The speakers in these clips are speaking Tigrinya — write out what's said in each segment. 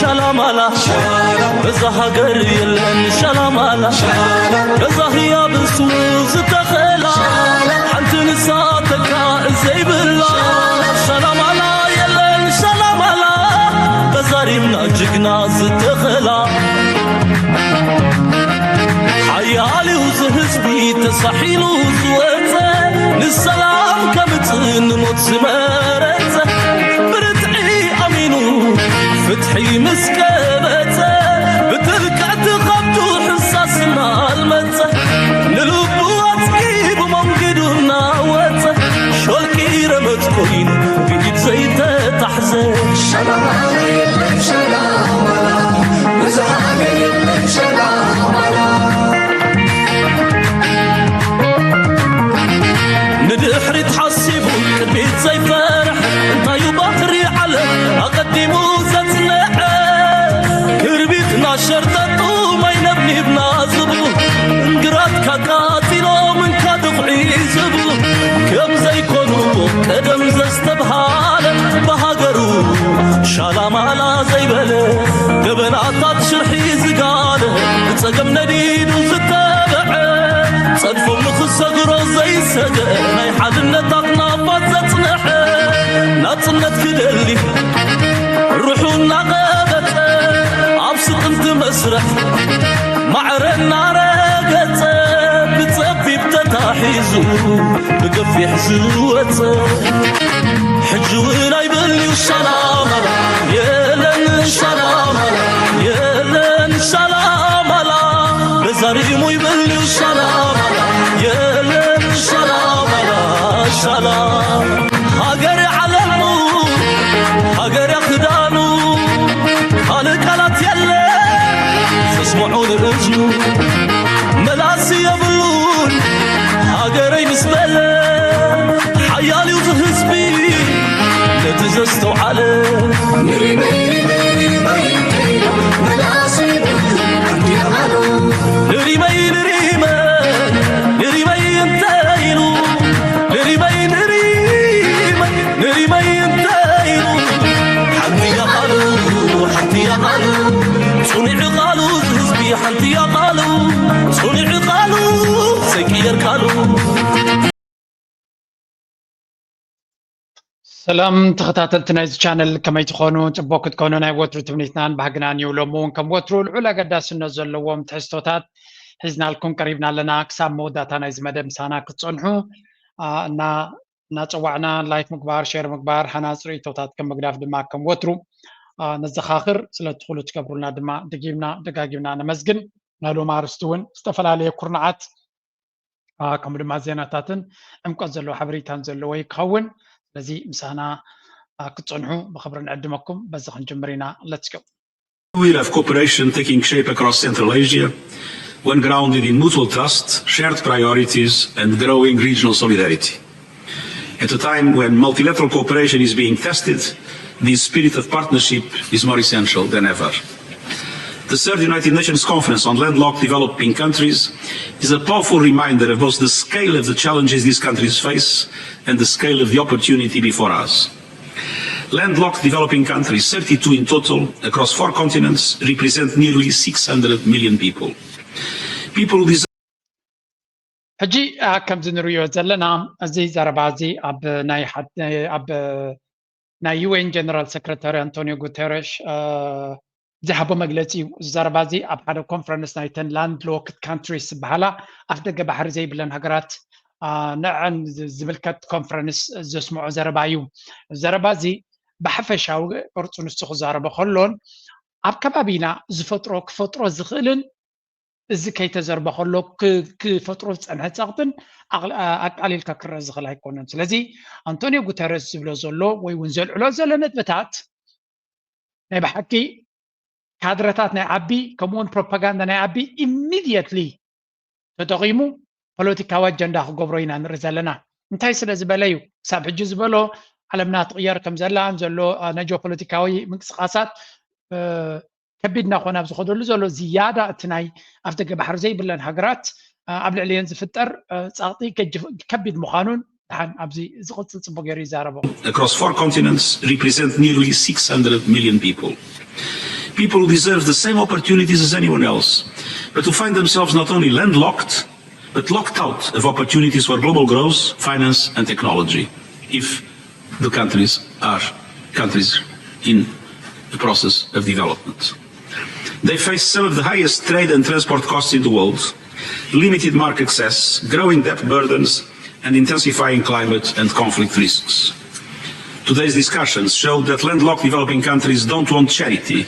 ሻላማላ በዛ ሃገር የለን ሻላማላ በዛ ህያብ ስሙ ዝተኸላ ሓንቲ ንሳ ተካ ዘይብላ ሻላማላ የለን ሻላማላ በዛ ሪምና ጅግና ዝተኸላ ሓያል እዩ ዝህዝቢ ተሳሒሉ ዝወፀ ንሰላም ከምፅእ ንሞት ዝመረፀ ብርትዒ ኣሚኑ ፍትሒ ምስ ቀበፀ ብትልቅዕቲ ከብዱ ሕሳስ እናልመፀ ንልቡ ኣፅጊቡ መንገዱ እናወፀ ሾልኪ ረመፅ ኮይኑ ብኢድ ዘይተታሕዘ ሸላማላ የለን ሸላማላ ብዙ ሃገር የለን ሸላማላ ንድሕሪት ሓሲቡ ቅድሚት ዘይፈርሕ እንታዩ ባትሪ ዓለም ኣቐዲሙ ዘጽንዐ ክርቢትና ሸርጠጡ ማይ ነብኒብና ዝብሉ እንግራት ካቃጢሎም እንካ ድቑዒ ዝብሉ ከም ዘይኮኑ ቀደም ዘስተብሃለ ብሃገሩ ሻላማላ ዘይበለ ገበናታት ሽርሒ ዝጋለ ብጸገም ነዲዱ ዝተበዐ ጸድፎም ንኽሰግሮ ዘይሰገ ናይ ሓድነት ኣኽናፋት ዘጽንሐ ናጽነት ክደሊ ሩሑ እናቐበጸ ኣብ ስቕልቲ መስርሕ ማዕረ እናረገጸ ብጸቢብ ተታሒዙ ብገፊሕ ዝወጸ ሕጂ እውን ኣይብልዩ ሻላማላ የለን ሻላማላ የለን ሻላማላ በዛሪሙ ይብልዩ ሻላማላ የለን ሻላማላ ሻላ ሃገር ዓለሙ ሃገር ክዳኑ ካልእ ቃላት የለ ዘስምዑ ንእዝኑ መላሲ የብሉን ሃገረይ ምስ በለ ሓያል እዩ ህዝቢ ነቲ ዘስተውዓለ ንሪመይ ንሪመይ ንሪመይ ንሪመይ ንሪመይ ንሪመይ እንተ ኢሉ ንሪመይ ንሪመይ ንሪመይ እንተ ኢሉ ሓንቲ እያ ቃሉ ሓንቲ እያ ቃሉ ጽኑዕ ቃሉ ህዝቢ ሓንቲ እያ ቃሉ ጽኑዕ ቃሉ ዘይቅየር ቃሉ ሰላም ተኸታተልቲ ናይዚ ቻነል ከመይ ትኾኑ? ፅቡቅ ክትኮኑ ናይ ወትሩ ትምኒትናን ባህግናን እዩ። ሎሚ እውን ከም ወትሩ ልዑል ኣገዳስነት ዘለዎም ትሕዝቶታት ሒዝናልኩም ቀሪብና ኣለና። ክሳብ መወዳእታ ናይዚ መደብ ምሳና ክትፀንሑ እና እናፀዋዕና ላይክ ምግባር፣ ሼር ምግባር፣ ሃናፂ ርእይቶታት ከም ምግዳፍ ድማ ከም ወትሩ ነዘኻኽር። ስለቲ ኩሉ ትገብሩልና ድማ ደጊምና ደጋጊምና ነመስግን። ናይ ሎም ኣርስቲ እውን ዝተፈላለየ ኩርናዓት ከምኡ ድማ ዜናታትን ዕምቆት ዘለዎ ሓበሬታን ዘለዎ እዩ ክኸውን። ስለዚ ምሳና ክትፀንሑ ብኽብሪ ንዕድመኩም። በዚ ክንጅምር ኢና። Let's go. Wheel of cooperation taking shape across Central Asia, one grounded in mutual trust, shared priorities, and growing regional solidarity. At a time when multilateral cooperation is being tested, this spirit of partnership is more essential than ever. The third United Nations Conference on Landlocked Developing Countries is a powerful reminder of both the scale of the challenges these countries face and the scale of the opportunity before us. Landlocked developing countries, thirty-two in total, across four continents, represent nearly six hundred million people. People deserve ሕጂ ከምዚ ንርእዮ ዘለና እዚ ዘረባ እዚ ኣብ ናይ ኣብ ናይ ዩኤን ጀነራል ሰክረታሪ ኣንቶኒዮ ጉተረሽ ዝሃቦ መግለፂ እዩ። እዚ ዘረባ እዚ ኣብ ሓደ ኮንፈረንስ ናይተን ላንድ ሎክድ ካንትሪስ ዝበሃላ ኣፍ ደገ ባሕሪ ዘይብለን ሃገራት ንዐን ዝምልከት ኮንፈረንስ ዘስምዖ ዘረባ እዩ። ዘረባ እዚ ብሓፈሻዊ ቅርፁ ንሱ ክዛረቦ ከሎን ኣብ ከባቢና ዝፈጥሮ ክፈጥሮ ዝኽእልን እዚ ከይተዘርበ ከሎ ክፈጥሮ ዝፀንሐ ፀቕጥን ኣቃሊልካ ክረአ ዝኽእል ኣይኮነን። ስለዚ ኣንቶኒዮ ጉተረስ ዝብሎ ዘሎ ወይ እውን ዘልዕሎ ዘሎ ነጥብታት ናይ ብሓቂ ካድረታት ናይ ዓቢ ከምኡውን ፕሮፓጋንዳ ናይ ዓቢ ኢሚድየትሊ ተጠቒሙ ፖለቲካዊ ኣጀንዳ ክገብሮ ኢና ንርኢ ዘለና። እንታይ ስለ ዝበለ እዩ ክሳብ ሕጂ ዝበሎ ዓለምና ትቕየር ከም ዘላ ዘሎ ናይ ጂኦፖለቲካዊ ምንቅስቃሳት ከቢድ እናኾነ ኣብ ዝኸደሉ ዘሎ ዝያዳ እቲ ናይ ኣፍደገ ባሕሪ ዘይብለን ሃገራት ኣብ ልዕሊአን ዝፍጠር ፃቕጢ ከቢድ ምዃኑን ደሓን ኣብዚ ዝቕፅል ፅቡቅ ገይሩ ይዛረቦ። Across four continents represent nearly six hundred million people. People who deserve the same opportunities as anyone else, but who find themselves not only landlocked, but locked out of opportunities for global growth, finance, and technology, if the countries are countries in the process of development. They face some of the highest trade and transport costs in the world, limited market access, growing debt burdens, and intensifying climate and conflict risks. Today's discussions show that landlocked developing countries don't want charity.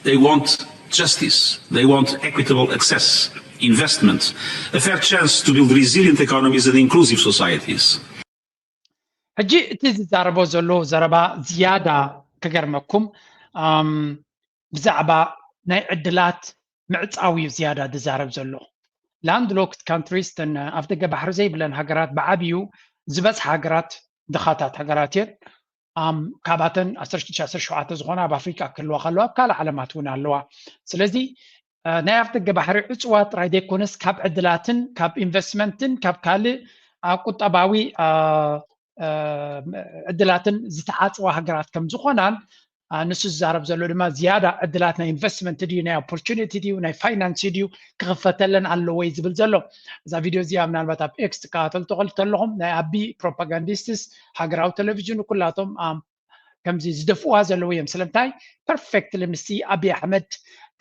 They want justice. They want equitable access, investment, a fair chance to build resilient economies and inclusive societies. ሕጂ እቲ ዝዛረቦ ዘሎ ዘረባ ዝያዳ ክገርመኩም ብዛዕባ ናይ ዕድላት ምዕፃው እዩ ዝያዳ ዝዛረብ ዘሎ። Landlocked countries፣ ተን ኣብ ደገ ባሕሪ ዘይብለን ሃገራት፣ ብዓብዩ ዝበዝሓ ሃገራት ድኻታት ሃገራት እየን። ካብኣተን ዓሰርተ ሽዱሽተ ዓሰርተ ሸውዓተ ዝኾና ኣብ ኣፍሪቃ ክህልዋ ከለዋ ኣብ ካልእ ዓለማት እውን ኣለዋ። ስለዚ ናይ ኣፍ ደገ ባሕሪ ዕፅዋ ጥራይ ዘይኮነስ ካብ ዕድላትን ካብ ኢንቨስትመንትን ካብ ካልእ ቁጠባዊ ዕድላትን ዝተዓፅዋ ሃገራት ከም ዝኾናን፣ ንሱ ዝዛረብ ዘሎ ድማ ዝያዳ ዕድላት ናይ ኢንቨስትመንት ድዩ ናይ ኦፖርቹኒቲ ድዩ ናይ ፋይናንስ ድዩ ክኽፈተለን ኣለዎ እዩ ዝብል ዘሎ። እዛ ቪድዮ እዚኣ ምናልባት ኣብ ኤክስ ትከታተሉ ተለኹም ናይ ኣቢ ፕሮፓጋንዲስትስ ሃገራዊ ቴሌቪዥን ኩላቶም ከምዚ ዝደፍዋ ዘለዉ እዮም። ስለምንታይ ፐርፌክትሊ ምስቲ ኣቢ ኣሕመድ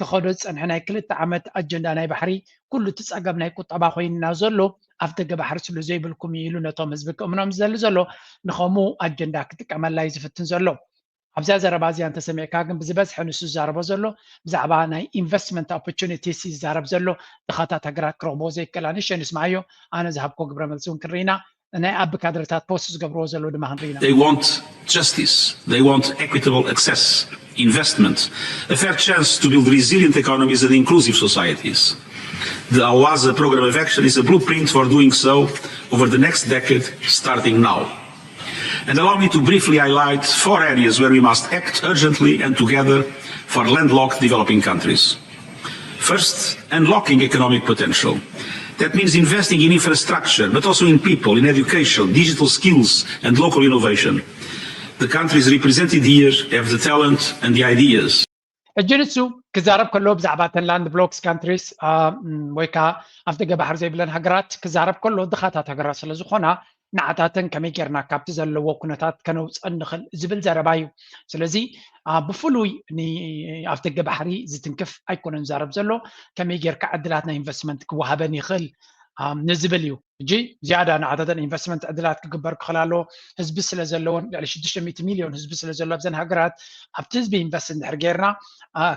ተኸዶ ዝፀንሐ ናይ ክልተ ዓመት ኣጀንዳ ናይ ባሕሪ ኩሉ እቲ ፀገም ናይ ቁጠባ ኮይንና ዘሎ ኣፍ ደገ ባሕሪ ስሉ ዘይብልኩም ኢሉ ነቶም ህዝቢ ክእምኖም ዝደሊ ዘሎ ንኸምኡ ኣጀንዳ ክጥቀመላ እዩ ዝፍትን ዘሎ። ኣብዛ ዘረባ እዚኣ እንተሰሚዕካ ግን ብዝበዝሐ ንሱ ዝዛረቦ ዘሎ ብዛዕባ ናይ ኢንቨስትመንት ኦፖርቹኒቲስ ይዛረብ ዘሎ። ድኻታት ሃገራት ክረኽቦ ዘይከላ ንሸ ንስማዓዮ። ኣነ ዝሃብኮ ግብረ መልሲ እውን ክንርኢና ናይ ኣቢ ካድረታት ፖስት ዝገብርዎ ዘለዉ ድማ ክንርኢና። They want justice. They want equitable access, investment, a fair chance to build resilient economies and inclusive societies. The Awaza Programme of Action is a blueprint for doing so over the next decade, starting now. And allow me to briefly highlight four areas where we must act urgently and together for landlocked developing countries. First, unlocking economic potential. That means investing in infrastructure, but also in people, in education, digital skills, and local innovation. The countries represented here have the talent and the ideas. ሕጂ ንሱ ክዛረብ ከሎ ብዛዕባ ተን ላንድ ብሎክስ ካንትሪስ ወይ ከዓ ኣፍ ደገ ባሕሪ ዘይብለን ሃገራት ክዛረብ ከሎ ድኻታት ሃገራት ስለ ዝኾና ንዓታተን ከመይ ጌርና ካብቲ ዘለዎ ኩነታት ከነውፀን ንኽእል ዝብል ዘረባ እዩ። ስለዚ ብፍሉይ ንኣፍ ደገ ባሕሪ ዝትንክፍ ኣይኮነን ዝዛረብ ዘሎ፣ ከመይ ጌርካ ዕድላት ናይ ኢንቨስትመንት ክወሃበን ይኽእል ንዝብል እዩ። ሕጂ ዝያዳ ንዓታተን ኢንቨስትመንት ዕድላት ክግበር ክኽእል ኣለዎ። ህዝቢ ስለ ዘለዎን ልዕሊ ሽዱሽተ ሚእቲ ሚልዮን ህዝቢ ስለ ዘሎ ኣብዘን ሃገራት ኣብቲ ህዝቢ ኢንቨስት እንድሕር ጌርና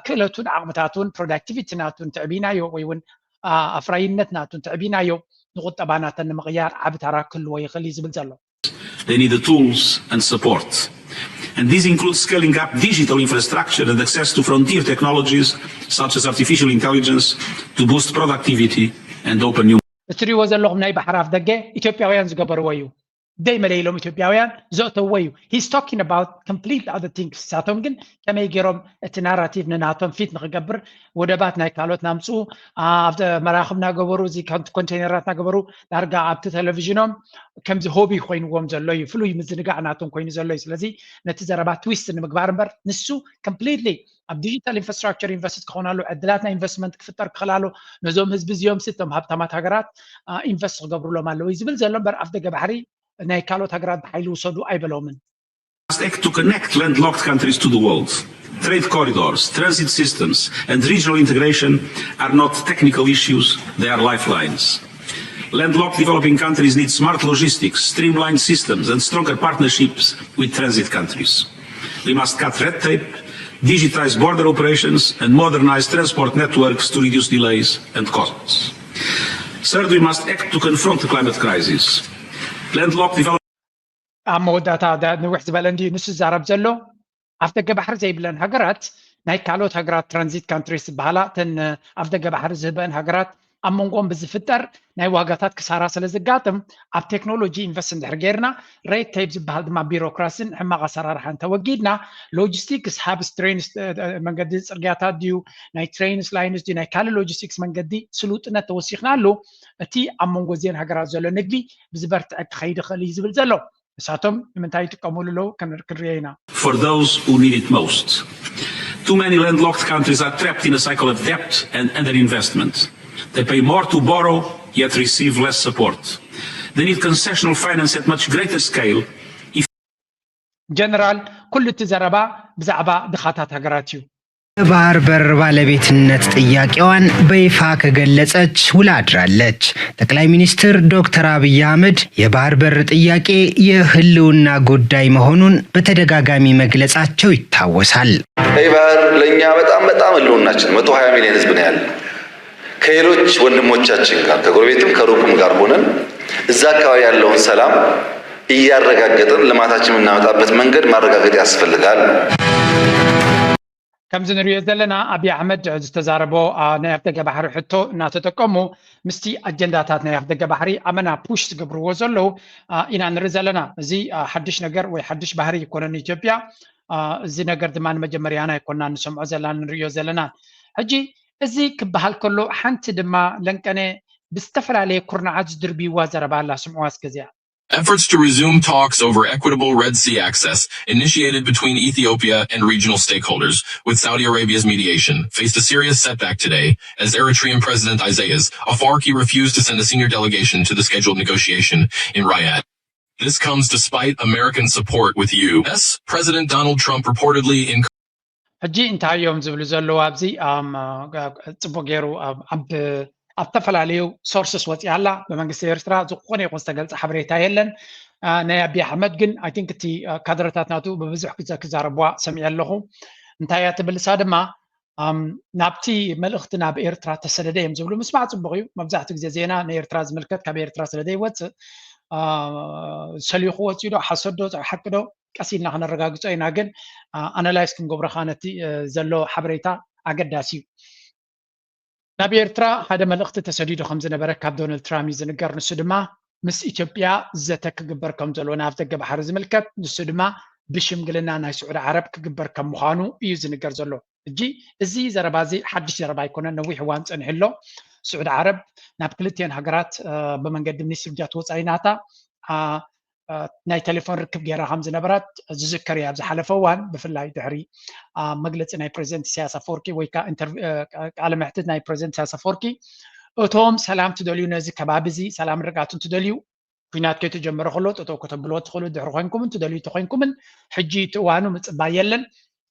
ክእለቱን ዓቕምታቱን ፕሮዳክቲቪቲ ናቱን ትዕቢናዮ ወይ እውን ኣፍራይነት ናቱን ትዕቢናዮ ንቁጠባ ናተን ንምቕያር ዓቢ ታራ ክህልዎ ይኽእል እዩ ዝብል ዘሎ። They need the tools and support. And this includes scaling up digital infrastructure and access to frontier technologies such as artificial intelligence to boost productivity and open new እትሪእዎ ዘለኹም ናይ ባሕሪ ኣፍ ደገ ኢትዮጵያውያን ዝገበርዎ እዩ። ደይ መለይሎም ኢትዮጵያውያን ዘእተዎ እዩ። He's talking about complete other things። ንሳቶም ግን ከመይ ገይሮም እቲ ናራቲቭ ንናቶም ፊት ንክገብር ወደባት ናይ ካልኦት ናምፅኡ ኣብ መራኽብ ናገበሩ እዚ ኮንቴይነራት ናገበሩ ዳርጋ ኣብቲ ቴሌቪዥኖም ከምዚ ሆቢ ኮይንዎም ዘሎ እዩ። ፍሉይ ምዝንጋዕ ናቶም ኮይኑ ዘሎ እዩ። ስለዚ ነቲ ዘረባ ትዊስት ንምግባር እምበር ንሱ ኮምፕሊትሊ ኣብ ዲጂታል ኢንፍራስትራክቸር ኢንቨስት ክኾን ኣሎ፣ ዕድላት ናይ ኢንቨስትመንት ክፍጠር ክኽእል ኣሎ። ነዞም ህዝቢ እዚኦም ሲ እቶም ሃብታማት ሃገራት ኢንቨስት ክገብሩሎም ኣለዉ እዩ ዝብል ዘሎ እምበር ኣፍ ደገ ባሕሪ ናይ ካልኦት ሃገራት ብሓይሊ ውሰዱ ኣይበሎምን። Must act to connect landlocked countries to the world. Trade corridors, transit systems, and regional integration are not technical issues, they are lifelines. Landlocked developing countries need smart logistics, streamlined systems, and stronger partnerships with transit countries. We must cut red tape, digitize border operations, and modernize transport networks to reduce delays and costs. Third, we must act to confront the climate crisis. Landlocked developing ኣብ መወዳእታ ንውሕ ዝበለ እንዲ ንሱ ዝዛረብ ዘሎ ኣፍ ደገ ባሕሪ ዘይብለን ሃገራት ናይ ካልኦት ሃገራት ትራንዚት ካንትሪስ ዝበሃላ እተን ኣፍ ደገ ባሕሪ ዝህበን ሃገራት ኣብ መንጎኦም ብዝፍጠር ናይ ዋጋታት ክሳራ ስለ ዝጋጥም ኣብ ቴክኖሎጂ ኢንቨስት እንድሕር ጌርና ሬድ ቴፕ ዝበሃል ድማ ቢሮክራሲን ሕማቕ ኣሰራርሓን ተወጊድና ሎጂስቲክስ ሃብስ ትሬንስ መንገዲ ፅርግያታት ድዩ ናይ ትሬንስ ላይንስ ድዩ ናይ ካልእ ሎጂስቲክስ መንገዲ ስሉጥነት ተወሲኽናሉ እቲ ኣብ መንጎ እዚአን ሃገራት ዘሎ ንግዲ ብዝበርትዐ ክኸይድ ይኽእል እዩ ዝብል ዘሎ። ንሳቶም ንምንታይ ይጥቀሙሉ ኣለዉ ክንርኢ ኢና። For those who need it most. Too many landlocked countries are trapped in a cycle of debt and underinvestment. They pay more to borrow, yet receive less support. They need concessional finance at much greater scale. ጀነራል፣ ኩሉ እቲ ዘረባ ብዛዕባ ድኻታት ሃገራት እዩ። የባህር በር ባለቤትነት ጥያቄዋን በይፋ ከገለጸች ውላ አድራለች። ጠቅላይ ሚኒስትር ዶክተር አብይ አህመድ የባህር በር ጥያቄ የህልውና ጉዳይ መሆኑን በተደጋጋሚ መግለጻቸው ይታወሳል። ቀይ ባህር ለእኛ በጣም በጣም ህልውናችን፣ መቶ ሃያ ሚሊዮን ህዝብ ነው ያለ። ከሌሎች ወንድሞቻችን ጋር ከጎረቤትም ከሩቅም ጋር ሆነን እዛ አካባቢ ያለውን ሰላም እያረጋገጥን ልማታችን የምናመጣበት መንገድ ማረጋገጥ ያስፈልጋል። ከምዚ ንሪኦ ዘለና፣ ኣብይ ኣሕመድ ዝተዛረቦ ናይ ኣፍደገ ባሕሪ ሕቶ እናተጠቀሙ ምስቲ ኣጀንዳታት ናይ ኣፍደገ ባሕሪ ኣመና ፑሽ ዝገብርዎ ዘለዉ ኢና ንርኢ ዘለና። እዚ ሓድሽ ነገር ወይ ሓድሽ ባህሪ ይኮነን ኢትዮጵያ። እዚ ነገር ድማ ንመጀመርያና ኣይኮና ንሰምዖ ዘለና ንሪኦ ዘለና። ሕጂ እዚ ክበሃል ከሎ ሓንቲ ድማ ለንቀነ ብዝተፈላለየ ኩርናዓት ዝድርብይዋ ዘረባ ኣላ። ስምዕዋ እስከ እዚኣ። Efforts to resume talks over equitable Red Sea access, initiated between Ethiopia and regional stakeholders, with Saudi Arabia's mediation, faced a serious setback today as Eritrean President Isaias Afwerki refused to send a senior delegation to the scheduled negotiation in Riyadh. This comes despite American support, with U S President Donald Trump reportedly in ሕጂ እንታይ እዮም ዝብሉ ዘለዉ ኣብዚ? ጽቡቅ ገይሩ ኣብ ዝተፈላለዩ ሶርስስ ወፂኣ ኣላ። ብመንግስቲ ኤርትራ ዝኾነ ይኹን ዝተገልፀ ሓበሬታ የለን። ናይ ኣቢ ኣሕመድ ግን፣ ኣይ ቲንክ፣ እቲ ካድረታት ናቱ ብብዙሕ ግዘ ክዛረብዋ ሰሚዐ ኣለኹ። እንታይ እያ ትብል ንሳ ድማ? ናብቲ መልእኽቲ ናብ ኤርትራ ተሰደደ እዮም ዝብሉ። ምስማዕ ፅቡቅ እዩ። መብዛሕትኡ ግዜ ዜና ንኤርትራ ዝምልከት ካብ ኤርትራ ስለ ዘይወፅእ፣ ሰሊኹ ወፂኡ ዶ ሓሶት ዶ ሓቂ ዶ ቀስ ኢልና ክነረጋግፆ ኢና። ግን ኣናላይዝ ክንገብሮ ከዓ ነቲ ዘሎ ሓበሬታ ኣገዳሲ እዩ። ናብ ኤርትራ ሓደ መልእኽቲ ተሰዲዱ ከም ዝነበረ ካብ ዶናልድ ትራምፕ እዩ ዝንገር። ንሱ ድማ ምስ ኢትዮጵያ ዘተ ክግበር ከም ዘለዎ፣ ናብ ኣፍደገ ባሕሪ ዝምልከት፣ ንሱ ድማ ብሽምግልና ናይ ስዑዲ ዓረብ ክግበር ከም ምዃኑ እዩ ዝንገር ዘሎ። ሕጂ እዚ ዘረባ እዚ ሓድሽ ዘረባ ኣይኮነን፣ ነዊሕ እዋን ጸኒሑ ኣሎ። ስዑዲ ዓረብ ናብ ክልቲኤን ሃገራት ብመንገዲ ሚኒስትሪ ጉዳያት ወጻኢ ናታ ናይ ቴሌፎን ርክብ ገይራ ከም ዝነበረት ዝዝከር እዩ። ኣብ ዝሓለፈ እዋን፣ ብፍላይ ድሕሪ መግለፂ ናይ ፕሬዚደንት ኢሳያስ ኣፈወርቂ ወይ ከዓ ቃለ መሕትት ናይ ፕሬዚደንት ኢሳያስ ኣፈወርቂ፣ እቶም ሰላም ትደልዩ፣ ነዚ ከባቢ እዚ ሰላም ርግኣት እንትደልዩ፣ ኩናት ከይተጀመረ ከሎ ጠጠው ከተብልዎ ትኽእሉ፣ ድሕሪ ኮይንኩምን ትደልዩ ተኮይንኩምን፣ ሕጂ እቲ እዋኑ ምፅባይ የለን።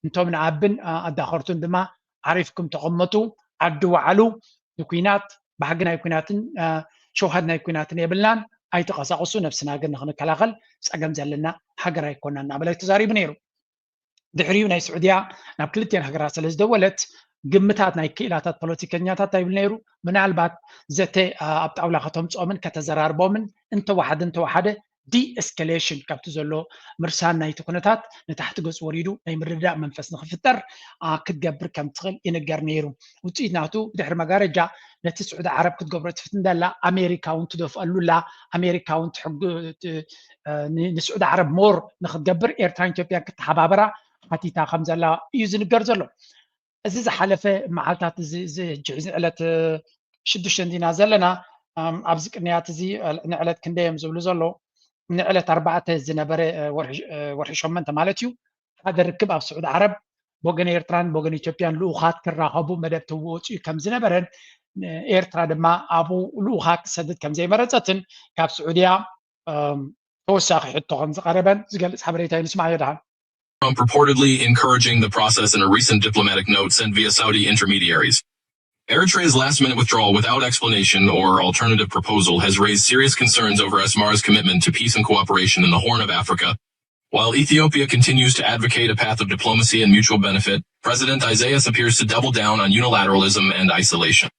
እንቶም ንኣብን ኣዳኸርቱን ድማ ዓሪፍኩም ተቐመጡ፣ ዓዲ ወዓሉ። ንኩናት፣ ባህጊ ናይ ኩናትን ሸውሃት ናይ ኩናትን የብልናን፣ ኣይተቐሳቕሱ፣ ነብስና ግን ንክንከላኸል ፀገም ዘለና ሃገር ኣይኮናን እናበለ ተዛሪቡ ነይሩ። ድሕሪኡ ናይ ስዑድያ ናብ ክልቲኤን ሃገራት ስለ ዝደወለት፣ ግምታት ናይ ክኢላታት ፖለቲከኛታት እንታይ ይብል ነይሩ? ምናልባት ዘተ ኣብ ጣውላ ከተምፅኦምን ከተዘራርቦምን እንተወሓደ እንተወሓደ ዲኤስካሌሽን ካብቲ ዘሎ ምርሳን ናይቲ ኩነታት ንታሕቲ ገፅ ወሪዱ ናይ ምርድዳእ መንፈስ ንክፍጠር ክትገብር ከም ትኽእል ይንገር ነይሩ። ውፅኢት ናቱ ብድሕሪ መጋረጃ ነቲ ስዑዲ ዓረብ ክትገብሮ ትፍትን ዘላ ኣሜሪካ እውን ትደፍኣሉ ኣላ። ኣሜሪካ እውን ንስዑዲ ዓረብ ሞር ንክትገብር ኤርትራን ኢትዮጵያን ክተሓባበራ ሓቲታ ከም ዘላ እዩ ዝንገር ዘሎ። እዚ ዝሓለፈ መዓልታት እዚ ሕጂ ዕለት ሽዱሽተ እንዲና ዘለና ኣብዚ ቅንያት እዚ ንዕለት ክንደይ እዮም ዝብሉ ዘለዉ? ንዕለት ኣርባዕተ ዝነበረ ወርሒ ሸመንተ ማለት እዩ፣ ሓደ ርክብ ኣብ ስዑዲ ዓረብ ብወገን ኤርትራን ብወገን ኢትዮጵያን ልኡኻት ክራኸቡ መደብ ተወፂኡ ከም ዝነበረን ኤርትራ ድማ ኣብኡ ልኡኻ ክትሰድድ ከም ዘይመረፀትን ካብ ስዑድያ ተወሳኺ ሕቶ ከም ዝቐረበን ዝገልፅ ሓበሬታ እዩ። ንስማዕ ደሓን። Trump reportedly encouraging the process in a recent diplomatic note sent via Saudi intermediaries. Eritrea's last-minute withdrawal without explanation or alternative proposal has raised serious concerns over Asmara's commitment to peace and cooperation in the Horn of Africa. While Ethiopia continues to advocate a path of diplomacy and mutual benefit, President Isaias appears to double down on unilateralism and isolation.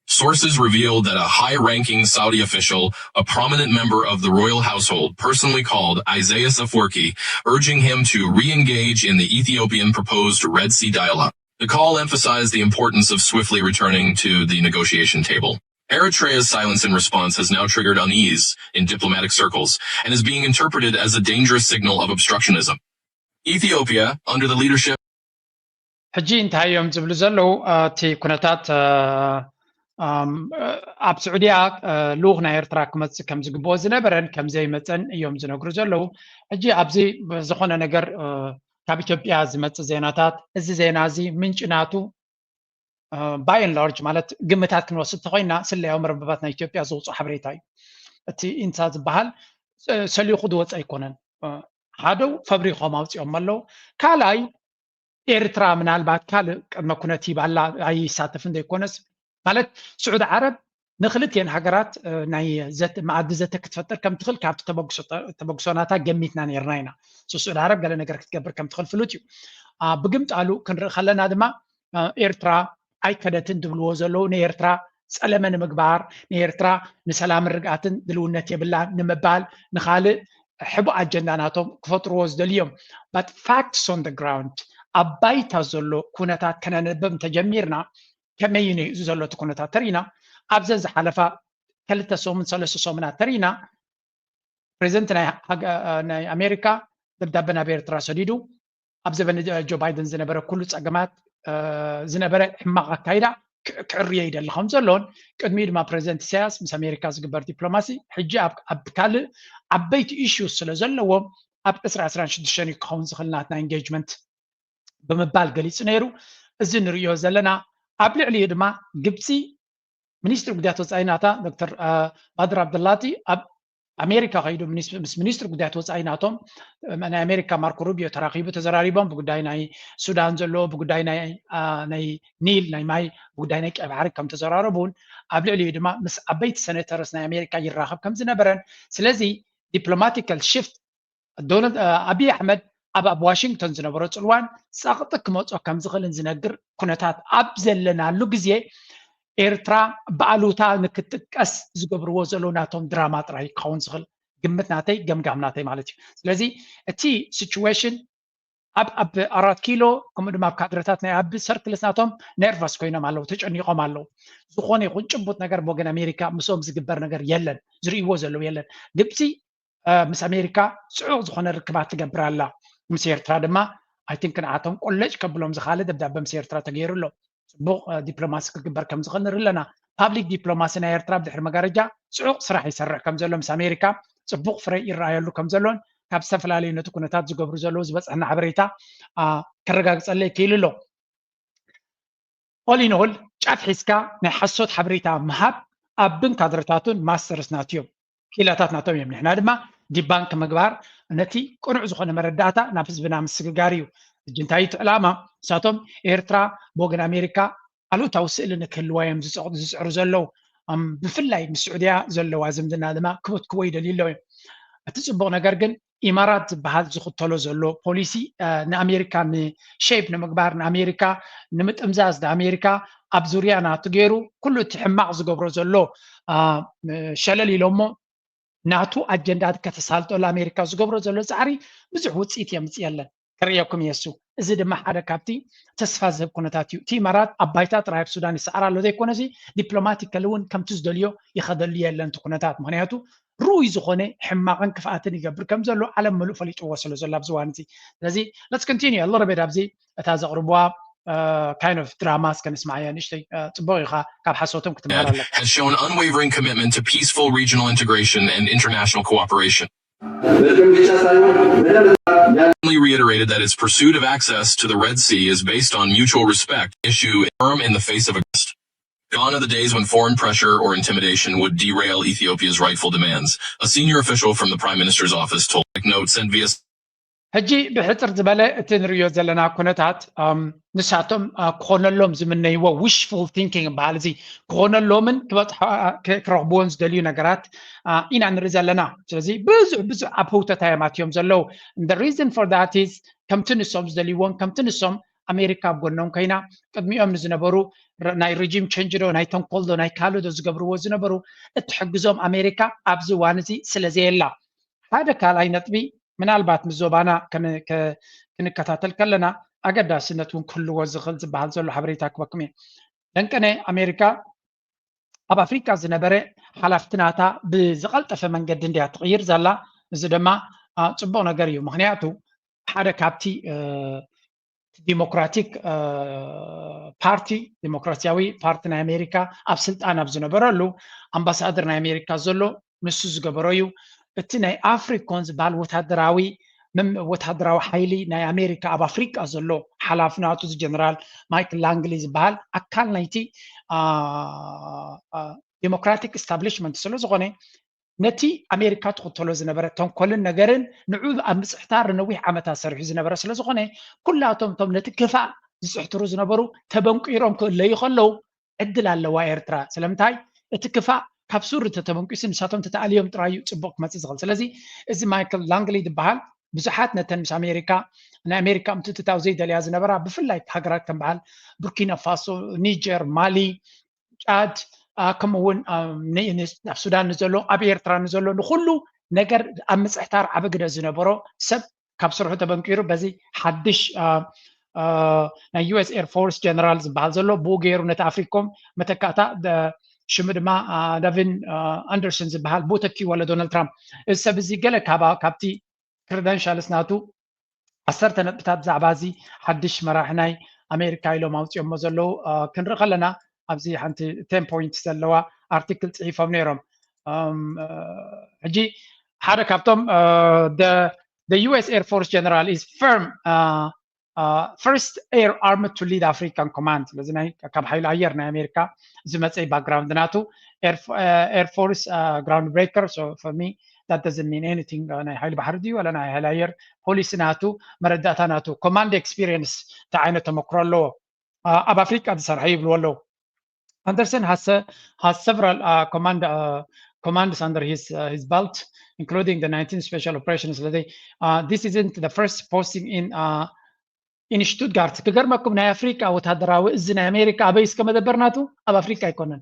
Sources revealed that a high-ranking Saudi official, a prominent member of the royal household, personally called Isaias Afwerki, urging him to re-engage in the Ethiopian proposed Red Sea dialogue. The call emphasized the importance of swiftly returning to the negotiation table. Eritrea's silence in response has now triggered unease in diplomatic circles and is being interpreted as a dangerous signal of obstructionism. Ethiopia, under the leadership ሕጂ እንታይ እዮም ዝብሉ ዘለዉ? እቲ ኩነታት ኣብ ስዑድያ ልኡኽ ናይ ኤርትራ ክመፅእ ከም ዝግብኦ ዝነበረን ከም ዘይመፀን እዮም ዝነግሩ ዘለዉ። ሕጂ ኣብዚ ዝኾነ ነገር ካብ ኢትዮጵያ ዝመፅእ ዜናታት፣ እዚ ዜና እዚ ምንጪ ናቱ፣ by and large፣ ማለት ግምታት ክንወስድ ተኮይና፣ ስለያዊ መርበባት ናይ ኢትዮጵያ ዘውፅኦ ሓበሬታ እዩ። እቲ ኢንሳ ዝበሃል ሰሊኹ ዝወፀ ኣይኮነን። ሓደው ፈብሪኾም ኣውፂኦም ኣለዉ። ካልኣይ፣ ኤርትራ ምናልባት ካልእ ቅድመ ኩነት ሂባላ ኣይሳተፍን ዘይኮነስ፣ ማለት ስዑዲ ዓረብ ንክልቲኤን ሃገራት ናይ መኣዲ ዘተ ክትፈጥር ከም ትኽእል ካብቲ ተበግሶ ናታ ገሚትና ነርና ኢና። ስዑዲ ዓረብ ገለ ነገር ክትገብር ከም ትኽእል ፍሉጥ እዩ። ብግምጣሉ ክንርኢ ከለና ድማ ኤርትራ ኣይከደትን ዝብልዎ ዘለዉ ንኤርትራ ጸለመ ንምግባር፣ ንኤርትራ ንሰላምን ርግኣትን ድልውነት የብላን ንምባል ንኻልእ ሕቡእ ኣጀንዳ ናቶም ክፈጥርዎ ዝደልዮም። But facts on the ground፣ ኣብ ባይታ ዘሎ ኩነታት ከነንብብ እንተጀሚርና፣ ከመይ እዩ እዚ ዘሎ እቲ ኩነታት ተሪእና፣ ኣብዘን ዝሓለፋ ክልተ ሰሙን ሰለስተ ሰሙናት ተሪእና፣ ፕሬዚደንት ናይ ኣሜሪካ ደብዳበ ናብ ኤርትራ ሰዲዱ፣ ኣብ ዘበን ጆ ባይደን ዝነበረ ኩሉ ጸገማት ዝነበረ ሕማቕ ኣካይዳ ክዕርዮ ይደሊ ከም ዘሎን፣ ቅድሚኡ ድማ ፕሬዚደንት ኢሳያስ ምስ ኣሜሪካ ዝግበር ዲፕሎማሲ ሕጂ ኣብ ካልእ ዓበይቲ ኢሹ ስለ ዘለዎም ኣብ ዕስራ ዕስራን ሽዱሽተን እዩ ክኸውን ዝኽእል ናትና ኢንጌጅመንት ብምባል ገሊጹ ነይሩ። እዚ ንርእዮ ዘለና። ኣብ ልዕሊኡ ድማ ግብጺ ሚኒስትሪ ጉዳያት ወጻኢ ናታ ዶክተር ባድር ኣብደላቲ ኣብ ኣሜሪካ ከይዱ ምስ ሚኒስትሪ ጉዳያት ወጻኢ ናቶም ናይ ኣሜሪካ ማርኮ ሩቢዮ ተራኺቡ ተዘራሪቦም። ብጉዳይ ናይ ሱዳን ዘሎ፣ ብጉዳይ ናይ ኒል ናይ ማይ፣ ብጉዳይ ናይ ቀይ ባሕሪ ከም ተዘራረቡ እውን፣ ኣብ ልዕሊኡ ድማ ምስ ዓበይቲ ሴኔተርስ ናይ ኣሜሪካ ይራኸብ ከም ዝነበረን፣ ስለዚ ዲፕሎማቲካል ሽፍት ዶናልድ ኣብይ ኣሕመድ ኣብ ኣብ ዋሽንግቶን ዝነበሮ ጽልዋን ጸቕጢ ክመጾ ከም ዝኽእልን ዝነግር ኩነታት ኣብ ዘለናሉ ግዜ፣ ኤርትራ ብኣሉታ ንክትጥቀስ ዝገብርዎ ዘለዉ ናቶም ድራማ ጥራይ ክኸውን ዝኽእል ግምት ናተይ፣ ገምጋም ናተይ ማለት እዩ። ስለዚ እቲ ሲቹዌሽን ኣብ ኣብ ኣራት ኪሎ፣ ከምኡ ድማ ኣብ ካድረታት ናይ ኣብ ሰርክልስ ናቶም ነርቨስ ኮይኖም ኣለዉ፣ ተጨኒቖም ኣለዉ። ዝኾነ ይኹን ጭቡጥ ነገር ብወገን ኣሜሪካ ምስኦም ዝግበር ነገር የለን፣ ዝርእይዎ ዘለዉ የለን። ግብጺ ምስ ኣሜሪካ ጽዑቕ ዝኾነ ርክባት ትገብር ኣላ። ምስ ኤርትራ ድማ ኣይ ቲንክ ንዓቶም ቆለጭ ከብሎም ዝኻለ ደብዳበ ምስ ኤርትራ ተገይሩ ኣሎ። ጽቡቕ ዲፕሎማሲ ክግበር ከም ዝኽእል ንርኢ ኣለና። ፓብሊክ ዲፕሎማሲ ናይ ኤርትራ ብድሕሪ መጋረጃ ጽዑቕ ስራሕ ይሰርሕ ከም ዘሎ፣ ምስ ኣሜሪካ ጽቡቕ ፍረ ይረኣየሉ ከም ዘሎን ካብ ዝተፈላለዩ ነቲ ኩነታት ዝገብሩ ዘለዉ ዝበጽሐና ሓበሬታ ከረጋግጸለይ ክኢሉ ኣሎ። ኦል ኢን ኦል ጫፍ ሒዝካ ናይ ሓሶት ሓበሬታ ምሃብ ኣብን ካድረታቱን ማስተርስ ናትዮም። ክኢላታት ናቶም እዮም። ንሕና ድማ ዲባንክ ምግባር፣ ነቲ ቅኑዕ ዝኾነ መረዳእታ ናብ ህዝብና ምስግጋር እዩ። ሕጂ እንታይ እቲ ዕላማ? ንሳቶም ኤርትራ ብወገን ኣሜሪካ ኣሉታዊ ስእሊ ንክህልዋ እዮም ዝጽዕሩ ዘለዉ። ብፍላይ ምስ ስዑድያ ዘለዋ ዝምድና ድማ ክበትክዎ ይደልዩ ኣለዉ እዮም። እቲ ጽቡቕ ነገር ግን ኢማራት ዝበሃል ዝኽተሎ ዘሎ ፖሊሲ ንኣሜሪካ ንሼፕ ንምግባር፣ ንኣሜሪካ ንምጥምዛዝ፣ ንኣሜሪካ ኣብ ዙርያ ናቱ ገይሩ ኩሉ እቲ ሕማቕ ዝገብሮ ዘሎ ሸለል ኢሎሞ ናቱ ኣጀንዳ ከተሳልጠሉ ኣሜሪካ ዝገብሮ ዘሎ ጻዕሪ ብዙሕ ውፅኢት የምፅእ የለን። ከርእየኩም የሱ። እዚ ድማ ሓደ ካብቲ ተስፋ ዝህብ ኩነታት እዩ። እቲ ኢማራት ኣብ ባይታ ጥራይ ኣብ ሱዳን ይሰዓር ኣሎ ዘይኮነሲ ዲፕሎማቲካሊ እውን ከምቲ ዝደልዮ ይኸደሉ የለን እቲ ኩነታት። ምክንያቱ ርኡይ ዝኾነ ሕማቕን ክፍኣትን ይገብር ከም ዘሎ ዓለም ምሉእ ፈሊጥዎ ስለ ዘሎ ኣብዚ እዋን እዚ። ስለዚ let's continue a little bit ኣብዚ እታ ዘቕርብዋ kind of ድራማ እስከ ንስማዓያ ንእሽተይ። ጽቡቕ ኢኻ፣ ካብ ሓሶቶም ክትምሃር ኣለካ። Has shown unwavering commitment to peaceful regional integration and international cooperation. Only reiterated that its pursuit of access to the Red Sea is based on mutual respect, issue firm in the face of a Gone are the days when foreign pressure or intimidation would derail Ethiopia's rightful demands, a senior official from the Prime Minister's office told Note sent via ሕጂ ብሕፅር ዝበለ እቲ ንሪኦ ዘለና ኩነታት ንሳቶም ክኾነሎም ዝምነይዎ wishful thinking በሃል እዚ ክኾነሎምን ክረኽብዎን ዝደልዩ ነገራት ኢና ንርኢ ዘለና። ስለዚ ብዙሕ ብዙሕ ኣብ ህውተታ እዮም ኣትዮም ዘለዉ። The reason for that is ከምቲ ንሶም ዝደልይዎን ከምቲ ንሶም ኣሜሪካ ኣብ ጎኖም ኮይና ቅድሚኦም ንዝነበሩ ናይ regime change ዶ ናይ ተንኮል ዶ ናይ ካልእ ዶ ዝገብርዎ ዝነበሩ እትሕግዞም ኣሜሪካ ኣብዚ እዋን እዚ ስለ ዘየላ ሓደ ካልኣይ ነጥቢ ምናልባት ምስ ዞባና ክንከታተል ከለና ኣገዳስነት እውን ክህልዎ ዝኽእል ዝበሃል ዘሎ ሓበሬታ ክበኩም እየ። ደንቀነ ኣሜሪካ ኣብ ኣፍሪካ ዝነበረ ሓላፍቲ ናታ ብዝቐልጠፈ መንገዲ እንድያ ትቕይር ዘላ። እዚ ድማ ፅቡቕ ነገር እዩ። ምክንያቱ ሓደ ካብቲ ዲሞክራቲክ ፓርቲ ዲሞክራሲያዊ ፓርቲ ናይ ኣሜሪካ ኣብ ስልጣን ኣብ ዝነበረሉ ኣምባሳደር ናይ ኣሜሪካ ዘሎ ንሱ ዝገበሮ እዩ። እቲ ናይ ኣፍሪኮን ዝበሃል ወታደራዊ ወታደራዊ ሓይሊ ናይ ኣሜሪካ ኣብ ኣፍሪቃ ዘሎ ሓላፊ ናቱ እዚ ጀነራል ማይክል ላንግሊ ዝበሃል ኣካል ናይቲ ዴሞክራቲክ ስታብሊሽመንት ስለ ዝኾነ ነቲ ኣሜሪካ ትኽተሎ ዝነበረ ተንኮልን ነገርን ንዑ ኣብ ምፅሕታር ነዊሕ ዓመታት ሰሪሑ ዝነበረ ስለ ዝኾነ ኩላቶም እቶም ነቲ ክፋእ ዝፅሕትሩ ዝነበሩ ተበንቂሮም ክእለዩ ከለዉ ዕድል ኣለዋ ኤርትራ። ስለምንታይ እቲ ክፋእ ካብ ሱር እንተተበንቂሱ ንሳቶም ተተኣልዮም ጥራዩ ፅቡቕ ክመፅእ ዝኽእል። ስለዚ እዚ ማይክል ላንግሊ ዝበሃል ብዙሓት ነተን ምስ ኣሜሪካ ናይ ኣሜሪካ ምትእትታው ዘይደልያ ዝነበራ ብፍላይ ሃገራት ከም በዓል ቡርኪና ፋሶ፣ ኒጀር፣ ማሊ፣ ጫድ ከምኡ እውን ኣብ ሱዳን ንዘሎ ኣብ ኤርትራ ንዘሎ ንኩሉ ነገር ኣብ ምፅሕታር ዓበ ግደ ዝነበሮ ሰብ ካብ ስርሑ ተበንቂሩ በዚ ሓድሽ ናይ ዩኤስ ኤር ፎርስ ጀነራል ዝበሃል ዘሎ ብኡ ገይሩ ነቲ ኣፍሪኮም መተካእታ ሽሙ ድማ ዳቪን ኣንደርሰን ዝበሃል ብኡ ተኪዎ ኣሎ ዶናልድ ትራምፕ። እዚ ሰብ እዚ ገለ ካብቲ ክረደንሻልስ ናቱ ዓሰርተ ነጥብታት ብዛዕባ እዚ ሓድሽ መራሒ ናይ ኣሜሪካ ኢሎም ኣውፅኦሞ ዘለዉ ክንርኢ ከለና ኣብዚ ሓንቲ ቴን ፖይንት ዘለዋ ኣርቲክል ፅሒፎም ነይሮም። ሕጂ ሓደ ካብቶም U S Air Force General is firm first air armed to lead African command ስለዚ ካብ ሓይሊ ኣየር ናይ ኣሜሪካ ዝመፀ ባክግራውንድ ናቱ Air Force ground breaker for me that doesn't mean anything ናይ ሓይሊ ባሕሪ ድዩ ወላ ናይ ሓይሊ ኣየር ፖሊሲ ናቱ መረዳእታ ናቱ ኮማንድ ኤክስፒሪየንስ እንታይ ዓይነት ተመክሮ ኣለዎ ኣብ ኣፍሪቃ ዝሰርሐ ይብልዎ ኣለዉ Anderson has, uh, has several uh, command, uh, commands under his, uh, his belt, including the nineteenth Special Operations. Uh, this isn't the first posting in uh, in Stuttgart. ክገርመኩም ናይ ኣፍሪቃ ወታደራዊ እዚ ናይ ኣሜሪካ ኣበይ እስከ መደበር ናቱ ኣብ ኣፍሪቃ ኣይኮነን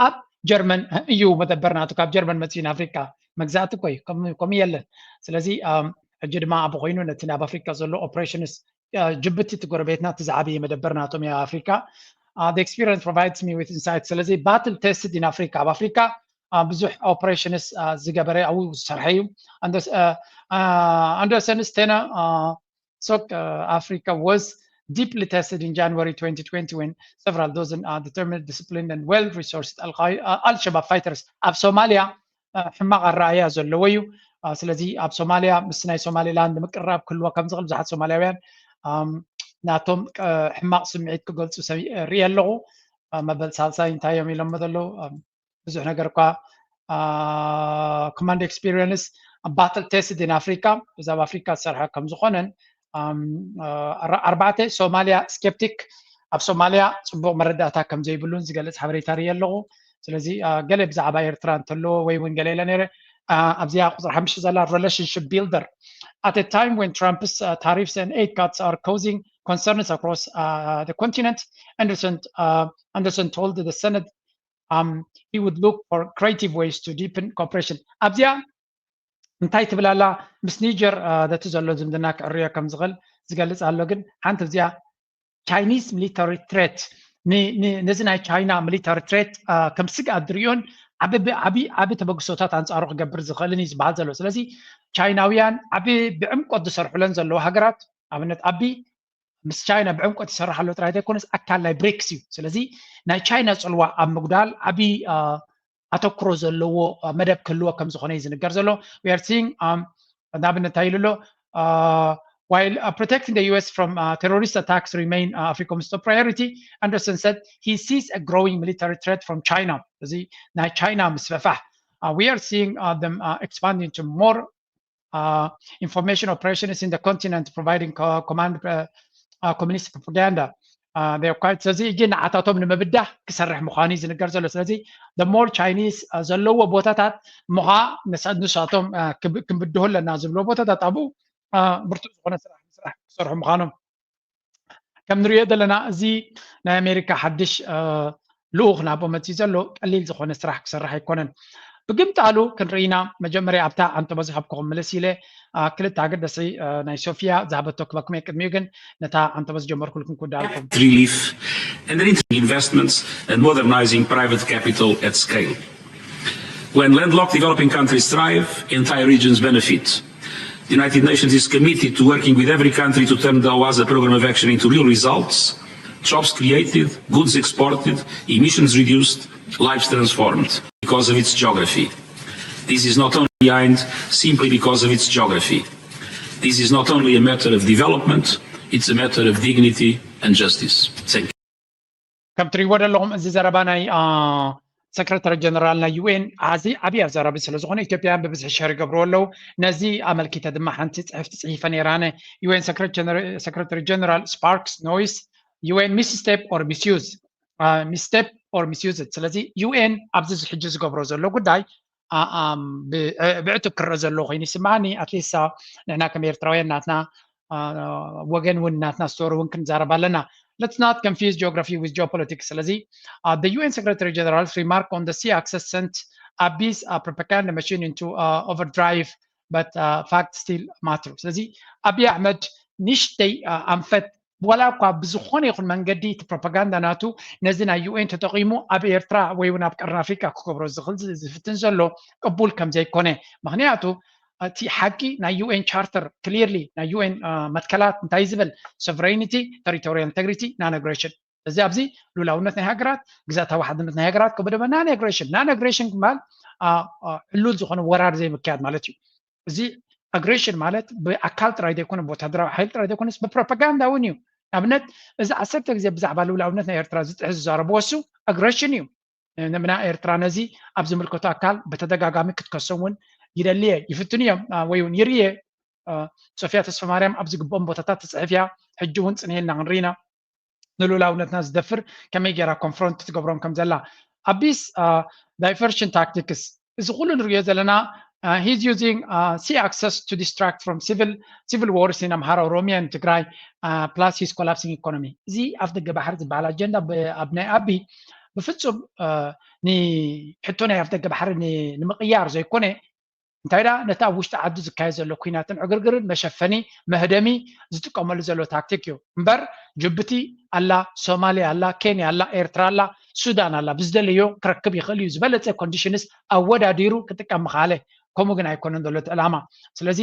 ኣብ ጀርመን እዩ መደበር ናቱ ካብ ጀርመን መፅኡ ንኣፍሪቃ መግዛእቲ እኮ እዩ ከምኡ የለን ስለዚ ሕጂ ድማ ኣብ ኮይኑ ነቲ ኣብ ኣፍሪቃ ዘሎ ኦፕሬሽንስ ጅቡቲ እቲ ጎረቤትና እቲ ዝዓበየ መደበር ናቶም ኣብ ኣፍሪካ the experience provides me with insight ስለዚ battle tested in Africa ኣብ ኣፍሪካ ብዙሕ ኦፕሬሽንስ ዝገበረ ኣብኡ ዝሰርሐ እዩ Anderson's tenure South Africa was deeply tested in January twenty twenty when several dozen uh, determined, disciplined, and well-resourced Al-Shabaab fighters ኣብ ሶማሊያ ሕማቕ ኣረኣያ ዘለዎ እዩ። ስለዚ ኣብ ሶማሊያ ምስ ናይ ሶማሊላንድ ምቅርራብ ክህልዎ ከም ዝኽእል ብዙሓት ሶማሊያውያን ናቶም ሕማቕ ስምዒት ክገልፁ ርኢ ኣለኹ። መበል ሳልሳይ እንታይ እዮም ኢሎሞ ዘለዉ ብዙሕ ነገር እኳ command experience battle tested in Africa እዚ ኣብ ኣፍሪካ ዝሰርሐ ከም ዝኾነን ኣርባዕተ ሶማሊያ ስኬፕቲክ ኣብ ሶማሊያ ፅቡቕ መረዳእታ ከም ዘይብሉን ዝገልፅ ሓበሬታ ርኢ ኣለኹ ስለዚ ገለ ብዛዕባ ኤርትራ እንተለዎ ወይ እውን ገለ ኢለ ነይረ ኣብዚኣ ቁፅሪ ሓሙሽተ ዘላ relationship builder at a time when Trump's uh, tariffs and aid cuts are causing concerns across uh, the continent Anderson uh, Anderson told the Senate um, he would look for creative ways to deepen cooperation ኣብዚኣ እንታይ ትብል ኣላ ምስ ኒጀር ነቲ ዘሎ ዝምድና ክዕርዮ ከም ዝኽእል ዝገልፅ ኣሎ ግን ሓንቲ ኣብዚኣ Chinese military threat ነዚ ናይ ቻይና ሚሊታሪ ትሬት ከም ስግኣት ዝርእዮን ዓቢ ዓቢ ተበግሶታት ኣንጻሩ ክገብር ዝኽእልን እዩ ዝበሃል ዘሎ ስለዚ ቻይናውያን ዓቢ ብዕምቆት ዝሰርሑለን ዘለዉ ሃገራት ኣብነት ዓቢ ምስ ቻይና ብዕምቆት ይሰርሕ ኣሎ ጥራይ ዘይኮነስ ኣካል ናይ ብሪክስ እዩ ስለዚ ናይ ቻይና ጽልዋ ኣብ ምጉዳል ዓቢ ኣተኩሮ ዘለዎ መደብ ክህልዎ ከም ዝኾነ እዩ ዝንገር ዘሎ we are seeing ንኣብነት እንታይ ኢሉ ኣሎ while uh, protecting the U S from uh, terrorist attacks remain uh, Africom's top priority, Anderson said he sees a growing military threat from China. እዚ ናይ ቻይና ምስፍሕፋሕ uh, we are seeing uh, them uh, expanding to more uh, information operations in the continent, providing co- command uh, uh, communist propaganda. Uh, they are quite ስለዚ እጂ ንዓታቶም ንምብዳህ ክሰርሕ ምዃኑ እዩ ዝንገር ዘሎ ስለዚ the more Chinese uh, ዘለዎ ቦታታት ምዃ ንሳቶም uh, ክንብድሆ ኣለና ዝብሎ ቦታታት ኣብኡ ብርቱዕ ዝኾነ ስራሕ ምስራሕ ክሰርሑ ምዃኖም ከም ንሪኦ ዘለና እዚ ናይ ኣሜሪካ ሓድሽ ልኡኽ ናብኡ መፅኡ ዘሎ ቀሊል ዝኾነ ስራሕ ክሰርሕ ኣይኮነን ብግምጣሉ ክንርኢና መጀመርያ ኣብታ ኣንተበዝሓብኩ ክምልስ ኢለ ክልተ ኣገደሲ ናይ ሶፊያ ዝሃበቶ ክበኩም ቅድሚኡ ግን ነታ ኣንተበዝ ጀመርኩልኩም ክውዳልኩም relief and investments and modernizing private capital at scale When landlocked developing countries thrive, entire regions benefit. The United Nations is committed to working with every country to turn the Awaza Programme of Action into real results, jobs created, goods exported, emissions reduced, lives transformed because of its geography. This is not only behind simply because of its geography. This is not only a matter of development, it's a matter of dignity and justice. Thank you. ከም ትሪእዎ ዘለኹም እዚ ዘረባ ናይ ሰክረታሪ ጀነራል ናይ ዩኤን ኣዚ ዓብያ ዘረቢ ስለ ዝኾነ ኢትዮጵያውያን ብብዝሒ ሸር ይገብርዎ ኣለዉ። ነዚ ኣመልኪተ ድማ ሓንቲ ፅሕፍቲ ፅሒፈ ነይራነ። ዩኤን ሰክረታሪ ጀነራል ስፓርክስ ኖይስ ዩኤን ሚስስቴፕ ኦር ሚስዩዝ ሚስስቴፕ ኦር ሚስዩዝ። ስለዚ ዩኤን ኣብዚ ሕጂ ዝገብሮ ዘሎ ጉዳይ ብዕቱብ ክረአ ዘሎ ኮይኑ ይስማዓኒ። ኣትሊስት ንሕና ከም ኤርትራውያን ናትና ወገን እውን ናትና ስቶሪ እውን ክንዛረብ ኣለና። Let's not confuse geography with geopolitics። ስለዚ the U N Secretary General's remark on the sea access sent Abi's propaganda machine into overdrive, but fact still matter። ስለዚ ኣቢ ኣሕመድ ንሽተይ ኣንፈት ዋላ እኳ ብዝኾነ ይኹን መንገዲ እቲ ፕሮፓጋንዳ ናቱ ነዚ ናይ ዩኤን ተጠቒሙ ኣብ ኤርትራ ወይ እውን ኣብ ቀርኒ ኣፍሪቃ ክገብሮ ዝኽእል ዝፍትን ዘሎ ቅቡል ከም ዘይኮነ፣ ምኽንያቱ እቲ ሓቂ ናይ ዩኤን ቻርተር ክሊርሊ ናይ ዩኤን መትከላት እንታይ ዝብል sovereignty፣ territorial integrity፣ non aggression። እዚ ኣብዚ ሉላውነት ናይ ሃገራት፣ ግዛታዊ ሓድነት ናይ ሃገራት ከምኡ ድማ non aggression። Non aggression ክበሃል ሕሉል ዝኾነ ወራር ዘይምክያድ ማለት እዩ። እዚ ኣግሬሽን ማለት ብኣካል ጥራይ ዘይኮነ ብወታደራዊ ሓይሊ ጥራይ ዘይኮነስ ብፕሮፓጋንዳ እውን እዩ። ንኣብነት እዚ ዓሰርተ ግዜ ብዛዕባ ልኡላውነት ናይ ኤርትራ ዝጥሕስ ዝዛረብዎ እሱ ኣግሬሽን እዩ። ንምና ኤርትራ ነዚ ኣብ ዝምልከቶ ኣካል ብተደጋጋሚ ክትከሶም እውን ይደልየ ይፍትኑ እዮም ወይ እውን ይርየ። ሶፊያ ተስፋ ማርያም ኣብ ዝግብኦም ቦታታት ትፅሕፍ እያ። ሕጂ እውን ፅንሄልና ክንርኢና ንሉላውነትና ዝደፍር ከመይ ገይራ ኮንፍሮንት ትገብሮም ከም ዘላ ኣቢስ diversion tactics እዚ ኩሉ ንሪኦ ዘለና he's using sea access to distract from civil civil wars in ኣምሓራ ኦሮሚያ ትግራይ plus his collapsing economy። እዚ ኣፍ ደገ ባሕሪ ዝበሃል ኣጀንዳ ኣብ ናይ ኣቢ ብፍፁም ንሕቶ ናይ ኣፍ ደገ ባሕሪ ንምቕያር ዘይኮነ እንታይ ደኣ ነቲ ኣብ ውሽጢ ዓዱ ዝካየድ ዘሎ ኲናትን ዕግርግርን መሸፈኒ መህደሚ ዝጥቀመሉ ዘሎ ታክቲክ እዩ እምበር ጅቡቲ ኣላ፣ ሶማልያ ኣላ፣ ኬንያ ኣላ፣ ኤርትራ ኣላ፣ ሱዳን ኣላ ብዝደለዮ ክረክብ ይኽእል እዩ። ዝበለፀ ኮንዲሽንስ ኣወዳዲሩ ክጥቀም ምኽኣለ። ከምኡ ግን ኣይኮነን ዘሎ እቲ ዕላማ። ስለዚ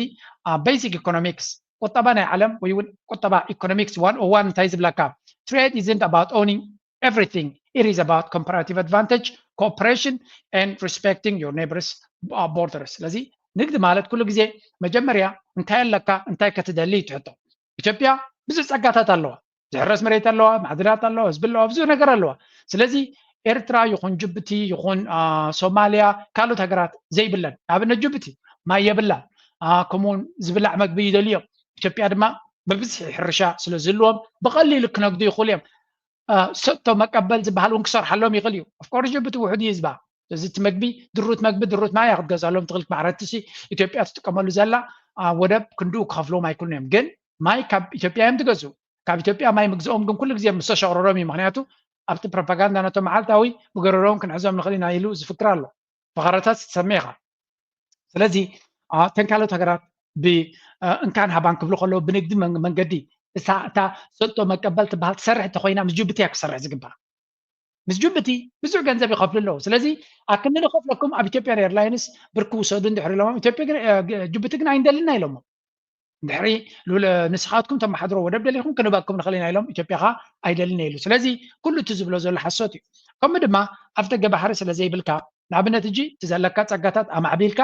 ኣብ ቤዚክ ኢኮኖሚክስ ቁጠባ ናይ ዓለም ወይ እውን ቁጠባ ኢኮኖሚክስ ዋን ኦ ዋን እንታይ ዝብለካ trade isn't about owning everything. It is about comparative advantage, cooperation, and respecting your neighbors' borders. ስለዚ ንግዲ ማለት ኩሉ ግዜ መጀመርያ እንታይ ኣለካ እንታይ ከትደሊ እዩ ትሕቶ። ኢትዮጵያ ብዙሕ ፀጋታት ኣለዋ። ዝሕረስ መሬት ኣለዋ፣ ማዕድናት ኣለዋ፣ ህዝቢ ኣለዋ፣ ብዙሕ ነገር ኣለዋ። ስለዚ ኤርትራ ይኹን ጅቡቲ ይኹን ሶማልያ ካልኦት ሃገራት ዘይብለን ንኣብነት ጅቡቲ ማይ የብላ ከምኡውን ዝብላዕ መግቢ ይደልዮም። ኢትዮጵያ ድማ ብብዝሒ ሕርሻ ስለ ዝህልዎም ብቐሊሉ ክነግዱ ይኽእሉ እዮም። ሰጥቶ መቀበል ዝበሃል እውን ክሰርሓሎም ይኽእል እዩ። ኦፍኮርስ ጅቡቲ ውሑድ እዩ ህዝባ። እዚ እቲ መግቢ ድሩት መግቢ ድሩት ማይ ክትገዛሎም ትኽእል። ማዕረቲ ኢትዮጵያ ትጥቀመሉ ዘላ ወደብ ክንድኡ ክኸፍልዎም ኣይክእሉን እዮም። ግን ማይ ካብ ኢትዮጵያ እዮም ትገዝኡ። ካብ ኢትዮጵያ ማይ ምግዝኦም ግን ኩሉ ግዜ ምስ ተሸቕረሮም እዩ። ምክንያቱ ኣብቲ ፕሮፓጋንዳ ነቶም መዓልታዊ ብገረሮም ክንሕዞም ንኽእል ኢና ኢሉ ዝፍክር ኣሎ። ፈኸራታት ትሰምዕ ኢኻ። ስለዚ እተን ካልኦት ሃገራት ብእንካን ሃባን ክብሉ ከለዉ ብንግዲ መንገዲ እታ ሰጥቶ መቀበል ትበሃል ትሰርሕ እንተኮይና ምስ ጅቡቲ እያ ክሰርሕ ዝግባእ። ምስ ጅቡቲ ብዙሕ ገንዘብ ይኸፍሉ ኣለዉ። ስለዚ ኣክንዲ ንኸፍለኩም ኣብ ኢትዮጵያን ኤርላይንስ ብርኪ ውሰዱ እንድሕር ኢሎሞም ኢትዮጵያ ግን ጅቡቲ ግን ኣይንደልና ኢሎሞም። እንድሕሪ ንስኻትኩም ተመሓድሮ ወደብ ደሊኹም ክንህበኩም ንኽእል ኢና ኢሎም ኢትዮጵያ ኸዓ ኣይደልን ኢሉ። ስለዚ ኩሉ እቲ ዝብሎ ዘሎ ሓሶት እዩ። ከምኡ ድማ ኣፍ ደገ ባሕሪ ስለ ዘይብልካ ንኣብነት ሕጂ እቲ ዘለካ ፀጋታት ኣማዕቢልካ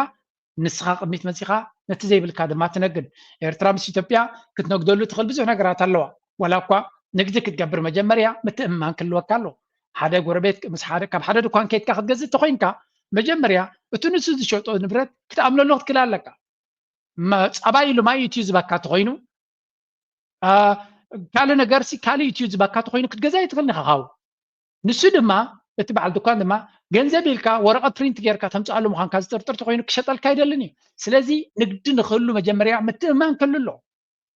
ንስኻ ቅድሚት መፂኻ ነቲ ዘይብልካ ድማ ትነግድ። ኤርትራ ምስ ኢትዮጵያ ክትነግደሉ ትኽእል ብዙሕ ነገራት ኣለዋ። ዋላ እኳ ንግዲ ክትገብር መጀመርያ ምትእምማን ክህልወካ ኣለዎ። ሓደ ጎረቤት ምስ ሓደ ካብ ሓደ ድኳን ከይድካ ክትገዝእ እንተኮይንካ መጀመርያ እቲ ንሱ ዝሸጦ ንብረት ክትኣምነሉ ክትክእል ኣለካ። ፃባ ኢሉ ማይ እዩ ዝበካ ተኮይኑ ካልእ ነገር ሲ ካልእ እዩ ዝበካ ተኮይኑ ክትገዛ ይትኽእል ኢኻ ካብኡ። ንሱ ድማ እቲ በዓል ድኳን ድማ ገንዘብ ኢልካ ወረቐት ፕሪንት ጌርካ ተምፅኣሉ ምዃንካ ዝጥርጥር ተኮይኑ ክሸጠልካ ኣይደልን እዩ። ስለዚ ንግዲ ንክህሉ መጀመርያ ምትእምማን ክህሉ ኣለዎ።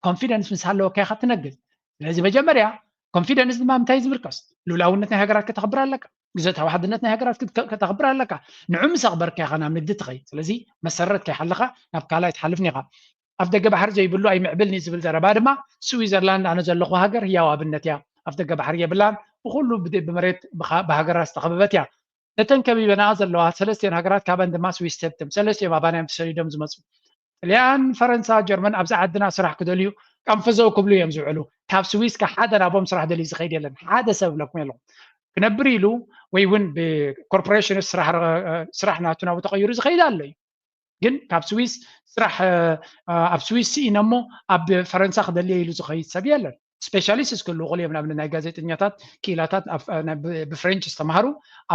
ኮንፊደንስ ምስ ሃለወካ ኢኻ ትነግድ። ስለዚ መጀመርያ ኮንፊደንስ ድማ ምንታይ ዝምልከስ? ልኡላውነት ናይ ሃገራት ከተኽብር ኣለካ። ግዝኣታዊ ሓድነት ናይ ሃገራት ከተኽብር ኣለካ። ንዑ ምስ ኣኽበርካ ኢኻ ናብ ንግዲ ትኸይድ። ስለዚ መሰረት ከይሓለኻ ናብ ካልኣይ ትሓልፍ ኒኻ። ኣፍ ደገ ባሕሪ ዘይብሉ ኣይምዕብልን እዩ ዝብል ዘረባ ድማ ስዊዘርላንድ ኣነ ዘለኹ ሃገር ህያው ኣብነት እያ። ኣፍ ደገ ባሕሪ የብላን። ብኹሉ ብመሬት ብሃገራት ዝተኸበበት እያ። ነተን ከቢበናኣ ዘለዋ ሰለስቲኦን ሃገራት ካበን ድማ ስዊስ ትህብትም። ሰለስቲኦም ኣባና እዮም ተሰዲዶም ዝመፁ። ጥልያን፣ ፈረንሳ፣ ጀርመን ኣብዚ ዓድና ስራሕ ክደልዩ ቀንፈዘው ክብሉ እዮም ዝውዕሉ። ካብ ስዊስ ከ ሓደ ናቦም ስራሕ ደልዩ ዝኸይድ የለን። ሓደ ሰብ እብለኩም ኣለኹ ክነብር ኢሉ ወይ እውን ብኮርፖሬሽን ስራሕ ናቱ ናብኡ ተቐይሩ ዝኸይድ ኣሎ እዩ። ግን ካብ ስዊስ ስራሕ ኣብ ስዊስ ስኢነ እሞ ኣብ ፈረንሳ ክደልየ ኢሉ ዝኸይድ ሰብ የለን። ስፔሻሊስት እስክህልዉ ክእሉ እዮም። ንኣብነት ናይ ጋዜጠኛታት ክኢላታት ብፍሬንች ዝተማሃሩ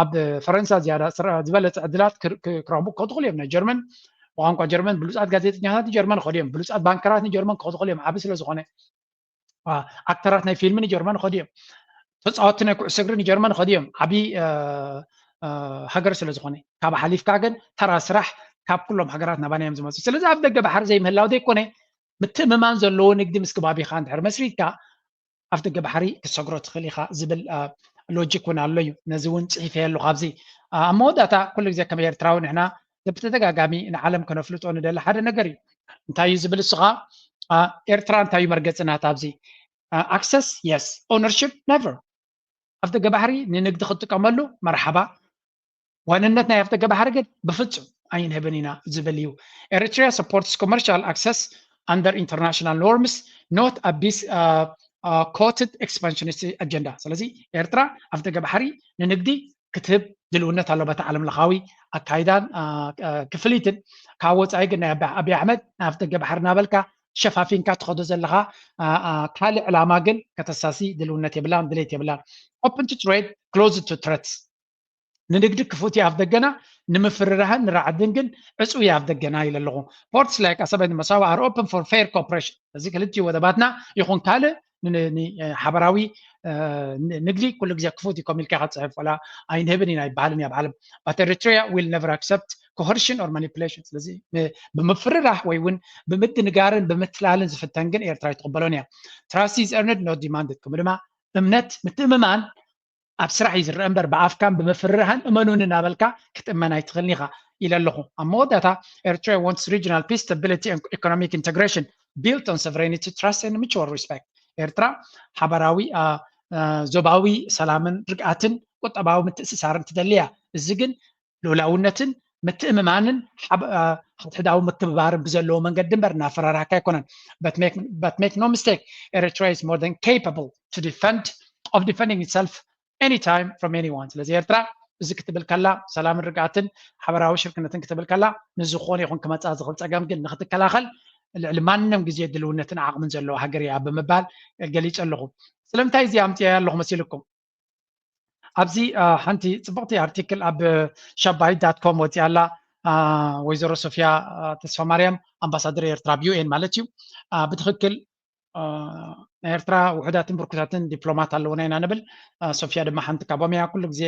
ኣብ ፈረንሳ ዝያዳ ዝበለፀ ዕድላት ክረኽቡ ክኸዱ ክእሉ እዮም። ናይ ጀርመን ብቋንቋ ጀርመን ብሉፃት ጋዜጠኛታት ንጀርመን ክኸዱ እዮም። ብሉፃት ባንከራት ንጀርመን ክኸዱ ክእሉ እዮም። ዓቢ ስለ ዝኾነ ኣክተራት ናይ ፊልም ንጀርመን ኸዱ እዮም። ተፃወቲ ናይ ኩዕሶ እግሪ ንጀርመን ኸዱ እዮም። ዓብዪ ሃገር ስለ ዝኾነ ካብ ሓሊፍካ ግን ተራ ስራሕ ካብ ኩሎም ሃገራት ናባና እዮም ዝመፁ። ስለዚ ኣብ ደገ ባሕሪ ዘይምህላው ዘይኮነ ምትእምማን ዘለዎ ንግዲ ምስ ከባቢኻ እንድሕር መስሪትካ ኣብ ደገ ባሕሪ ክትሰግሮ ትኽእል ኢኻ ዝብል ሎጂክ እውን ኣሎ እዩ። ነዚ እውን ፅሒፈ ኣለኹ ኣብዚ። ኣብ መወዳእታ ኩሉ ግዜ ከም ኤርትራዊ ንሕና ብተደጋጋሚ ንዓለም ከነፍልጦ ንደሊ ሓደ ነገር እዩ። እንታይ እዩ ዝብል እሱ ኸዓ ኤርትራ እንታይ እዩ መርገፅና ኣብዚ access yes ownership never ኣብ ደገ ባሕሪ ንንግዲ ክትጥቀመሉ መርሓባ ዋንነት ናይ ኣፍደገ ባሕሪ ግን ብፍጹም ኣይንህብን ኢና ዝብል እዩ። Eritrea supports commercial access under international norms, not a bis quoted expansionist agenda። ስለዚ ኤርትራ ኣፍደገ ባሕሪ ንንግዲ ክትህብ ድልውነት ኣሎ በቲ ዓለም ለኻዊ ኣካይዳን ክፍሊትን። ካብ ወፃኢ ግን ናይ ኣብይ ኣሕመድ ናይ ኣፍደገ ባሕሪ እናበልካ ሸፋፊንካ ትኸዶ ዘለኻ ካልእ ዕላማ ግን ከተሳሲ ድልውነት የብላን፣ ድሌት የብላን። Open to trade, closed to threats። ንንግዲ ክፉት እያ ኣፍደገና፣ ንምፍርራህን ንራዕድን ግን ዕጹው እያ ኣፍደገና ኢለ ኣለኹ። Ports like Asab and Massawa are open for fair cooperation። እዚ ክልቲኡ ወደባትና ይኹን ካልእ ሓበራዊ ንግዲ ኩሉ ግዜ ክፉት እዩ። ከም ኢልካ ክትፅሕፍ ወላ ኣይንህብን ኢና ይበሃልን እዩ ኣብ ዓለም። But Eritrea will never accept coercion or manipulation። ስለዚ ብምፍርራህ ወይ እውን ብምድንጋርን ብምትላልን ዝፍተን ግን ኤርትራ ኣይትቕበሎን እያ። Trust is earned, not demanded። ከምኡ ድማ እምነት ምትእምማን ኣብ ስራሕ እዩ ዝረአ እምበር ብኣፍካን ብምፍርራህን እመኑኒ እናበልካ ክትእመን ኣይትኽእልን ኢኻ ኢለ ኣለኹ። ኣብ መወዳእታ Eritrea wants regional peace, stability and economic integration built on sovereignty, trust and mutual respect። ኤርትራ ሓበራዊ ዞባዊ ሰላምን ርግኣትን ቁጠባዊ ምትእስሳርን ትደሊ እያ። እዚ ግን ልኡላውነትን ምትእምማንን ሓድሕዳዊ ምክብባርን ብዘለዎ መንገዲ እምበር እናፈራራህካ ኣይኮነን። But make no mistake, Eritrea is more than capable to defend of defending itself anytime from anyone። ስለዚ ኤርትራ እዚ ክትብል ከላ ሰላምን ርግኣትን ሓበራዊ ሽርክነትን ክትብል ከላ ንዝኾነ ይኹን ክመፃ ዝኽእል ፀገም ግን ንክትከላኸል ልዕሊ ማንም ግዜ ድልውነትን ዓቕምን ዘለዎ ሃገር እያ ብምባል ገሊፀ ኣለኹ። ስለምንታይ እዚ ኣምፅያ ኣለኹ መሲልኩም? ኣብዚ ሓንቲ ፅብቕቲ ኣርቲክል ኣብ ሻባይ ዳት ኮም ወፂኣ ኣላ። ወይዘሮ ሶፊያ ተስፋ ማርያም ኣምባሳደር ኤርትራ ኣብ ዩ ኤን ማለት እዩ። ብትኽክል ናይ ኤርትራ ውሑዳትን ብርኩታትን ዲፕሎማት ኣለውና ኢና ንብል። ሶፊያ ድማ ሓንቲ ካብኦም እያ። ኩሉ ግዜ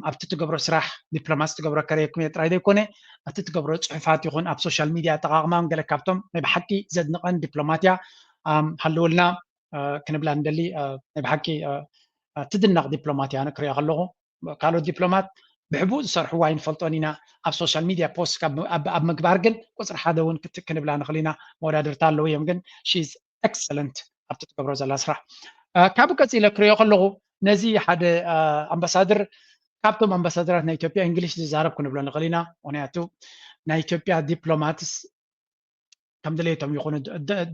ኣብቲ ትገብሮ ስራሕ ዲፕሎማሲ ትገብሮ ከረየኩም እየ ጥራይ ዘይኮነ ኣብቲ ትገብሮ ፅሑፋት ይኹን ኣብ ሶሻል ሚድያ ኣጠቃቅማ ገለ ካብቶም ናይ ብሓቂ ዘድንቀን ዲፕሎማት እያ። ሃልውልና ክንብላ ንደሊ ናይ ብሓቂ ትድነቕ ዲፕሎማት እያ። ኣነ ክሪኣ ከለኹ ካልኦት ዲፕሎማት ብሕቡእ ዝሰርሕዋ ኣይንፈልጦን ኢና። ኣብ ሶሻል ሚድያ ፖስት ኣብ ምግባር ግን ቁፅሪ ሓደ እውን ክንብላ ንኽእል ኢና። መወዳድርታ ኣለዉ እዮም ግን she is excellent ኣብቲ ትገብሮ ዘላ ስራሕ። ካብ ቀፂለ ክሪኦ ከለኹ ነዚ ሓደ ኣምባሳደር ካብቶም ኣምባሳደራት ናይ ኢትዮጵያ እንግሊሽ ዝዛረብ ክንብሎ ንኽእል ኢና። ምክንያቱ ናይ ኢትዮጵያ ዲፕሎማትስ ከም ድሌቶም ይኹኑ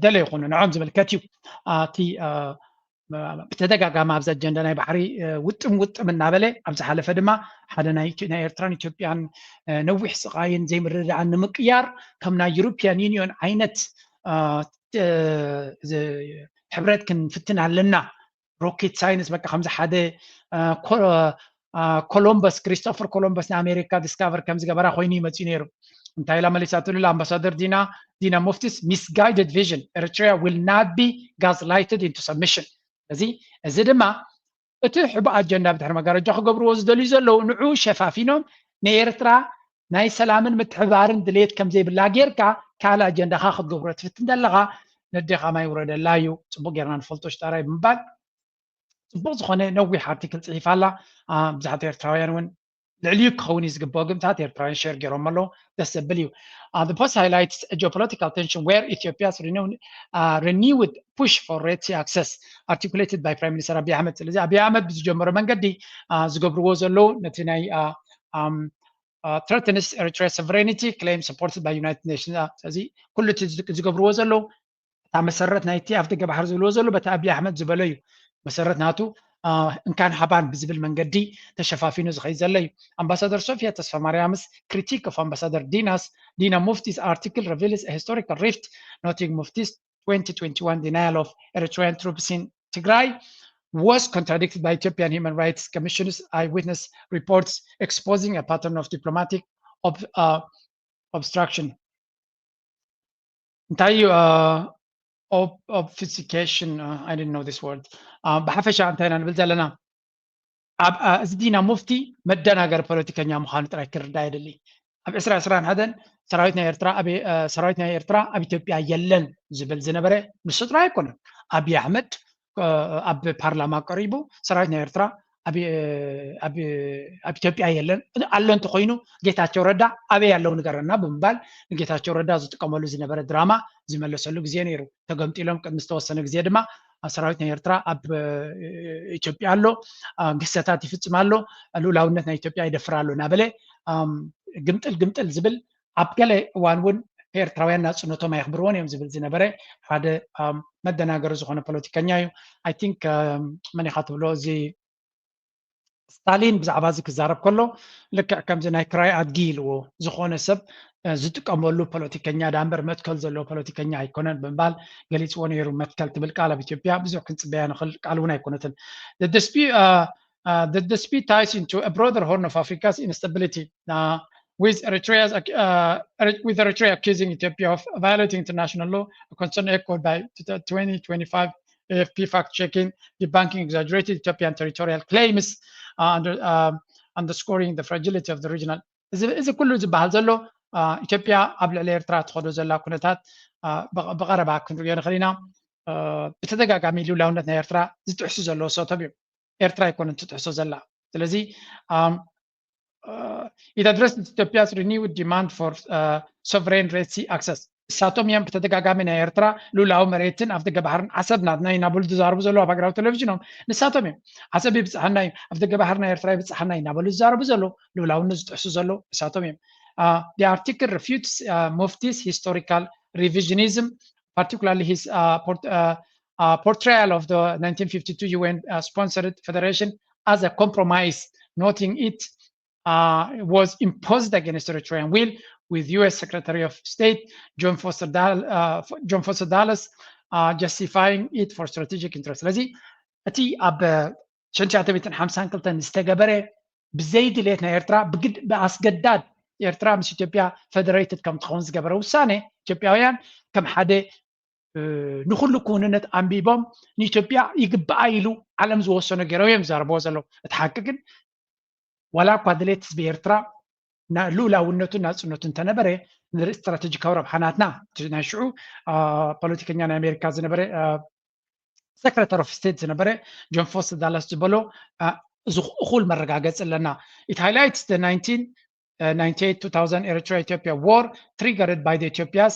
ደለ ይኹኑ ንዖም ዝምልከት እዩ። እቲ ብተደጋጋሚ ኣብዚ ኣጀንዳ ናይ ባሕሪ ውጥም ውጥም እናበለ ኣብ ዝሓለፈ ድማ ሓደ ናይ ኤርትራን ኢትዮጵያን ነዊሕ ስቃይን ዘይምርድዳእን ንምቅያር ከም ናይ ዩሮፒያን ዩኒዮን ዓይነት ሕብረት ክንፍትን ኣለና። ሮኬት ሳይንስ በቃ ከምዚ ሓደ ኮሎምበስ ክሪስቶፈር ኮሎምበስ ንኣሜሪካ ዲስካቨር ከም ዝገበራ ኮይኑ ይመፅኡ ነይሩ። እንታይ ኢላ መሊሳትሉ ኣምባሳደር ዲና ዲና ሙፍቲስ misguided vision Eritrea will not be gaslighted into submission። ስለዚ እዚ ድማ እቲ ሕቡእ ኣጀንዳ ብድሕሪ መጋረጃ ክገብርዎ ዝደልዩ ዘለዉ ንዑ ሸፋፊኖም ንኤርትራ ናይ ሰላምን ምትሕባርን ድሌት ከም ዘይብላ ጌርካ ካልእ ኣጀንዳኻ ክትገብሮ ትፍትን ዘለኻ ነዴኻ ማይ ውረደላ እዩ። ፅቡቅ ጌርና ንፈልጦ ሽጣራይ ብምባል ፅቡቅ ዝኾነ ነዊሕ ኣርቲክል ፅሒፋ ኣላ። ብዙሓት ኤርትራውያን እውን ልዕሊኡ ክኸውን እዩ ዝግብኦ ግምታት ኤርትራውያን ሸር ገይሮም ኣለዉ። ደስ ዘብል እዩ። The post highlights a geopolitical tension where Ethiopia's renewed push for Red Sea access articulated by Prime Minister Abiy Ahmed። ስለዚ ኣቢይ ኣሕመድ ብዝጀመሮ መንገዲ ዝገብርዎ ዘለዉ ነቲ ናይ threatens Eritrea sovereignty claim supported by United Nations። ስለዚ ኩሉ እቲ ዝገብርዎ ዘለዉ እታ መሰረት ናይቲ ኣፍደገ ባሕሪ ዝብልዎ ዘሎ በቲ ኣቢይ ኣሕመድ ዝበሎ እዩ። መሰረት ናቱ እንካን ሃባን ብዝብል መንገዲ ተሸፋፊኑ ዝኸይድ ዘሎ እዩ። ኣምባሳደር ሶፊያ ተስፋ ማርያምስ critique of ambassador Dina's Dina Mufti's article reveals a historical rift, noting Mufti's twenty twenty-one denial of Eritrean troops in Tigray was contradicted by Ethiopian Human Rights Commission's eyewitness reports exposing a pattern of diplomatic ob- uh, obstruction. እንታይ እዩ obfuscation? I didn't know this word. ብሓፈሻ እንታይ ኢና ንብል ዘለና? ኣብ እዚ ዲና ሙፍቲ መደናገር ፖለቲከኛ ምዃኑ ጥራይ ክርዳ የድሊ። ኣብ ዕስራ ዕስራን ሓደን ሰራዊት ናይ ኤርትራ ሰራዊት ናይ ኤርትራ ኣብ ኢትዮጵያ የለን ዝብል ዝነበረ ንሱ ጥራይ ኣይኮነን። ኣብይ ኣሕመድ ኣብ ፓርላማ ቀሪቡ ሰራዊት ናይ ኤርትራ ኣብ ኢትዮጵያ የለን ኣሎ እንተኮይኑ ጌታቸው ረዳ ኣበይ ኣለዉ ንገረና ብምባል ንጌታቸው ረዳ ዝጥቀመሉ ዝነበረ ድራማ ዝመለሰሉ ግዜ ነይሩ። ተገምጢሎም ቅድሚ ዝተወሰነ ግዜ ድማ ሰራዊት ናይ ኤርትራ ኣብ ኢትዮጵያ ኣሎ፣ ግህሰታት ይፍፅም ኣሎ፣ ልኡላውነት ናይ ኢትዮጵያ ይደፍር ኣሎ እናበለ ግምጥል ግምጥል ዝብል ኣብ ገለ እዋን እውን ኤርትራውያን ናፅነቶም ኣየኽብርዎን እዮም ዝብል ዝነበረ ሓደ መደናገሪ ዝኾነ ፖለቲከኛ እዩ። I think መን ኢኻ ትብሎ እዚ ስታሊን ብዛዕባ እዚ ክዛረብ ከሎ ልክዕ ከምዚ ናይ ክራይ ኣድጊ ኢልዎ ዝኾነ ሰብ ዝጥቀመሉ ፖለቲከኛ ዳኣ እምበር መትከል ዘለዎ ፖለቲከኛ ኣይኮነን ብምባል ገሊፅዎ ነይሩ። መትከል ትብል ቃል ኣብ ኢትዮጵያ ብዙሕ ክንፅበያ ንኽእል ቃል እውን ኣይኮነትን። The dispute ties into a broader Horn of Africa's instability, with Eritrea's, uh, with Eritrea accusing Ethiopia of violating international law, a concern echoed by the twenty twenty-five A F P fact-checking, debunking exaggerated Ethiopian territorial claims, uh, under, um, underscoring the fragility of the regional. እዚ ኩሉ ዝበሃል ዘሎ ኢትዮጵያ ኣብ ልዕሊ ኤርትራ ትኸዶ ዘላ ኩነታት ብቐረባ ክንሪኦ ንኽእል ኢና። ብተደጋጋሚ ልውላውነት ናይ ኤርትራ ዝጥሕሱ ዘለዉ ሰቶም እዮም። ኤርትራ ኣይኮነን ትጥሕሶ ዘላ። ስለዚ it addressed Ethiopia's renewed demand for sovereign Red Sea access. እሳቶም እዮም ብተደጋጋሚ ናይ ኤርትራ ልኡላዊ መሬትን ኣፍደገ ባሕርን ዓሰብ ናትና እዩ እናበሉ ዝዛረቡ ዘለዉ ኣብ ሃገራዊ ቴሌቪዥኖም። ንሳቶም እዮም ዓሰብ ይብፅሓና እዩ፣ ኣፍደገ ባሕሪ ናይ ኤርትራ ይብፅሓና እዩ እናበሉ ዝዛረቡ ዘለዉ። ልኡላውነት ዝጥሕሱ ዘለዉ እሳቶም እዮም። The article refutes Mufti's historical revisionism, particularly his portrayal of the nineteen fifty-two U N sponsored federation as a compromise, noting it uh, was imposed against Eritrean will, with U S Secretary of State John Foster, Dal- uh, John Foster Dulles uh, justifying it for strategic interest. ስለዚ እቲ ኣብ ሸንሻተ ቤትን ሓምሳን ክልተን ዝተገበረ ብዘይ ድሌት ናይ ኤርትራ ብኣስገዳድ ኤርትራ ምስ ኢትዮጵያ ፈደሬትድ ከም ትኸውን ዝገበረ ውሳኔ ኢትዮጵያውያን ከም ሓደ ንኩሉ ክውንነት ኣንቢቦም ንኢትዮጵያ ይግባኣ ኢሉ ዓለም ዝወሰኖ ገይሮም እዮም ዝዛረብዎ ዘለዉ። እቲ ሓቂ ግን ዋላ እኳ ድሌት ህዝቢ ኤርትራ ልኡላውነቱን ናፅነቱ እንተነበረ ንርኢ ስትራቴጂካዊ ረብሓ ናትና ናይ ሽዑ ፖለቲከኛ ናይ ኣሜሪካ ዝነበረ Secretary of State ዝነበረ ጆን ፎስተር ዳለስ ዝበሎ እዚ እኹል መረጋገፂ ኣለና። It highlights the nineteen ninety-eight two thousand Eritrea Ethiopia war triggered by the Ethiopia's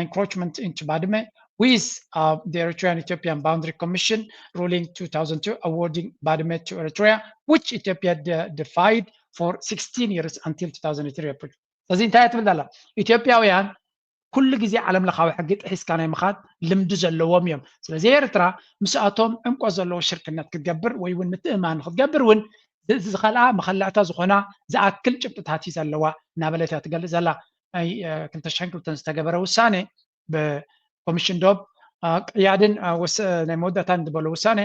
encroachment into Badme, with uh, the Eritrean Ethiopian Boundary Commission ruling two thousand two awarding Badme to Eritrea, which Ethiopia de- defied for sixteen years until two thousand three. ስለዚ እንታይ ትብል ኣላ ኢትዮጵያውያን ኩሉ ግዜ ዓለም ለኻዊ ሕጊ ጥሒስካ ናይ ምኻድ ልምዲ ዘለዎም እዮም። ስለዚ ኤርትራ ምስኣቶም ዕምቆ ዘለዎ ሽርክነት ክትገብር ወይ እውን ምትእማን ክትገብር እውን ዝኸልኣ መኸላእታ ዝኾና ዝኣክል ጭብጥታት እዩ ዘለዋ እናበለት እያ ትገልጽ ዘላ። ናይ ክልተ ሽሕን ክልተን ዝተገበረ ውሳኔ ብኮሚሽን ዶብ ቅያድን ናይ መወዳእታን ዝበሎ ውሳኔ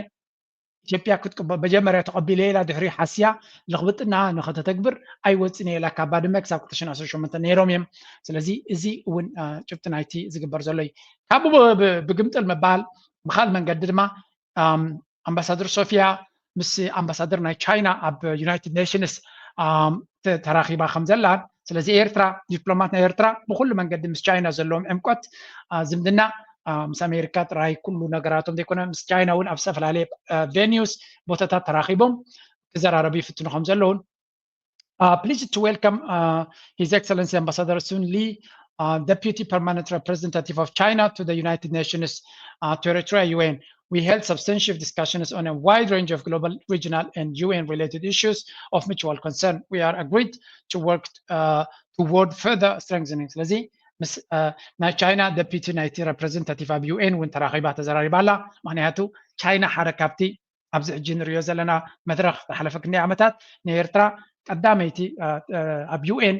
ኢትዮጵያ ክትቅበ መጀመርያ ተቐቢለ ኢላ ድሕሪ ሓስያ ልኽብጥና ንኸተተግብር ኣይወፅን እየ ኢላ ካብ ባድመ ክሳብ ክልተ ሽሕን ዓሰርተ ሸሞንተ ነይሮም እዮም። ስለዚ እዚ እውን ጭብጢ ናይቲ ዝግበር ዘሎ እዩ። ካብ ብግምጥል ምባል ብካል መንገዲ ድማ ኣምባሳደር ሶፊያ ምስ ኣምባሳደር ናይ ቻይና ኣብ ዩናይትድ ኔሽንስ ተራኺባ ከም ዘላ። ስለዚ ኤርትራ ዲፕሎማት ናይ ኤርትራ ብኩሉ መንገዲ ምስ ቻይና ዘለዎም ዕምቆት ዝምድና ምስ ኣሜሪካ ጥራይ ኩሉ ነገራቶም ዘይኮነ ምስ ቻይና እውን ኣብ ዝተፈላለየ ቬኒውስ ቦታታት ተራኺቦም ክዘራረቡ ይፍትኑ ከም ዘለውን pleased to welcome uh, His Excellency Ambassador Sun Li, uh, Deputy Permanent Representative of China to the United Nations uh, to Eritrea U N. We held substantive discussions on a wide range of global, regional, and U N related issues of mutual concern. We are agreed to work uh, toward further strengthening. ስለዚ ምስ ናይ ቻይና ደፒቲ ናይቲ ሬፕሬዘንታቲቭ ኣብ ዩ ኤን እውን ተራኺባ ተዘራሪባ ኣላ። ምክንያቱ ቻይና ሓደ ካብቲ ኣብዚ ሕጂ ንሪኦ ዘለና መድረኽ ዝሓለፈ ክንደይ ዓመታት ንኤርትራ ቀዳመይቲ ኣብ ዩ ኤን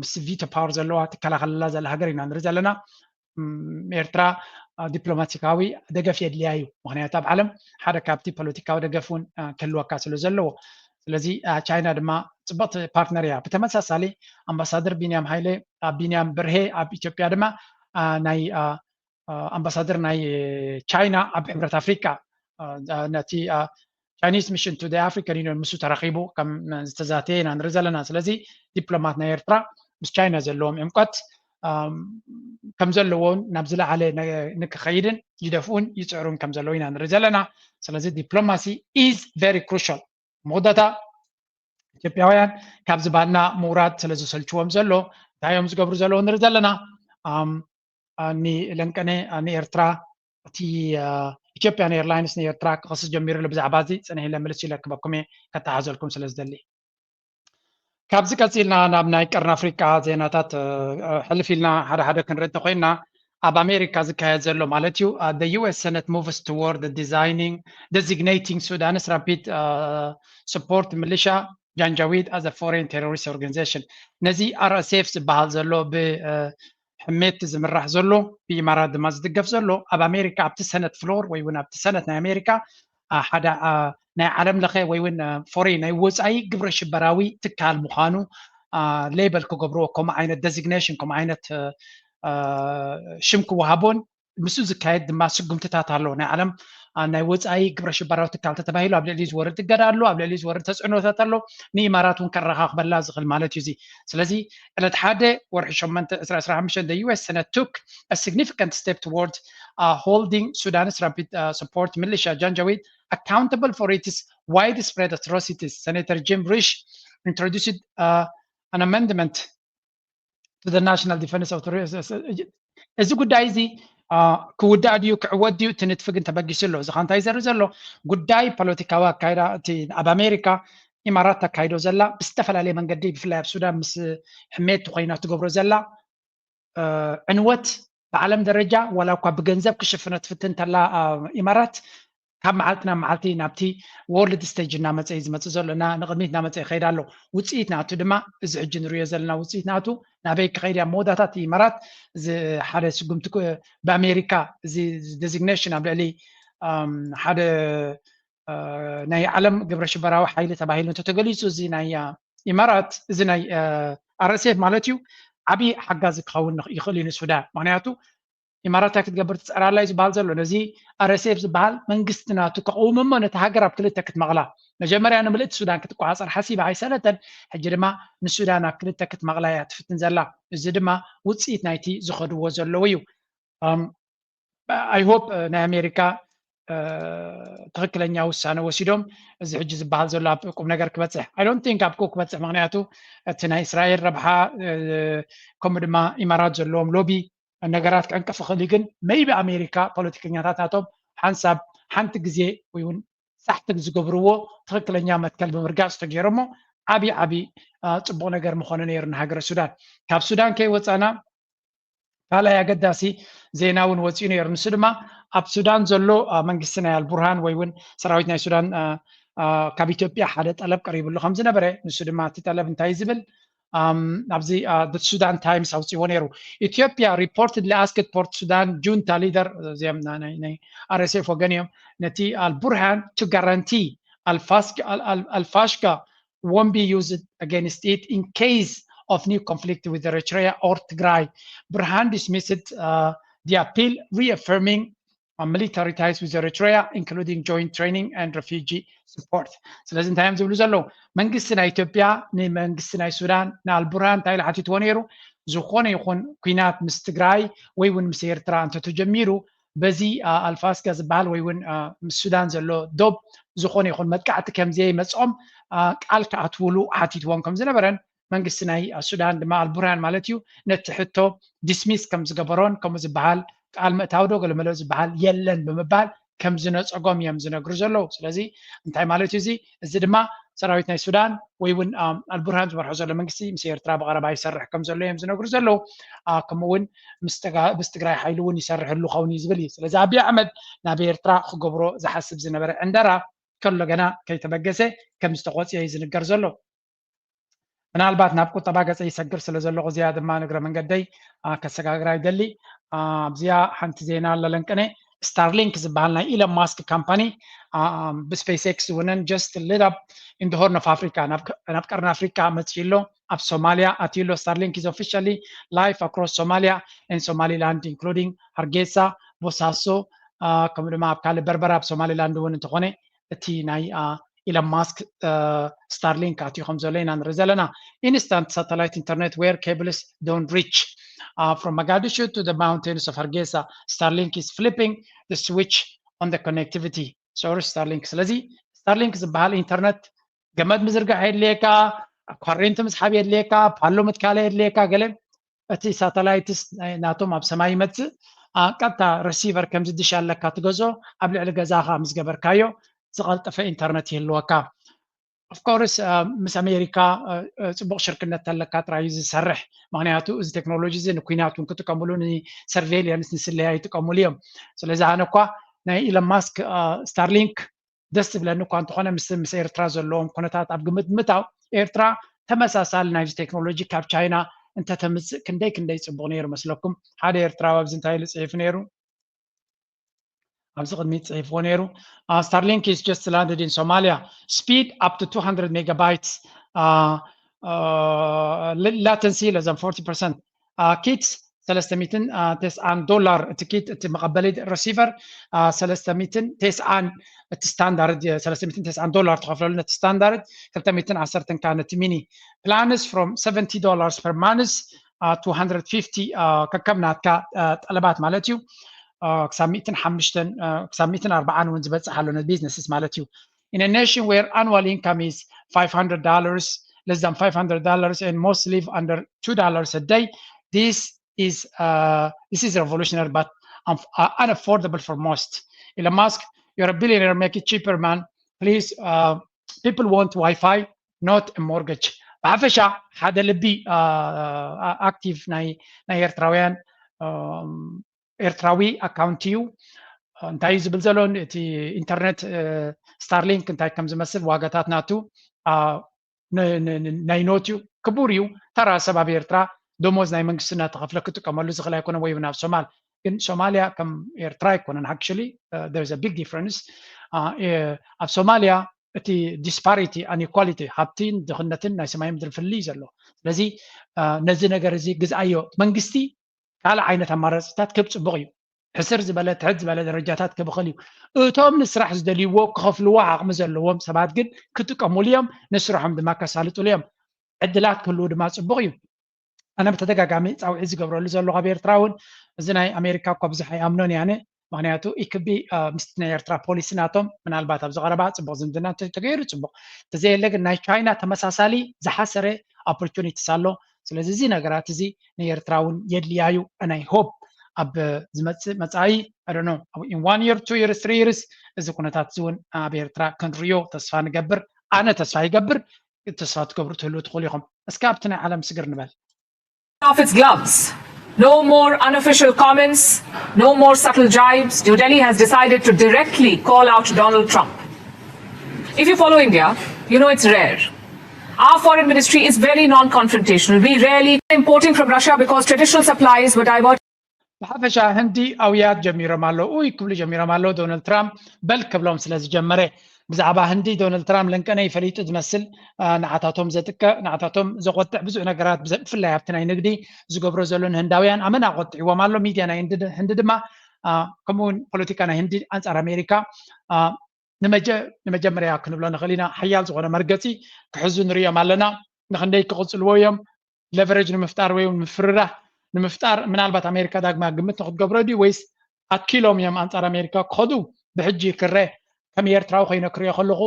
ምስ ቪቶ ፓወር ዘለዋ ትከላኸለላ ዘላ ሃገር ኢና ንርኢ ዘለና። ኤርትራ ዲፕሎማቲካዊ ደገፍ የድልያ እዩ። ምክንያቱ ኣብ ዓለም ሓደ ካብቲ ፖለቲካዊ ደገፍ እውን ክህልወካ ስለ ዘለዎ። ስለዚ ቻይና ድማ ፅብቕቲ ፓርትነር እያ። ብተመሳሳሊ ኣምባሳደር ቢንያም ሃይለ ኣብ ቢንያም በርሄ ኣብ ኢትዮጵያ ድማ ናይ ኣምባሳደር ናይ ቻይና ኣብ ሕብረት ኣፍሪቃ ነቲ ቻይኒስ ሚሽን ቱ ኣፍሪካን ዩኒዮን ምስኡ ተራኺቡ ከም ዝተዛተየ ኢና ንርኢ ዘለና። ስለዚ ዲፕሎማት ናይ ኤርትራ ምስ ቻይና ዘለዎም ዕምቀት ከም ዘለዎን ናብ ዝለዓለ ንክኸይድን ይደፍኡን ይፅዕሩን ከም ዘለዉ ኢና ንርኢ ዘለና። ስለዚ ዲፕሎማሲ ኢዝ ቨሪ ክሩሻል። መወዳእታ ኢትዮጵያውያን ካብዚ ባና ምውራድ ስለ ዝሰልችዎም ዘሎ እንታይ እዮም ዝገብሩ ዘለዉ ንርኢ ዘለና። ንለንቀነ ንኤርትራ እቲ ኢትዮጵያን ኤርላይንስ ንኤርትራ ክኸስስ ጀሚሩ ኣሎ። ብዛዕባ እዚ ጽንሕ ኢለ ምልስ ኢለ ክበኩም እየ ከተሓዘልኩም ስለ ዝደሊ። ካብዚ ቀጺልና ናብ ናይ ቀርኒ ኣፍሪቃ ዜናታት ሕልፍ ኢልና ሓደ ሓደ ክንርኢ እንተኮይና ኣብ ኣሜሪካ ዝካየድ ዘሎ ማለት እዩ the U S Senate moves toward designing designating Sudan's Rapid Support Militia Janjaweed as a foreign terrorist organization ነዚ R S F ዝበሃል ዘሎ ብ ሕሜት ዝምራሕ ዘሎ ብኢማራት ድማ ዝድገፍ ዘሎ ኣብ ኣሜሪካ ኣብቲ ሰነት ፍሎር ወይ እውን ኣብቲ ሰነት ናይ ኣሜሪካ ሓደ ናይ ዓለም ለኸ ወይ እውን ፎሬ ናይ ወፃኢ ግብረ ሽበራዊ ትካል ምዃኑ ሌበል ክገብርዎ ከምኡ ዓይነት ደዚግኔሽን ከምኡ ዓይነት ሽም ክወሃቦን ምስኡ ዝካየድ ድማ ስጉምትታት ኣሎ። ናይ ዓለም ናይ ወፃኢ ግብረ ሽበራዊ ትካል ተተባሂሉ ኣብ ልዕሊ ዝወርድ እገዳ ኣሎ፣ ኣብ ልዕሊ ዝወርድ ተፅዕኖታት ኣሎ። ንኢማራት እውን ከረኻኽበላ ዝኽእል ማለት እዩ እዚ። ስለዚ ዕለት ሓደ ወርሒ ሸሞንተ ዕስራ ዕስራ ሓሙሽተ the U S Senate took a significant step toward holding Sudan's Rapid Support Militia Janjaweed accountable for its widespread atrocities. Senator Jim Risch introduced an amendment to the National Defense Authority. እዚ ጉዳይ እዚ ክውዳእ ድዩ ክዕወት ድዩ እቲ ንጥፊ ግን ተበጊሱ ኣሎ። እዚ ከ እንታይ ዘርኢ ዘሎ ጉዳይ ፖለቲካዊ ኣካይዳ እቲ ኣብ ኣሜሪካ ኢማራት ተካይዶ ዘላ ብዝተፈላለየ መንገዲ ብፍላይ ኣብ ሱዳን ምስ ሕሜት ኮይና ትገብሮ ዘላ ዕንወት ብዓለም ደረጃ ዋላ እኳ ብገንዘብ ክሽፍኖ ትፍትን ተላ ኢማራት ካብ መዓልቲ ናብ መዓልቲ ናብቲ ወርልድ ስቴጅ እናመፀ እዩ ዝመፅእ ዘሎ እና ንቕድሚት እናመፀ ይኸይድ ኣሎ። ውፅኢት ናቱ ድማ እዚ ሕጂ ንሪኦ ዘለና ውፅኢት ናቱ ናበይ ክኸይድ እያ መወዳታት ኢማራት ሓደ ስጉምቲ ብኣሜሪካ እዚ ዴዚግኔሽን ኣብ ልዕሊ ሓደ ናይ ዓለም ግብረ ሽበራዊ ሓይሊ ተባሂሉ እንተተገሊፁ እዚ ናይ ኢማራት እዚ ናይ R S F ማለት እዩ ዓብዪ ሓጋዚ ክኸውን ይኽእል እዩ ንሱዳን። ምክንያቱ ኢማራት እንታይ ክትገብር ትፅዕራላ እዩ ዝበሃል ዘሎ ነዚ R S F ዝበሃል መንግስቲ ናቱ ከቕውም እሞ ነቲ ሃገር ኣብ ክልተ ክትመቕላ መጀመርያ ንምልእቲ ሱዳን ክትቆፃፀር ሓሲባ ኣይሰለጠን። ሕጂ ድማ ንሱዳን ኣብ ክልተ ክትመቕላ እያ ትፍትን ዘላ። እዚ ድማ ውፅኢት ናይቲ ዝኸድዎ ዘለዉ እዩ። I hope ናይ ኣሜሪካ ትኽክለኛ ውሳነ ወሲዶም እዚ ሕጂ ዝበሃል ዘሎ ኣብ ቁም ነገር ክበፅሕ I don't think ኣብ ክበፅሕ ምክንያቱ እቲ ናይ እስራኤል ረብሓ ከምኡ ድማ ኢማራት ዘለዎም ሎቢ ነገራት ክዕንቅፍ ይኽእል እዩ። ግን maybe ኣሜሪካ ፖለቲከኛታት ናቶም ሓንሳብ ሓንቲ ግዜ ወይ እውን ሳሕቲ ዝገብርዎ ትኽክለኛ መትከል ብምርጋፅ ተገይሮሞ ዓብዪ ዓብዪ ፅቡቕ ነገር ምኾነ ነይሩ ንሃገረ ሱዳን። ካብ ሱዳን ከይወፃና ካልኣይ ኣገዳሲ ዜና እውን ወፂኡ ነይሩ። ንሱ ድማ ኣብ ሱዳን ዘሎ መንግስቲ ናይ ኣልቡርሃን ወይ እውን ሰራዊት ናይ ሱዳን ካብ ኢትዮጵያ ሓደ ጠለብ ቀሪብሉ ከም ዝነበረ ንሱ ድማ እቲ ጠለብ እንታይ ዝብል ኣብዚ ሱዳን ታይምስ ኣውፅዎ ነይሩ። ኢትዮጵያ reportedly asked Port Sudan junta leader እዚኦም ናይ R S F ወገን እዮም ነቲ ኣልቡርሃን to guarantee Al-Fashqa won't be used against it in case of new conflict with Eritrea or Tigray. Burhan dismissed uh, the appeal, reaffirming uh, military ties with Eritrea, including joint training and refugee support. ስለዚ እንታይ እዮም ዝብሉ ዘለዉ? መንግስቲ ናይ ኢትዮጵያ ንመንግስቲ ናይ ሱዳን ንኣልቡርሃን እንታይ ኢሉ ሓቲትዎ ነይሩ? ዝኾነ ይኹን ኩናት ምስ ትግራይ ወይ እውን ምስ ኤርትራ እንተተጀሚሩ በዚ ኣልፋስጋ ዝበሃል ወይ እውን ምስ ሱዳን ዘሎ ዶብ ዝኾነ ይኹን መጥቃዕቲ ከም ዘይመፅኦም ቃል ክኣትውሉ ሓቲትዎም ከም ዝነበረን መንግስቲ ናይ ሱዳን ድማ ኣልቡርሃን ማለት እዩ ነቲ ሕቶ ዲስሚስ ከም ዝገበሮን ከምኡ ዝበሃል ቃል ምእታው ዶ ገለመለ ዝበሃል የለን ብምባል ከም ዝነፀጎም እዮም ዝነግሩ ዘለዉ። ስለዚ እንታይ ማለት እዩ እዚ? እዚ ድማ ሰራዊት ናይ ሱዳን ወይ እውን ኣልቡርሃን ዝመርሖ ዘሎ መንግስቲ ምስ ኤርትራ ብቐረባ ይሰርሕ ከም ዘሎ እዮም ዝነግሩ ዘለዉ። ከምኡ እውን ምስ ትግራይ ሓይሊ እውን ይሰርሕሉ ኸውን እዩ ዝብል እዩ። ስለዚ ኣብይ ኣሕመድ ናብ ኤርትራ ክገብሮ ዝሓስብ ዝነበረ ዕንደራ ከሎ ገና ከይተበገሰ ከም ዝተቖፅየ እዩ ዝንገር ዘሎ። ምናልባት ናብ ቁጠባ ገፀ ይሰግር ስለ ዘለኹ እዚኣ ድማ ንግረ መንገደይ ከሰጋግራ ይደሊ። ኣብዚኣ ሓንቲ ዜና ኣለለንቅነ። ስታርሊንክ ዝበሃል ናይ ኢለን ማስክ ካምፓኒ ብስፔስ ኤክስ ውነን just lit up in the Horn of Africa፣ ናብ ቀርኒ ኣፍሪካ መፅኡ ኣሎ። ኣብ ሶማሊያ ኣትዩ ኣሎ። Starlink is officially live across Somalia and Somaliland, including ሃርጌሳ፣ ቦሳሶ፣ ከምኡ ድማ ኣብ ካልእ በርበራ ኣብ ሶማሊላንድ እውን እንተኾነ እቲ ናይ ኢለን ማስክ ስታርሊንክ ኣትዩ ከም ዘሎ ኢና ንርኢ ዘለና። Instant satellite internet where cables don't reach from Mogadishu to the mountains of Hargeisa. Starlink is flipping the switch on the connectivity. Sorry, Starlink። ስለዚ ስታርሊንክ ዝበሃል ኢንተርነት ገመድ ምዝርጋሕ የድልየካ፣ ኳሬንት ምስሓብ የድልየካ፣ ፓሎ ምትካለ የድልየካ። ገለ እቲ ሳተላይትስ ናቶም ኣብ ሰማይ ይመፅእ፣ ቀጥታ ረሲቨር ከምዚ ድሽ ኣለካ ትገዝኦ፣ ኣብ ልዕሊ ገዛኻ ምስ ገበርካዮ ዝቐልጠፈ ኢንተርነት ይህልወካ። ኦፍኮርስ ምስ ኣሜሪካ ፅቡቕ ሽርክነት ተለካ ጥራይ እዩ ዝሰርሕ። ምክንያቱ እዚ ቴክኖሎጂ እዚ ንኩናት እውን ክጥቀምሉ፣ ንሰርቬይለንስ፣ ንስለያ ይጥቀምሉ እዮም። ስለዚ ኣነ እኳ ናይ ኢለን ማስክ ስታርሊንክ ደስ ዝብለኒ እኳ እንተኾነ ምስ ምስ ኤርትራ ዘለዎም ኩነታት ኣብ ግምት ምእታው ኤርትራ ተመሳሳሊ ናይዚ ቴክኖሎጂ ካብ ቻይና እንተተምፅእ ክንደይ ክንደይ ፅቡቕ ነይሩ መስለኩም። ሓደ ኤርትራዊ ኣብዚ እንታይ ኢሉ ፅሒፉ ነይሩ? ኣብዚ ቅድሚት ፅሒፍዎ ነይሩ። Starlink is just landed in Somalia, speed up to two hundred megabytes, latency less than forty percent. Kits ሰለስተ ሚእትን ተስዓን ዶላር እቲ ኪት፣ እቲ መቐበሊ ረሲቨር ሰለስተ ሚእትን ተስዓን፣ እቲ ስታንዳርድ ሰለስተ ሚእትን ተስዓን ዶላር ትኸፍለሉ ነቲ ስታንዳርድ፣ ክልተ ሚእትን ዓሰርተን ከኣ ነቲ ሚኒ። Plans from seventy dollars per month to hundred fifty ከከም ናትካ ጠለባት ማለት እዩ። ክሳብ ሚእትን ሓሙሽተን ክሳብ ሚእትን ኣርባዓን እውን ዝበፅሕ ኣሎ ነቲ ቢዝነስስ ማለት እዩ። In a nation where annual income is five hundred dollars, less than five hundred dollars, and most live under two dollars a day, this is uh, this is revolutionary but um, uh, unaffordable for most. Elon Musk, you're a billionaire, make it cheaper, man. Please, uh, people want Wi-Fi, not a mortgage. ብሓፈሻ ሓደ ልቢ ኣክቲቭ ናይ ናይ ኤርትራውያን ኤርትራዊ ኣካውንት እዩ። እንታይ እዩ ዝብል ዘሎ? እቲ ኢንተርነት ስታርሊንክ እንታይ ከም ዝመስል፣ ዋጋታት ናቱ ናይ ኖት እዩ፣ ክቡር እዩ። ተራ ሰብ ኣብ ኤርትራ ደሞዝ ናይ መንግስቲ እናተኸፍለ ክጥቀመሉ ዝኽእል ኣይኮነ፣ ወይ እውን ኣብ ሶማል። ግን ሶማልያ ከም ኤርትራ ኣይኮነን። Actually, there is a big difference። ኣብ ሶማልያ እቲ ዲስፓሪቲ፣ ኣንኢኳሊቲ፣ ሃብትን ድኽነትን ናይ ሰማይ ምድሪ ፍልልይ ዘሎ። ስለዚ ነዚ ነገር እዚ ግዝኣዮ። መንግስቲ ካልእ ዓይነት ኣማራፅታት ክህብ ፅቡቕ እዩ። ሕስር ዝበለ፣ ትሕት ዝበለ ደረጃታት ክብኽል እዩ። እቶም ንስራሕ ዝደልይዎ ክኸፍልዎ ዓቕሚ ዘለዎም ሰባት ግን ክጥቀሙሉ እዮም፣ ንስርሖም ድማ ከሳልጥሉ እዮም። ዕድላት ክህልዉ ድማ ፅቡቕ እዩ። ኣነ ብተደጋጋሚ ፃውዒት ዝገብረሉ ዘለኹ ኣብ ኤርትራ እውን፣ እዚ ናይ ኣሜሪካ እኳ ብዙሕ ኣይኣምኖን እየ ኣነ። ምክንያቱ ኢክቢ ምስቲ ናይ ኤርትራ ፖሊሲ ናቶም ምናልባት ኣብዚ ቀረባ ፅቡቕ ዝምድና ተገይሩ ፅቡቕ፣ ተዘየለ ግን ናይ ቻይና ተመሳሳሊ ዝሓሰረ ኦፖርቹኒቲስ ኣሎ። ስለዚ እዚ ነገራት እዚ ንኤርትራ እውን የድልያ እዩ። And I hope ኣብ ዝመፅእ መፃኢ፣ I don't know, in one year, two years, three years እዚ ኩነታት እዚ እውን ኣብ ኤርትራ ክንሪዮ ተስፋ ንገብር። ኣነ ተስፋ ይገብር፣ ተስፋ ትገብሩ ትህልው ትኽእሉ ኢኹም። እስከ ኣብቲ ናይ ዓለም ስግር ንበል። Off its gloves. No more unofficial comments, no more subtle jibes. New Delhi has decided to directly call out Donald Trump. If you follow India, you know it's rare. Our foreign ministry is very non-confrontational. We rarely importing from Russia because traditional supplies were diverted. ብሓፈሻ ህንዲ ኣውያት ጀሚሮም ኣለዉ፣ ኡይ ክብሉ ጀሚሮም ኣለዉ። ዶናልድ ትራምፕ በል ክብሎም ስለ ዝጀመረ፣ ብዛዕባ ህንዲ ዶናልድ ትራምፕ ለንቀነ ይፈሊጡ ዝመስል፣ ንዓታቶም ዘጥቀ፣ ንዓታቶም ዘቆጥዕ ብዙሕ ነገራት፣ ብፍላይ ኣብቲ ናይ ንግዲ ዝገብሮ ዘሎ ንህንዳውያን ኣመና ቆጥዕዎም ኣሎ። ሚድያ ናይ ህንዲ ድማ ከምኡውን ፖለቲካ ናይ ህንዲ ኣንፃር ኣሜሪካ ንመጀመርያ ክንብሎ ንኽእል ኢና፣ ሓያል ዝኾነ መርገፂ ክሕዙ ንሪኦም ኣለና። ንክንደይ ክቕፅልዎ እዮም? ለቨሬጅ ንምፍጣር ወይ ምፍርራህ ንምፍጣር ምናልባት ኣሜሪካ ዳግማ ግምት ንክትገብሮ ድዩ ወይስ ኣትኪሎም እዮም ኣንፃር ኣሜሪካ ክኸዱ? ብሕጂ ክረ ከም ኤርትራዊ ኮይነ ክሪኦ ከለኹ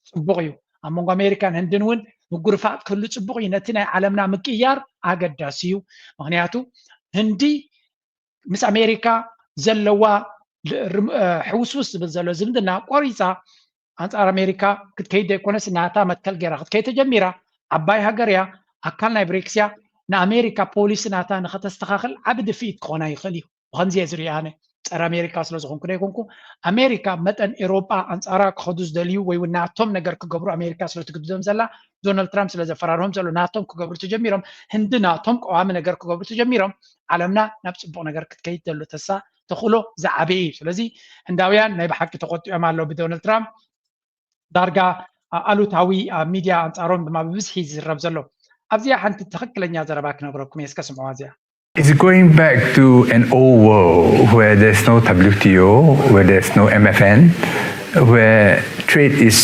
ፅቡቕ እዩ። ኣብ መንጎ ኣሜሪካን ህንድን እውን ምጉርፋጥ ክህሉ ፅቡቕ እዩ። ነቲ ናይ ዓለምና ምቅያር ኣገዳሲ እዩ። ምክንያቱ ህንዲ ምስ ኣሜሪካ ዘለዋ ሕውስውስ ዝብል ዘሎ ዝምድና ቆሪፃ ኣንፃር ኣሜሪካ ክትከይድ ዘይኮነስ ናታ መትከል ገይራ ክትከይድ ተጀሚራ። ዓባይ ሃገር እያ፣ ኣካል ናይ ብሪክስ እያ። ንኣሜሪካ ፖሊሲ ናታ ንኸተስተኻኽል ዓቢ ድፍኢት ክኾና ይኽእል እዩ። ብኸምዚ እየ ዝሪኦ ኣነ። ጸረ ኣሜሪካ ስለ ዝኾንኩ ዶ ኣይኮንኩ። ኣሜሪካ መጠን ኤሮጳ ኣንጻራ ክኸዱ ዝደልዩ ወይ እውን ናቶም ነገር ክገብሩ ኣሜሪካ ስለ ትግድዶም ዘላ፣ ዶናልድ ትራምፕ ስለ ዘፈራርሆም ዘሎ ናቶም ክገብሩ ተጀሚሮም፣ ህንዲ ናቶም ቀዋሚ ነገር ክገብሩ ተጀሚሮም፣ ዓለምና ናብ ጽቡቕ ነገር ክትከይድ ዘሎ ተሳ ተኽእሎ ዝዓበየ እዩ። ስለዚ ህንዳውያን ናይ ብሓቂ ተቆጢዖም ኣለዉ ብዶናልድ ትራምፕ። ዳርጋ ኣሉታዊ ሚድያ ኣንጻሮም ድማ ብብዝሒ ዝዝረብ ዘሎ። ኣብዚኣ ሓንቲ ትኽክለኛ ዘረባ ክነግረኩም እየ፣ እስከ ስምዕዋ እዚኣ። It's going back to an old world where there's no W T O, where there's no M F N, where trade is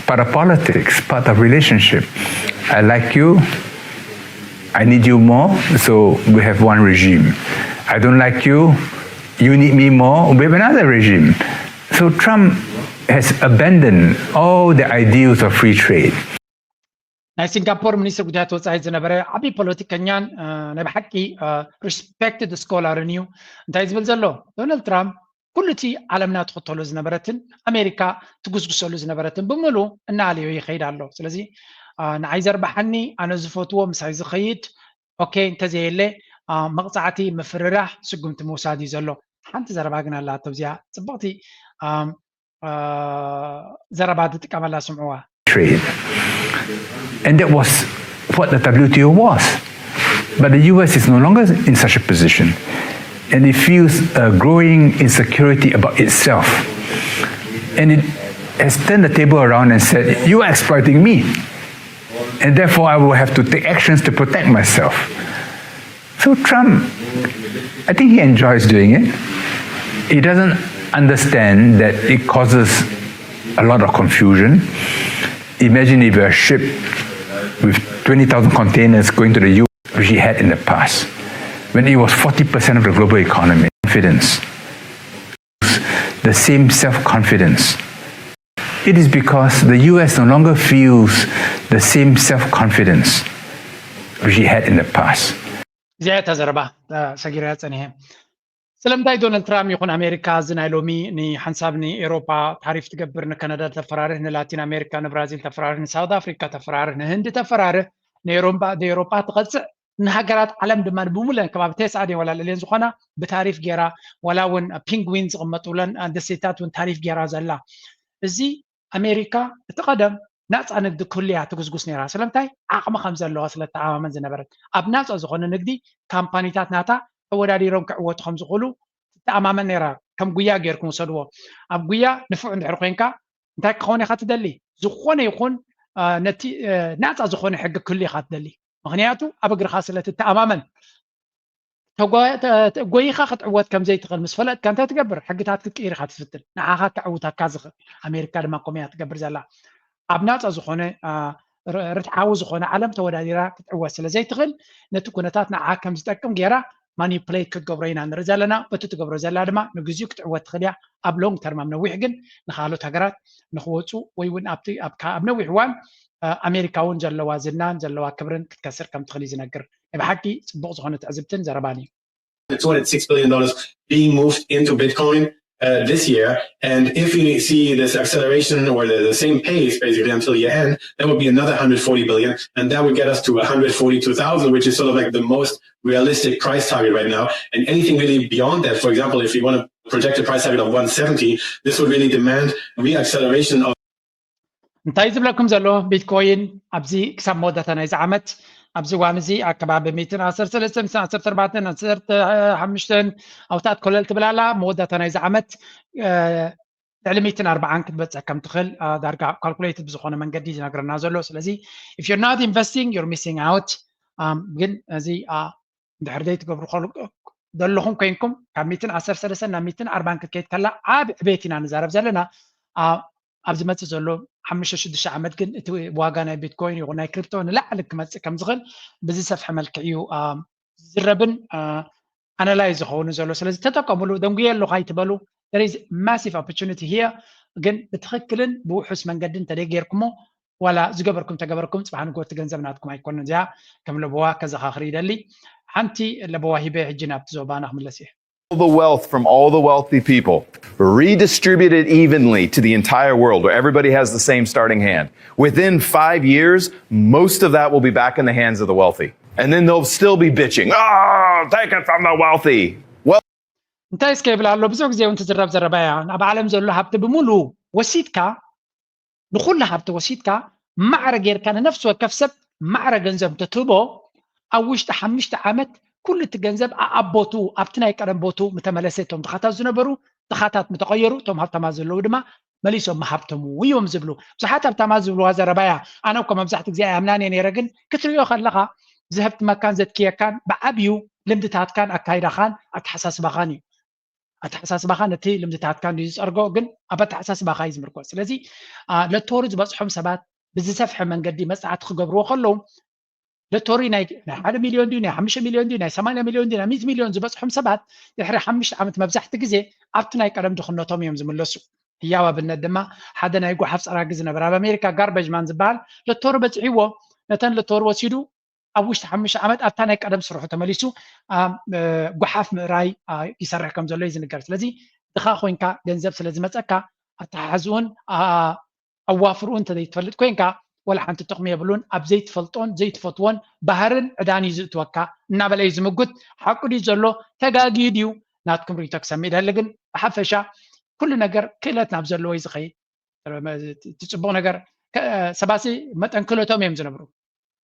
part of politics, part of relationship. I like you, I need you more, so we have one regime. I don't like you, you need me more, we have another regime. So Trump has abandoned all the ideals of free trade. ናይ ሲንጋፖር ሚኒስትር ጉዳያት ወፃኢ ዝነበረ ዓብዪ ፖለቲከኛን ናይ ብሓቂ ሪስፔክትድ ስኮላርን እዩ። እንታይ ዝብል ዘሎ ዶናልድ ትራምፕ፣ ኩሉ እቲ ዓለምና ትኽተሎ ዝነበረትን ኣሜሪካ ትጉስጉሰሉ ዝነበረትን ብምሉ እናኣለዮ ይኸይድ ኣሎ። ስለዚ ንዓይ ዘርባሓኒ፣ ኣነ ዝፈትዎ ምሳይ ዝኸይድ፣ ኦኬ፣ እንተዘየለ መቕፃዕቲ፣ ምፍርራሕ፣ ስጉምቲ ምውሳድ እዩ ዘሎ። ሓንቲ ዘረባ ግን ኣላቶ ኣብዚኣ ፅብቕቲ ዘረባ ዝጥቀመላ፣ ስምዕዋ። Trade. And that was what the W T O was. But the U S is no longer in such a position. And it feels a growing insecurity about itself. And it has turned the table around and said, you are exploiting me. And therefore, I will have to take actions to protect myself. So Trump, I think he enjoys doing it. He doesn't understand that it causes a lot of confusion. Imagine if a ship with twenty thousand containers going to the U S, which he had in the past, when it was forty percent of the global economy, confidence, the same self confidence. It is because the U S no longer feels the same self confidence which he had in the past. እዚኣ እታ ዘረባ ሰጊረያ ፀኒሐ። ስለምንታይ ዶናልድ ትራምፕ ይኹን ኣሜሪካ እዚ ናይ ሎሚ ንሓንሳብ ንኤሮፓ ታሪፍ ትገብር፣ ንካናዳ ተፈራርህ፣ ንላቲን ኣሜሪካ ንብራዚል ተፈራርህ፣ ንሳውት ኣፍሪካ ተፈራርህ፣ ንህንዲ ተፈራርህ፣ ንኤሮፓ ትቐፅዕ፣ ንሃገራት ዓለም ድማ ብሙለን ከባቢ ተስዓ ድየን ዋላ ልዕሌን ዝኾና ብታሪፍ ገይራ፣ ዋላ እውን ፒንግዊን ዝቕመጡለን ደሴታት እውን ታሪፍ ገይራ ዘላ። እዚ ኣሜሪካ እቲ ቀደም ናፃ ንግዲ ክህልያ ትጉስጉስ ነይራ። ስለምንታይ? ዓቕሚ ከም ዘለዋ ስለ ተኣማመን ዝነበረት። ኣብ ናፃ ዝኾነ ንግዲ ካምፓኒታት ናታ ተወዳዲሮም ክዕወቱ ከም ዝኽእሉ ትተኣማመን ነይራ። ከም ጉያ ገይርኩም ውሰድዎ። ኣብ ጉያ ንፉዕ እንድሕር ኮይንካ እንታይ ክኸውን ኢኻ ትደሊ? ዝኾነ ይኹን ነቲ ናፃ ዝኾነ ሕጊ ክህሉ ኢኻ ትደሊ። ምኽንያቱ ኣብ እግርኻ ስለ ትተኣማመን። ጎይኻ ክትዕወት ከም ዘይትኽእል ምስ ፈለጥካ እንታይ ትገብር? ሕግታት ክትቅይር ኢኻ ትፍትን፣ ንዓኻ ከዕውተካ ዝኽእል። ኣሜሪካ ድማ ከምኡ እያ ትገብር ዘላ። ኣብ ናፃ ዝኾነ ርትዓዊ ዝኾነ ዓለም ተወዳዲራ ክትዕወት ስለ ዘይትኽእል፣ ነቲ ኩነታት ንዓኻ ከም ዝጠቅም ገይራ ማኒፕሌት ክትገብሮ ኢና ንርኢ ዘለና። በቲ ትገብሮ ዘላ ድማ ንግዚኡ ክትዕወት ትኽእል እያ። ኣብ ሎንግ ተርም፣ ኣብ ነዊሕ ግን ንኻልኦት ሃገራት ንኽወፁ ወይ እውን ኣብቲ ኣብ ነዊሕ እዋን ኣሜሪካ እውን ዘለዋ ዝናን ዘለዋ ክብርን ክትከስር ከም ትኽእል እዩ ዝነግር። ናይ ብሓቂ ፅቡቕ ዝኾነ ትዕዝብትን ዘረባን እዩ። two hundred six billion dollars being moved into Bitcoin uh, this year. And if we see this acceleration or the, the same pace basically until year end, that would be another one hundred forty billion, and that would get us to one hundred forty-two thousand, which is sort of like the most realistic price target right now. And anything really beyond that, for example, if we want to project a price target of one seventy, this would really demand reacceleration of እንታይ ዝብለኩም ዘሎ፣ ቢትኮይን ኣብዚ ክሳብ መወዳእታ ናይዚ ዓመት ኣብዚ እዋን እዚ ኣብ ከባቢ ሚእትን ዓሰርተ ሰለስተን ሚእትን ዓሰርተ ኣርባዕተን ዓሰርተ ሓሙሽተን ኣብታት ኮለል ትብል ኣላ። መወዳእታ ናይዚ ዓመት ልዕሊ ሚእትን ኣርባዓን ክትበፅሕ ከም ትኽእል ዳርጋ ካልኩሌትድ ብዝኾነ መንገዲ ዝነግረና ዘሎ። ስለዚ if you're not investing, you're missing out። ግን እዚ እንድሕር ዘይትገብሩ ዘለኹም ኮይንኩም ካብ ሚእትን ዓሰርተ ሰለስተን ናብ ሚእትን ኣርባን ክትከይድ ከላ ዓብ ዕቤት ኢና ንዛረብ ዘለና። ኣብ ዝመፅእ ዘሎ ሓሙሽተ ሽዱሽተ ዓመት ግን እቲ ዋጋ ናይ ቢትኮይን ይኹን ናይ ክሪፕቶ ንላዕሊ ክመፅእ ከም ዝኽእል ብዝሰፍሐ መልክዕ እዩ ዝዝረብን ኣናላይዝ ዝኸውን ዘሎ። ስለዚ ተጠቀምሉ፣ ደንጉየ ኣለኹ ኣይትበሉ። There is massive opportunity here። ግን ብትኽክልን ብውሑስ መንገዲ እንተደይ ጌርኩሞ ዋላ ዝገበርኩም ተገበርኩም ፅባሕ ንግሆ እቲ ገንዘብ ናትኩም ኣይኮነን። እዚኣ ከም ለበዋ ከዘኻኽር ይደሊ። ሓንቲ ለበዋ ሂበ ሕጂ ናብቲ ዞባና ክምለስ እየ። The wealth from all the wealthy people, redistribute it evenly to the entire world where everybody has the same starting hand. Within five years, most of that will be back in the hands of the wealthy. And then they'll still be bitching, oh, take it from the wealthy. Well, እንታይ እስከ ይብል ኣሎ? ብዙሕ ግዜ እውን ትዝረብ ዘረባ እያ። ኣብ ዓለም ዘሎ ሃብቲ ብምሉ ወሲድካ፣ ንኹሉ ሃብቲ ወሲድካ፣ ማዕረ ጌርካ ንነፍሲ ወከፍ ሰብ ማዕረ ገንዘብ እንተትህቦ፣ ኣብ ውሽጢ ሓሙሽተ ዓመት ኩሉ እቲ ገንዘብ ኣኣብ ቦቱ፣ ኣብቲ ናይ ቀደም ቦቱ ምተመለሰ፣ እቶም ድኻታት ዝነበሩ ድኻታት ምተቐየሩ፣ እቶም ሃብታማት ዘለዉ ድማ መሊሶም ምሃብተሙ እዮም ዝብሉ። ብዙሓት ሃብታማት ዝብልዋ ዘረባ እያ። ኣነ እኮ መብዛሕትኡ ግዜ ኣይኣምናን እየ ነይረ፣ ግን ክትሪኦ ከለኻ ዘህብትመካን ዘትክየካን ብዓብዩ ልምድታትካን ኣካይዳኻን ኣተሓሳስባኻን እዩ። ኣተሓሳስባኻን እቲ ልምድታትካን እዩ ዝጸርጎ፣ ግን ኣብ ኣተሓሳስባኻ እዩ ዝምርኮስ። ስለዚ፣ አ፣ ለቶሩ ዝበጽሖም ሰባት ብዝሰፍሐ መንገዲ መጽናዕቲ ክገብርዎ ከለዉ፣ ለቶሪ ናይ፣ ናይ ሓደ ሚልዮን ድዩ፣ ናይ ሓሙሽተ ሚልዮን ድዩ፣ ናይ ሰማንያ ሚልዮን ድዩ፣ ናይ ሚእቲ ሚልዮን ዝበጽሖም ሰባት ድሕሪ ሓሙሽተ ዓመት መብዛሕቲ ግዜ ኣብቲ ናይ ቀደም ድኽነቶም እዮም ዝምለሱ። ህያው ኣብነት ድማ ሓደ ናይ ጓሓፍ ጸራጊ ዝነበረ ኣብ ኣሜሪካ ጋርበጅ ማን ዝበሃል ለቶሪ በጽሕዎ፣ ነተን ለቶሪ ወሲዱ ኣብ ውሽጢ ሓሙሽተ ዓመት ኣብታ ናይ ቀደም ስርሑ ተመሊሱ፣ አ፣ እ፣ ጓሓፍ ምእራይ፣ አ፣ ይሰርሕ ከም ዘሎ እዩ ዝንገር። ስለዚ ድኻ ኮይንካ ገንዘብ ስለ ዝመጸካ ኣተሓሕዝኡን፣ አ፣ ኣዋፍርኡ እንተ ዘይትፈልጥ ኮይንካ፣ ወላ ሓንቲ ጥቕሚ የብሉን። ኣብ ዘይትፈልጦን ዘይትፈትዎን ባህርን ዕዳን እዩ ዝእትወካ እናበለ እዩ ዝምጉት። ሓቁ ድዩ ዘሎ? ተጋግዩ ድዩ? ናትኩም ርእይቶ ክሰምዕ ይደሊ። ግን ብሓፈሻ ኩሉ ነገር ክእለት ናብ ዘለዎ እዩ ዝኸይድ። እቲ ጽቡቕ ነገር፣ ከ-፣ ሰባሲ መጠን ክእለቶም እዮም ዝነብሩ።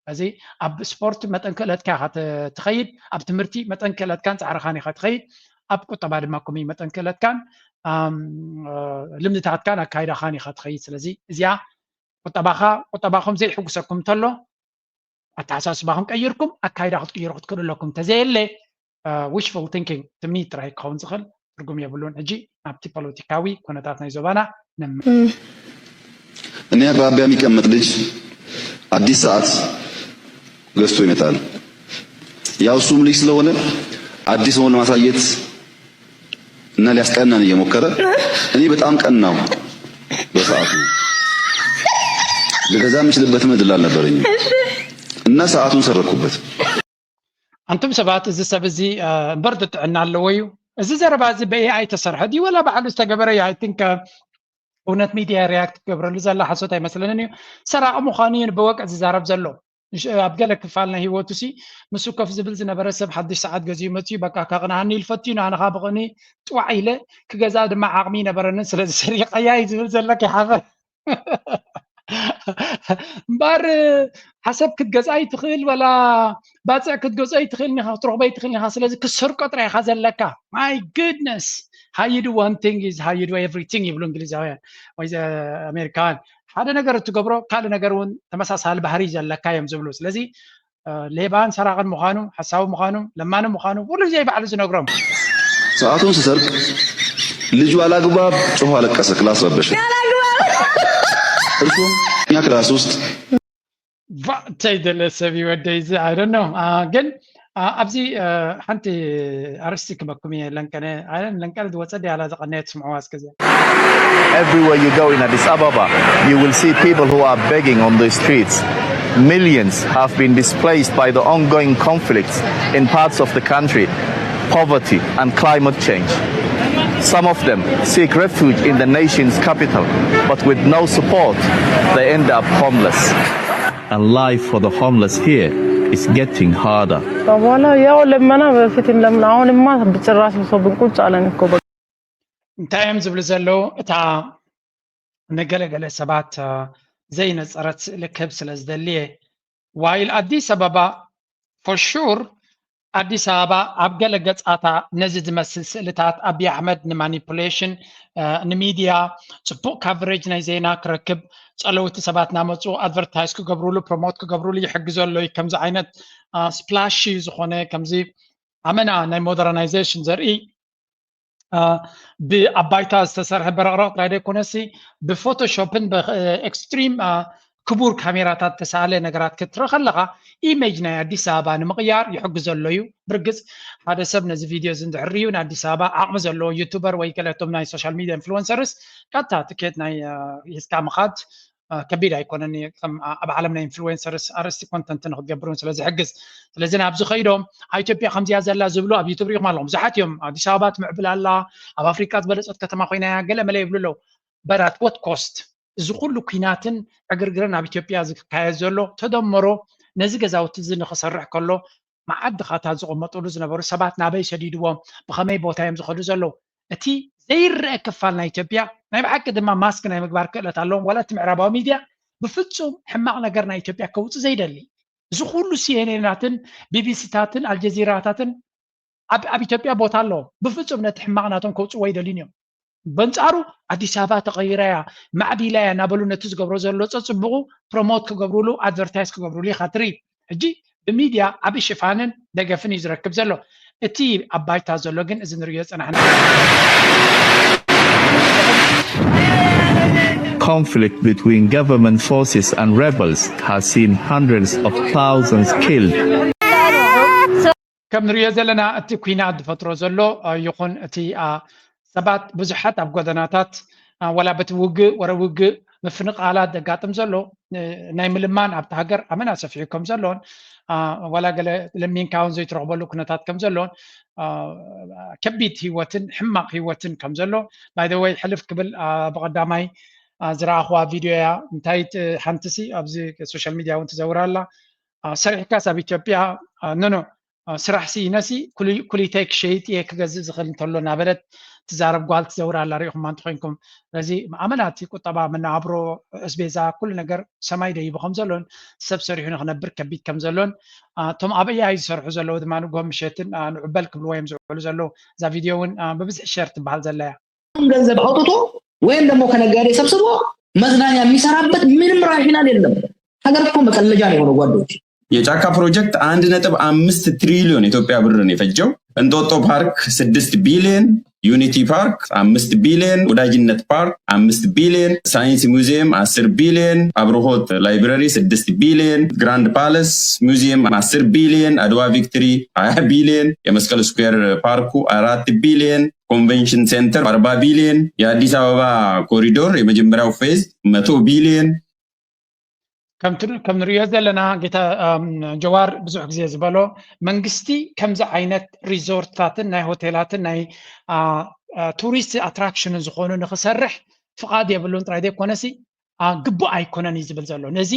እዚ ኣብ ስፖርት መጠን ክእለትካ ኢኻ ት-፣ ትኸይድ፣ ኣብ ትምህርቲ መጠን ክእለትካን ጻዕርኻን ኢኻ ትኸይድ፣ ኣብ ቁጠባ ድማ ከምኡ መጠን ክእለትካን፣ ኣም፣ እ፣ ልምድታትካን ኣካይዳኻን ኢኻ ትኸይድ። ስለዚ እዚኣ ቁጠባኻ፣ ቁጠባኹም ዘይሕጉሰኩም እንተሎ፣ ኣተሓሳስባኹም ቀይርኩም ኣካይዳ ክትቅይሩ ክትክእሉ ኣለኩም። እንተዘየለ፣ እ፣ ዊሽፉል ቲንኪንግ፣ ትምኒት ጥራይ ክኸውን ዝኽእል፣ ትርጉም የብሉን። ሕጂ ናብቲ ፖለቲካዊ ኩነታት ናይ ዞባና ነምር። እም። እኔ አቅራቢያ የሚቀመጥ ልጅ አዲስ ሰዓት ገዝቶ ይመጣል። ያው እሱም ልጅ ስለሆነ አዲስ መሆኑን ለማሳየት እና ሊያስቀናን እየሞከረ፣ እኔ በጣም ቀናው። በሰዓቱ ልገዛ የምችልበትም እድል አልነበረኝም እና ሰዓቱን ሰረኩበት። ኣንቱም ሰባት፣ እዚ ሰብ እዚ፣ እ፣ እምበር ጥዕና ኣለዎ እዩ? እዚ ዘረባ እዚ ብ ኤ ኣይ ተሰርሐ ድዩ ወላ ባዕሉ ዝተገበረ እዩ? ኣይ ቲንክ፣ እ፣ እውነት ሚድያ ሪያክት ትገብረሉ ዘላ ሓሶት ኣይመስለንን እዩ። ሰራቒ ምዃኑ እዩ ብወግዒ ዝዛረብ ዘሎ። እሺ፣ ኣብ ገለ ክፋል ናይ ህይወቱ ሲ፣ ምስኡ ኮፍ ዝብል ዝነበረ ሰብ ሓድሽ ሰዓት ገዚኡ መጺኡ፣ በቃ፣ ከቕንኣኒ ኢሉ ፈቲኑ፣ ኣነ ኸኣ ብቕንኢ ጥዋዕ ኢለ ክገዝኣ ድማ ዓቕሚ ኣይነበረንን፣ ስለዚ ሰሪቐያ እዩ ዝብል ዘሎ፣ ከይሓፈር። እምበኣር፣ ሓሰብ ክትገዝኣ ይትኽእል፣ ወላ ባጽዕ ክትገዝኦ ይትኽእል ኢኻ፣ ክትረኽቦ ይትኽእል ኢኻ። ስለዚ ክትሰርቆ ጥራይ ኢኻ ዘለካ። My goodness! How you do one thing is how you do everything ይብሉ እንግሊዛውያን ወይ ዘ-፣ ኣሜሪካውያን። ሓደ ነገር እትገብሮ፣ ካልእ ነገር እውን ተመሳሳሊ ባህሪ ዘለካ እዮም ዝብሉ። ስለዚ፣ እ፣ ሌባን ሰራቕን ምዃኑ፣ ሓሳዊ ምዃኑ፣ ለማኒ ምዃኑ፣ ኩሉ ግዜ ባዕሉ ዝነግሮም። ሰዓቱን ስሰርቅ ልጁ አላግባብ ጮሆ አለቀሰ፣ ክላስ ረበሸ። ያላግባብ። እርሱም እኛ ክላስ ውስጥ ቫ፣ እንታይ ደለ ሰብ እዩ ወደይ እዚ፣ I don't know። አ፣ ግን፣ አ፣ ኣብዚ፣ አ፣ ሓንቲ ኣርእስቲ ክበኩም እየ፣ ለንቀነ፣ ኣነ ለንቀነ ዝወጸ ድያላ ዝቐነየ ትስምዕዋ እስከ እዚኣ። Everywhere you go in Addis Ababa, you will see people who are begging on the streets. Millions have been displaced by the ongoing conflicts in parts of the country, poverty and climate change. Some of them seek refuge in the nation's capital, but with no support, they end up homeless. And life for the homeless here is getting harder. በኋላ ያው ልመና በፊት እንለምን፣ አሁንማ ጭራሽ ብሶብን ቁጭ አለን እኮ በቃ። እንታይ እዮም ዝብሉ ዘለዉ? እታ ንገለገለ ሰባት፣ አ፣ ዘይነጸረት ስእሊ ክህብ ስለ ዝደሊ እየ። ዋይል ኣዲስ ኣበባ፣ for sure፣ ኣዲስ ኣበባ ኣብ ገለ ገጻታ ነዚ ዝመስል ስእልታት ኣቢይ ኣሕመድ ንማኒፑሌሽን፣ አ፣ ንሚድያ ጽቡቕ ካቨሬጅ ናይ ዜና ክረክብ፣ ጸለውቲ ሰባት እናመጹ ኣድቨርታይዝ ክገብሩሉ፣ ፕሮሞት ክገብሩሉ ይሕግዞ ኣሎ እዩ። ከምዚ ዓይነት፣ አ፣ ስፕላሺ ዝኾነ፣ ከምዚ ኣመና ናይ ሞደርናይዜሽን ዘርኢ፣ አ፣ ብኣባይታ ዝተሰርሐ በረቕረቕ ጥራይ ዘይኮነሲ፣ ብፎቶሾፕን ብ-፣ ኤክስትሪም፣ አ፣ ክቡር ካሜራታት ተሳእለ ነገራት ክትርኢ ከለኻ፣ ኢሜጅ ናይ ኣዲስ ኣበባ ንምቕያር ይሕግዞ ኣሎ እዩ። ብርግጽ፣ ሓደ ሰብ ነዚ ቪድዮ እዚ እንድሕር ርእዩ፣ ንኣዲስ ኣበባ ዓቕሚ ዘለዎ ዩቱበር ወይ ገለቶም ናይ ሶሻል ሚድያ ኢንፍሉወንሰርስ፣ ቀጥታ ትኬት ናይ፣ አ፣ ሒዝካ ምኻድ፣ አ፣ ከቢድ ኣይኮነን። ከም ኣ-፣ ኣብ ዓለም ናይ ኢንፍሉዌንሰርስ ኣርእስቲ ኮንተንት ንክትገብር እውን ስለ ዝሕግዝ። ስለዚ ናብዚ ከይዶም፣ "ኣብ ኢትዮጵያ ከምዚኣ ዘላ" ዝብሉ ኣብ ዩቱብ ሪኢኹም ኣለኹም። ብዙሓት እዮም፣ "ኣዲስ ኣበባ ትምዕብል ኣላ፣ ኣብ ኣፍሪቃ ዝበለጸት ከተማ ኮይና እያ" ገለ መለ ይብሉ ኣለዉ። But at what cost? እዚ ኩሉ ኲናትን ዕግርግርን ኣብ ኢትዮጵያ ዝካየድ ዘሎ ተደመሮ ነዚ ገዛውቲ እዚ ንክሰርሕ ከሎ መዓት ድኻታት ዝቕመጥሉ ዝነበሩ ሰባት ናበይ ሰዲድዎም፣ ብኸመይ ቦታ እዮም ዝኸዱ ዘለዉ? እቲ ዘይረአ ክፋል ናይ ኢትዮጵያ ናይ ብሓቂ ድማ ማስክ ናይ ምግባር ክእለት ኣለዎም። ዋላ እቲ ምዕራባዊ ሚድያ ብፍጹም ሕማቕ ነገር ናይ ኢትዮጵያ ከውፅእ ዘይደሊ፣ እዚ ኩሉ ሲኤንኤናትን ቢቢሲታትን ኣልጀዚራታትን ኣብ ኣብ ኢትዮጵያ ቦታ ኣለዎም። ብፍጹም ነቲ ሕማቕ ናቶም ከውፅዎ ኣይደልዩን እዮም። በንጻሩ ኣዲስ ኣበባ ተቐይራ እያ፣ ማዕቢላ እያ እናበሉ ነቲ ዝገብሮ ዘሎ ጸጽብቑ ፕሮሞት ክገብሩሉ፣ ኣድቨርታይዝ ክገብሩሉ ኢኻ ትርኢ። ሕጂ ብሚድያ ዓቢ ሽፋንን ደገፍን እዩ ዝረክብ ዘሎ። እቲ ኣብ ባይታ ዘሎ ግን እዚ ንርእዮ ዝጸናሕና። Conflict between government forces and rebels has seen hundreds of thousands killed. ከም ንርእዮ ዘለና እቲ ኲናት ዝፈጥሮ ዘሎ ይኹን እቲ ሰባት ብዙሓት ኣብ ጎደናታት ዋላ በቲ ውግእ ወረ ውግእ ምፍንቓላት ዘጋጥም ዘሎ ናይ ምልማን ኣብቲ ሃገር ኣመና ሰፊሑ ከም ዘሎን ዋላ ገለ ለሚንካ እውን ዘይትረኽበሉ ኩነታት ከም ዘሎን ከቢድ ህይወትን ሕማቕ ህይወትን ከም ዘሎ ባይደወይ ሕልፍ ክብል ብቐዳማይ ዝረኣኽዋ ቪድዮ እያ። እንታይ ሓንቲ ሲ ኣብዚ ሶሻል ሚድያ እውን ትዘውር ኣላ። ሰሪሕካስ ኣብ ኢትዮጵያ ኖኖ ስራሕ ሲ ነሲ ኩሊተይ ክሸይጥ እየ ክገዝእ ዝኽእል እንተሎ እናበለት ትዛረብ ጓል ትዘውር ኣላ ሪኢኹማ እንተኮይንኩም። ስለዚ ኣመናቲ ቁጠባ መነባብሮ እስቤዛ ኩሉ ነገር ሰማይ ደይቡ ከም ዘሎን ሰብ ሰሪሑ ንክነብር ከቢድ ከም ዘሎን እቶም ኣብ ኤኣይ ዝሰርሑ ዘለዉ ድማ ንግሆ ምሸትን ንዑበል ክብልዎ እዮም ዝውዕሉ ዘለዉ። እዛ ቪድዮ እውን ብብዝሒ ሸር ትበሃል ዘላ እያ። ገንዘብ አውጥቶ ወይም ደግሞ ከነጋዴ ሰብስቦ መዝናኛ የሚሰራበት ምንም ራሽናል የለም። ሀገር እኮ መቀለጃ ነው የሆነው ጓዶች። የጫካ ፕሮጀክት አንድ ነጥብ አምስት ትሪሊዮን ኢትዮጵያ ብርን የፈጀው እንጦጦ ፓርክ ስድስት ቢሊዮን፣ ዩኒቲ ፓርክ አምስት ቢሊዮን፣ ወዳጅነት ፓርክ አምስት ቢሊዮን፣ ሳይንስ ሙዚየም አስር ቢሊዮን፣ አብርሆት ላይብረሪ ስድስት ቢሊዮን፣ ግራንድ ፓለስ ሙዚየም አስር ቢሊዮን፣ አድዋ ቪክትሪ ሃያ ቢሊዮን፣ የመስቀል ስኩዌር ፓርኩ አራት ቢሊዮን፣ ኮንቬንሽን ሴንተር አርባ ቢሊዮን፣ የአዲስ አበባ ኮሪዶር የመጀመሪያው ፌዝ መቶ ቢሊዮን። ከም ንሪኦ ዘለና ጌታ ጀዋር ብዙሕ ግዜ ዝበሎ መንግስቲ ከምዚ ዓይነት ሪዞርትታትን ናይ ሆቴላትን ናይ ቱሪስት ኣትራክሽንን ዝኾኑ ንክሰርሕ ፍቓድ የብሉን ጥራይ ዘይኮነሲ ግቡእ ኣይኮነን እዩ ዝብል ዘሎ። ነዚ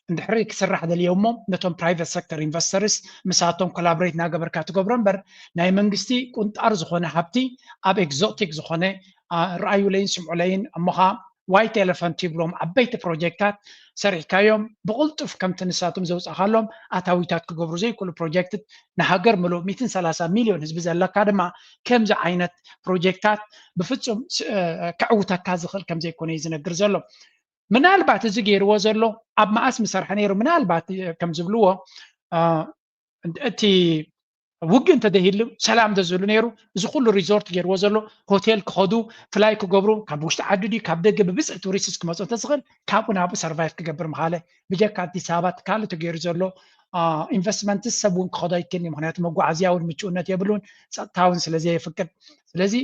እንድሕሪ ክስራሕ ደልዮ እሞ ነቶም ፕራይቨት ሴክተር ኢንቨስተርስ ምሳቶም ኮላቦሬት እናገበርካ ትገብሮ እምበር ናይ መንግስቲ ቁንጣር ዝኾነ ሃብቲ ኣብ ኤግዞቲክ ዝኾነ ረኣዩለይን ስምዑለይን እሞ ኸዓ ዋይት ኤለፈንት ይብሎም ዓበይቲ ፕሮጀክታት ሰሪሕካዮም ብቕልጡፍ ከምቲ ንሳቶም ዘውፃእካሎም ኣታዊታት ክገብሩ ዘይክእሉ ፕሮጀክት ንሃገር ምሉእ ሚእትን ሰላሳ ሚሊዮን ህዝቢ ዘለካ ድማ ከምዚ ዓይነት ፕሮጀክታት ብፍፁም ከዕውተካ ዝኽእል ከምዘይኮነ እዩ ዝነግር ዘሎ። ምናልባት እዚ ገይርዎ ዘሎ ኣብ መኣስ ምሰርሐ ነይሩ ምናልባት ከም ዝብልዎ እቲ ውግእ እንተደይህሉ ሰላም እንተዝህሉ ነይሩ እዚ ኩሉ ሪዞርት ገይርዎ ዘሎ ሆቴል ክኸዱ ፍላይ ክገብሩ ካብ ውሽጢ ዓዲ ድዩ ካብ ደገ ብብዝሒ ቱሪስት ክመፁ እንተዝኽእል ካብኡ ናብኡ ሰርቫይቭ ክገብር ምኻለ ብጀካ ኣዲስ ኣበባ እቲ ካልእ ተገይሩ ዘሎ ኢንቨስትመንት ሰብ እውን ክኸዶ ኣይክእልን እዩ። ምክንያቱ መጓዓዝያ እውን ምችኡነት የብሉን፣ ፀጥታ እውን ስለዘየፍቅድ። ስለዚ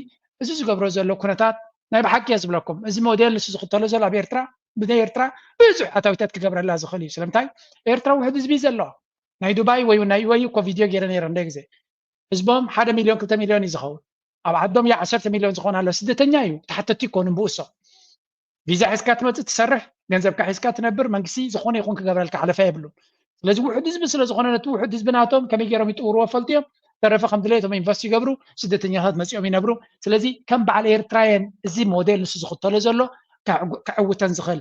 እዚ ዝገብሮ ዘሎ ኩነታት ናይ ብሓቂ እየ ዝብለኩም። እዚ ሞዴል ንሱ ዝኽተሎ ዘሎ ኣብ ኤርትራ ብናይ ኤርትራ ብዙሕ ኣታዊታት ክገብረላ ዝኽእል እዩ። ስለምንታይ ኤርትራ ውሕድ ህዝቢ እዩ ዘለዋ። ናይ ዱባይ ወይ ናይ ዩኤኢ እኮ ቪድዮ ገይረ ነይረ እንደ ግዜ ህዝቦም ሓደ ሚሊዮን ክልተ ሚሊዮን እዩ ዝኸውን። ኣብ ዓዶም ያ ዓሰርተ ሚሊዮን ዝኾን ኣሎ ስደተኛ እዩ። ተሓተቲ ይኮኑ ብእሶ ቪዛ ሒዝካ ትመፅእ ትሰርሕ ገንዘብካ ሒዝካ ትነብር መንግስቲ ዝኾነ ይኹን ክገብረልካ ሓለፋ የብሉን። ስለዚ ውሕድ ህዝቢ ስለዝኾነ ነቲ ውሕድ ህዝቢ ናቶም ከመይ ገይሮም ይጥውርዎ ፈልጡ እዮም። ተረፈ ከም ድሌቶም ኢንቨስት ይገብሩ፣ ስደተኛታት መፂኦም ይነብሩ። ስለዚ ከም በዓል ኤርትራየን እዚ ሞዴል ንሱ ዝኽተሎ ዘሎ ከዕውተን ዝኽእል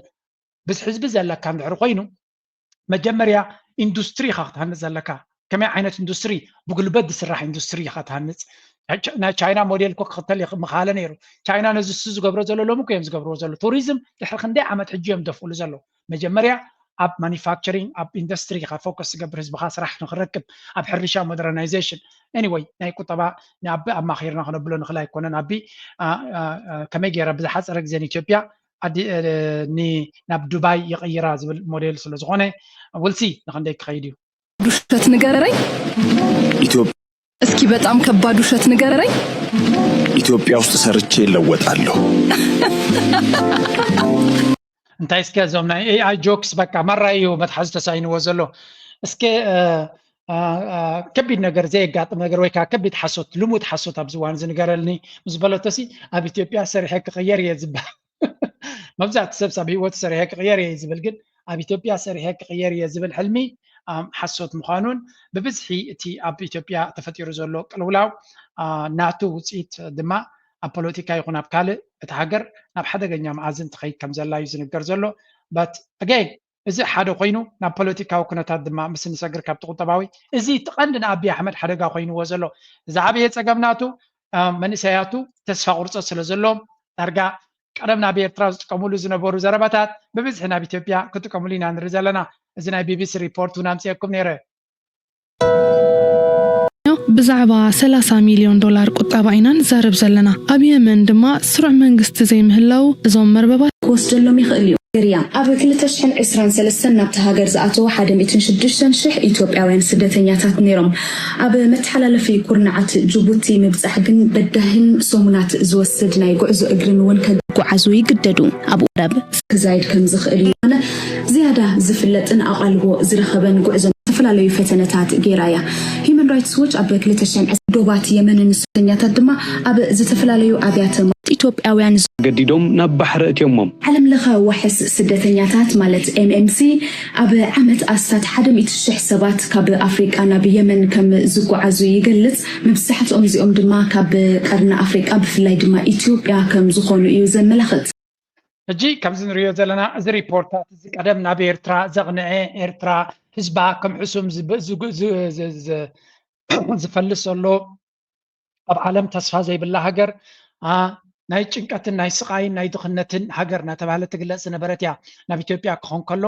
ብዝሒ ህዝቢ ዘለካ እንድሕር ኮይኑ መጀመርያ ኢንዱስትሪ ኢኻ ክትሃንፅ ዘለካ። ከመይ ዓይነት ኢንዱስትሪ? ብጉልበት ዝስራሕ ኢንዱስትሪ ኢኻ ትሃንፅ። ናይ ቻይና ሞዴል እኮ ክኽተል ምኻለ ነይሩ። ቻይና ነዚ እሱ ዝገብሮ ዘሎ ሎሚ እኮ እዮም ዝገብርዎ ዘሎ። ቱሪዝም ድሕሪ ክንደይ ዓመት ሕጂ እዮም ደፍእሉ ዘለዉ። መጀመርያ ኣብ ማኒፋክቸሪንግ ኣብ ኢንዱስትሪ ኢኻ ፎከስ ዝገብር ህዝብኻ ስራሕ ንክረክብ ኣብ ሕርሻ ሞደርናይዜሽን ኤኒወይ ናይ ቁጠባ ንኣቢ ኣማኺርና ክነብሎ ንኽእል ኣይኮነን። ኣቢ ከመይ ገይረ ብዝሓፀረ ግዜ ንኢትዮጵያ ናብ ዱባይ ይቕይራ ዝብል ሞዴል ስለ ዝኾነ ውልሲ ንክንደይ ክኸይድ እዩ። ውሸት ንገረኝ። እስኪ በጣም ከባድ ውሸት ንገረኝ። ኢትዮጵያ ውስጥ ሰርቼ እለወጣለሁ። እንታይ እስኪ እዞም ናይ ኤኣይ ጆክስ በቃ ማራ እዩ መትሓዚ ተሳኢንዎ ዘሎ። እስኪ ከቢድ ነገር ዘየጋጥም ነገር ወይ ከዓ ከቢድ ሓሶት ልሙድ ሓሶት ኣብዚ እዋን እዚ ንገረልኒ ምስ በለቶሲ ኣብ ኢትዮጵያ ሰሪሐ ክቕየር እየ ዝበሃል። መብዛሕቲ ሰብ ኣብ ህይወቱ ሰሪሐ ክቕየር እየ ዝብል ግን ኣብ ኢትዮጵያ ሰሪሐ ክቕየር እየ ዝብል ሕልሚ ሓሶት ምዃኑን ብብዝሒ እቲ ኣብ ኢትዮጵያ ተፈጢሩ ዘሎ ቅልውላው ናቱ ውፅኢት ድማ ኣብ ፖለቲካ ይኹን ኣብ ካልእ እቲ ሃገር ናብ ሓደገኛ መኣዝን ትኸይድ ከም ዘላ እዩ ዝንገር ዘሎ። But again እዚ ሓደ ኮይኑ ናብ ፖለቲካዊ ኩነታት ድማ ምስ ንሰግር ካብቲ ቁጠባዊ እዚ እቲ ቀንዲ ንኣቢ ኣሕመድ ሓደጋ ኮይንዎ ዘሎ እዚ ዓብየ ፀገም ናቱ መንእሰያቱ ተስፋ ቁርፀት ስለ ዘለዎም ዳርጋ ቀደም ናብ ኤርትራ ዝጥቀምሉ ዝነበሩ ዘረባታት ብብዝሒ ናብ ኢትዮጵያ ክጥቀምሉ ኢና ንርኢ ዘለና። እዚ ናይ ቢቢሲ ሪፖርት እውን ኣምፅኤኩም ነይረ። ብዛዕባ ሰላሳ ሚልዮን ዶላር ቁጠባ ኢና ንዛረብ ዘለና። ኣብ የመን ድማ ስሩዕ መንግስቲ ዘይምህላው እዞም መርበባት ክወስደሎም ይኽእል እዩ። ገርያ ኣብ ክልተ ሽሕን ዕስራን ሰለስተን ናብቲ ሃገር ዝኣተዉ ሓደ ሚእትን ሽዱሽተን ሽሕ ኢትዮጵያውያን ስደተኛታት ነይሮም። ኣብ መተሓላለፊ ኩርናዓት ጅቡቲ ምብጻሕ ግን በዳሂን ሰሙናት ዝወስድ ናይ ጉዕዞ እግርን እውን ከ። ክጓዓዙ ይግደዱ። ኣብ ወደብ። ክዛይድ ከም ዝኽእል እዩ። ዝያዳ ዝፍለጥን ኣቓልቦ ዝረኸበን ጉዕዞ ዝተፈላለዩ ፈተነታት ገይራ እያ። ሂዩማን ራይትስ ዎች ኣብ ክልተ ሽሕን ዕስራን ዶባት የመንን ስደተኛታት ድማ ኣብ ዝተፈላለዩ ኣብያተ ኢትዮጵያውያን። ገዲዶም ናብ ባሕሪ እትዮሞም። ዓለም ለኸ ዋሕስ ስደተኛታት ማለት ኤምኤምሲ ኣብ ዓመት ኣስታት ሓደ ሚእቲ ሽሕ ሰባት ካብ ኣፍሪቃ ናብ የመን ከም ዝጓዓዙ ይገልጽ። መብዛሕትኦም እዚኦም ድማ ካብ ቀርኒ ኣፍሪቃ ብፍላይ ድማ ኢትዮጵያ ከም ዝኾኑ እዩ ዘመላኽት። ሕጂ ከምዚ ንሪኦ ዘለና እዚ ሪፖርታት እዚ ቀደም ናብ ኤርትራ ዘቕንዐ ኤርትራ ህዝባ ከም ሕሱም ዝፈልስ ዘሎ ኣብ ዓለም ተስፋ ዘይብላ ሃገር ናይ ጭንቀትን ናይ ስቓይን ናይ ድኽነትን ሃገር እናተባህለ ትግለጽ ዝነበረት እያ። ናብ ኢትዮጵያ ክኾን ከሎ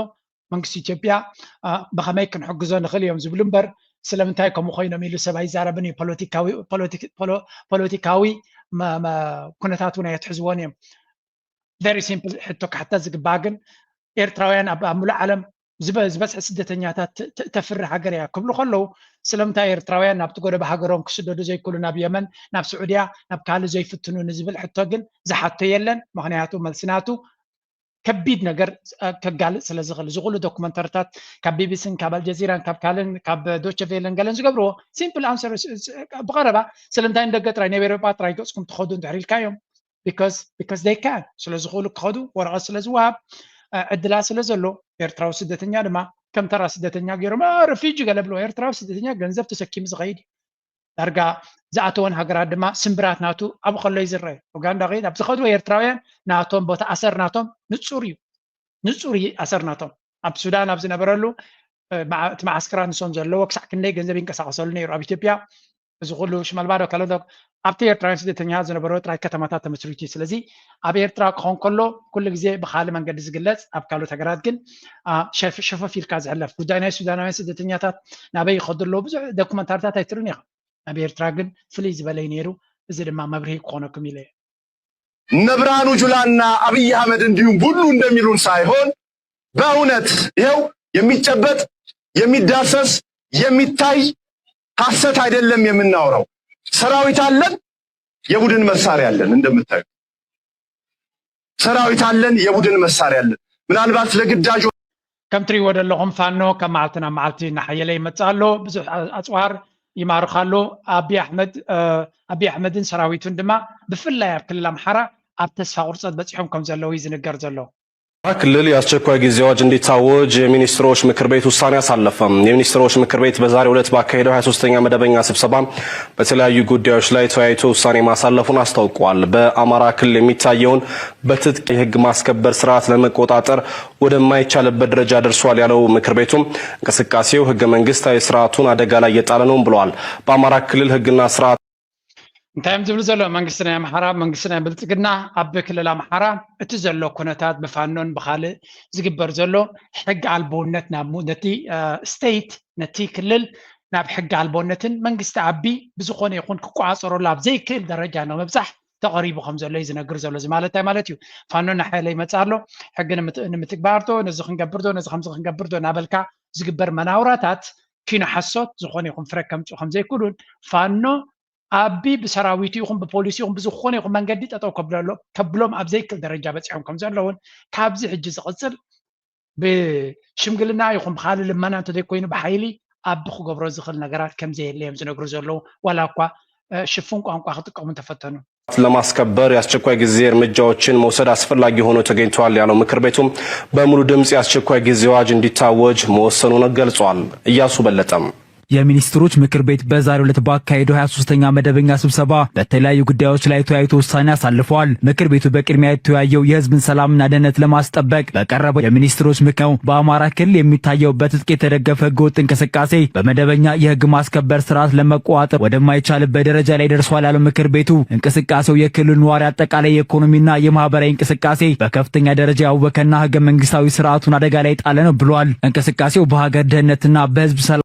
መንግስቲ ኢትዮጵያ ብኸመይ ክንሕግዞ ንኽእል እዮም ዝብሉ እምበር ስለምንታይ ከምኡ ኮይኖም ኢሉ ሰብ ኣይዛረብን እዩ። ፖለቲካዊ ኩነታት እውን ኣየትሕዝዎን እዮም። Very simple ሕቶ ክሕተት ዝግባእ ግን ኤርትራውያን ኣብ ሙሉእ ዓለም ዝበዝሐ ስደተኛታት ተፍሪ ሃገር እያ ክብሉ ከለዉ ስለምንታይ ኤርትራውያን ናብቲ ጎደባ ሃገሮም ክስደዱ ዘይክእሉ ናብ የመን ናብ ስዑድያ ናብ ካልእ ዘይፍትኑ ንዝብል ሕቶ ግን ዝሓቶ የለን። ምክንያቱ መልሲ ናቱ ከቢድ ነገር ከጋልፅ ስለ ዝኽእል እዚ ኩሉ ዶኩመንተሪታት ካብ ቢቢሲን ካብ ኣልጀዚራን ካብ ካልእን ካብ ዶቸቬለን ገለን ዝገብርዎ simple answer ብቐረባ ስለምንታይ ንደገ ጥራይ ናብ ኤሮጳ ጥራይ ገፅኩም ትኸዱ እንድሕር ኢልካዮም because they can ስለ ዝኽእሉ ክኸዱ ወረቐት ስለ ዝወሃብ ዕድላት ስለ ዘሎ ኤርትራዊ ስደተኛ ድማ ከም ተራ ስደተኛ ገይሮም refugee ገለ ብሎ ኤርትራዊ ስደተኛ ገንዘብ ተሰኪሙ ዝኸይድ እዩ። ዳርጋ ዝኣተወን ሃገራት ድማ ስምብራት ናቱ ኣብኡ ከሎ እዩ ዝረአ። ኡጋንዳ ከይድ ኣብ ዝኸድዎ ኤርትራውያን ናቶም ቦታ ኣሰር ናቶም ንፁር እዩ ንፁር እዩ ኣሰር ናቶም ኣብ ሱዳን ኣብ ዝነበረሉ እቲ መዓስከራት ንሶም ዘለዎ ክሳዕ ክንደይ ገንዘብ ይንቀሳቀሰሉ ነይሩ ኣብ ኢትዮጵያ እዚ ኩሉ ሽመልባዶ ከለዶ ኣብቲ ኤርትራውያን ስደተኛታት ዝነበረዎ ጥራይ ከተማታት ተመስሪቱ እዩ። ስለዚ ኣብ ኤርትራ ክኾን ከሎ ኩሉ ግዜ ብካልእ መንገዲ ዝግለጽ ኣብ ካልኦት ሃገራት ግን ሸፈፍ ኢልካ ዝሕለፍ ጉዳይ ናይ ሱዳናውያን ስደተኛታት ናበይ ይኸዱ ኣለዉ ብዙሕ ዶኩመንታሪታት ኣይትርእን ኢኻ። ኣብ ኤርትራ ግን ፍልይ ዝበለ እዩ ነይሩ። እዚ ድማ መብርሂ ክኾነኩም ኢለ እየ። እነ ብርሃኑ ጁላና አብይ አህመድ እንዲሁም ሁሉ እንደሚሉን ሳይሆን በእውነት ይኸው የሚጨበጥ የሚዳሰስ የሚታይ ሐሰት አይደለም የምናወራው። ሰራዊት አለን፣ የቡድን መሳሪያ አለን። እንደምታዩ ሰራዊት አለን፣ የቡድን መሳሪያ አለን። ምናልባት ለግዳጅ ከም ትሪእዎ ዘለኹም ፋኖ ካብ መዓልቲ ናብ መዓልቲ እናሓየለ ይመፅእ ኣሎ። ብዙሕ ኣፅዋር ይማርኽ ኣሎ። ኣቢ ኣሕመድ ኣቢ ኣሕመድን ሰራዊቱን ድማ ብፍላይ ኣብ ክልል ኣምሓራ ኣብ ተስፋ ቁርፀት በፂሖም ከም ዘለዉ እዩ ዝንገር ዘሎ። ክልል የአስቸኳይ ጊዜ አዋጅ እንዲታወጅ የሚኒስትሮች ምክር ቤት ውሳኔ አሳለፈ። የሚኒስትሮች ምክር ቤት በዛሬው ዕለት ባካሄደው ሃያ ሶስተኛ መደበኛ ስብሰባ በተለያዩ ጉዳዮች ላይ ተወያይቶ ውሳኔ ማሳለፉን አስታውቋል። በአማራ ክልል የሚታየውን በትጥቅ የህግ ማስከበር ስርዓት ለመቆጣጠር ወደማይቻልበት ደረጃ ደርሷል ያለው ምክር ቤቱ እንቅስቃሴው ህገ መንግስታዊ ስርዓቱን አደጋ ላይ የጣለ ነውም ብለዋል። በአማራ ክልል ህግና ስርዓት እንታይ እዮም ዝብሉ ዘለዉ መንግስቲ ናይ ኣምሓራ መንግስቲ ናይ ብልፅግና ኣብ ክልል ኣምሓራ እቲ ዘሎ ኩነታት ብፋኖን ብካልእ ዝግበር ዘሎ ሕጊ ኣልቦነት ናብ ነቲ state ነቲ ክልል ናብ ሕጊ ኣልቦነትን መንግስቲ ኣቢ ብዝኾነ ይኹን ክቋፀረሉ ኣብ ዘይክእል ደረጃ ንምብፃሕ ተቐሪቡ ከም ዘሎ እዩ ዝነግር ዘሎ። እዚ ማለት እንታይ ማለት እዩ? ፋኖ እናሓየለ ይመፅእ ኣሎ። ሕጊ ንምትግባር ዶ ነዚ ክንገብር ዶ ነዚ ከምዚ ክንገብር ዶ እናበልካ ዝግበር መናውራታት ኪኖ ሓሶት ዝኾነ ይኹን ፍረ ከምፅኡ ከም ዘይክእሉን ፋኖ ኣቢ ብሰራዊቱ ይኹን ብፖሊስ ይኹን ብዝኾነ ይኹን መንገዲ ጠጠው ከብሎም ኣብ ዘይክእል ደረጃ በፂሖም ከም ዘለውን ካብዚ ሕጂ ዝቕፅል ብሽምግልና ይኹን ብካልእ ልመና እንተዘይኮይኑ ብሓይሊ ኣቢ ክገብሮ ዝኽእል ነገራት ከም ዘየለ እዮም ዝነግሩ ዘለዉ። ዋላ እኳ ሽፉን ቋንቋ ክጥቀሙ እንተፈተኑ። ለማስከበር የአስቸኳይ ጊዜ እርምጃዎችን መውሰድ አስፈላጊ ሆኖ ተገኝቷል ያለው ምክር ቤቱ በሙሉ ድምፅ የአስቸኳይ ጊዜ አዋጅ እንዲታወጅ መወሰኑን ገልጿል። እያሱ በለጠም። የሚኒስትሮች ምክር ቤት በዛሬው ዕለት ባካሄደው ሃያ ሶስተኛ መደበኛ ስብሰባ በተለያዩ ጉዳዮች ላይ ተወያይቶ ውሳኔ አሳልፈዋል። ምክር ቤቱ በቅድሚያ የተወያየው የህዝብን ሰላምና ደህንነት ለማስጠበቅ በቀረበው የሚኒስትሮች ምክር ነው። በአማራ ክልል የሚታየው በትጥቅ የተደገፈ ህገወጥ እንቅስቃሴ በመደበኛ የህግ ማስከበር ስርዓት ለመቆጣጠር ወደማይቻልበት ደረጃ ላይ ደርሷል ያለው ምክር ቤቱ እንቅስቃሴው የክልሉ ነዋሪ አጠቃላይ የኢኮኖሚና የማህበራዊ እንቅስቃሴ በከፍተኛ ደረጃ ያወከና ህገ መንግስታዊ ስርዓቱን አደጋ ላይ ጣለ ነው ብሏል። እንቅስቃሴው በሀገር ደህንነትና በህዝብ ሰላም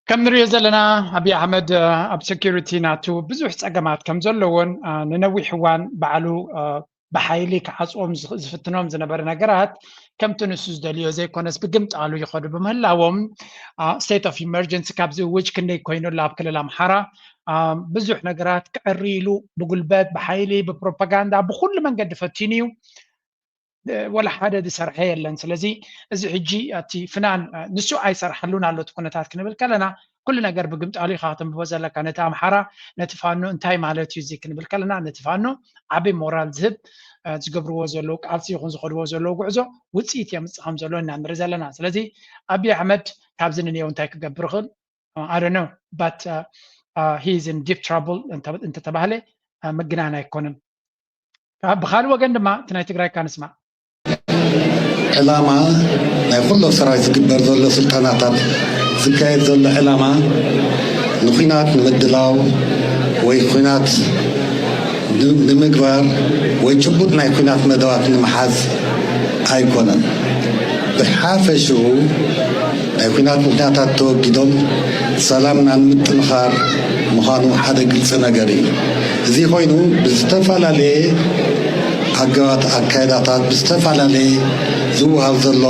ከም ንሪኦ ዘለና ኣብይ ኣሕመድ ኣብ ሴኪሪቲ ናቱ ብዙሕ ፀገማት ከም ዘለዎን ንነዊሕ እዋን ባዕሉ ብሓይሊ ክዓፅዎም ዝፍትኖም ዝነበረ ነገራት ከምቲ ንሱ ዝደልዮ ዘይኮነስ ብግምጣሉ ይኸዱ ብምህላዎም state of emergency ካብዚ እውጅ ክንደይ ኮይኑ ኣሎ ኣብ ክልል ኣምሓራ ብዙሕ ነገራት ክዕሪ ኢሉ ብጉልበት ብሓይሊ ብፕሮፓጋንዳ ብኩሉ መንገዲ ፈቲኑ እዩ። ወላ ሓደ ዝሰርሐ የለን። ስለዚ እዚ ሕጂ እቲ ፍናን ንሱ ኣይሰርሓሉን ኣሎ እቲ ኩነታት ክንብል ከለና ኩሉ ነገር ብግምጣሉ ኢኻ ከተንብቦ ዘለካ። ነቲ ኣምሓራ ነቲ ፋኖ እንታይ ማለት እዩ እዚ ክንብል ከለና ነቲ ፋኖ ዓቢ ሞራል ዝህብ ዝገብርዎ ዘለዉ ቃልሲ ይኹን ዝኸድዎ ዘለዉ ጉዕዞ ውፅኢት የምፅእ ከም ዘሎ ኢና ንርኢ ዘለና። ስለዚ ኣብይ ኣሕመድ ካብዚ ንንየው እንታይ ክገብር ይኽእል? I don't know but he is in deep trouble እንተተባህለ ምግናን ኣይኮንን። ብካልእ ወገን ድማ እቲ ናይ ትግራይ ካንስማ ዕላማ ናይ ኩሎም ሰራዊት ዝግበር ዘሎ ስልጠናታት ዝካየድ ዘሎ ዕላማ ንኩናት ንምድላው ወይ ኩናት ንምግባር ወይ ጭቡጥ ናይ ኩናት መደባት ንምሓዝ ኣይኮነን። ብሓፈሽኡ ናይ ኩናት ምክንያታት ተወጊዶም ሰላምና ንምጥንኻር ምዃኑ ሓደ ግልፂ ነገር እዩ። እዚ ኮይኑ ብዝተፈላለየ ኣገባት ኣካይዳታት ብዝተፈላለየ ዝወሃብ ዘሎ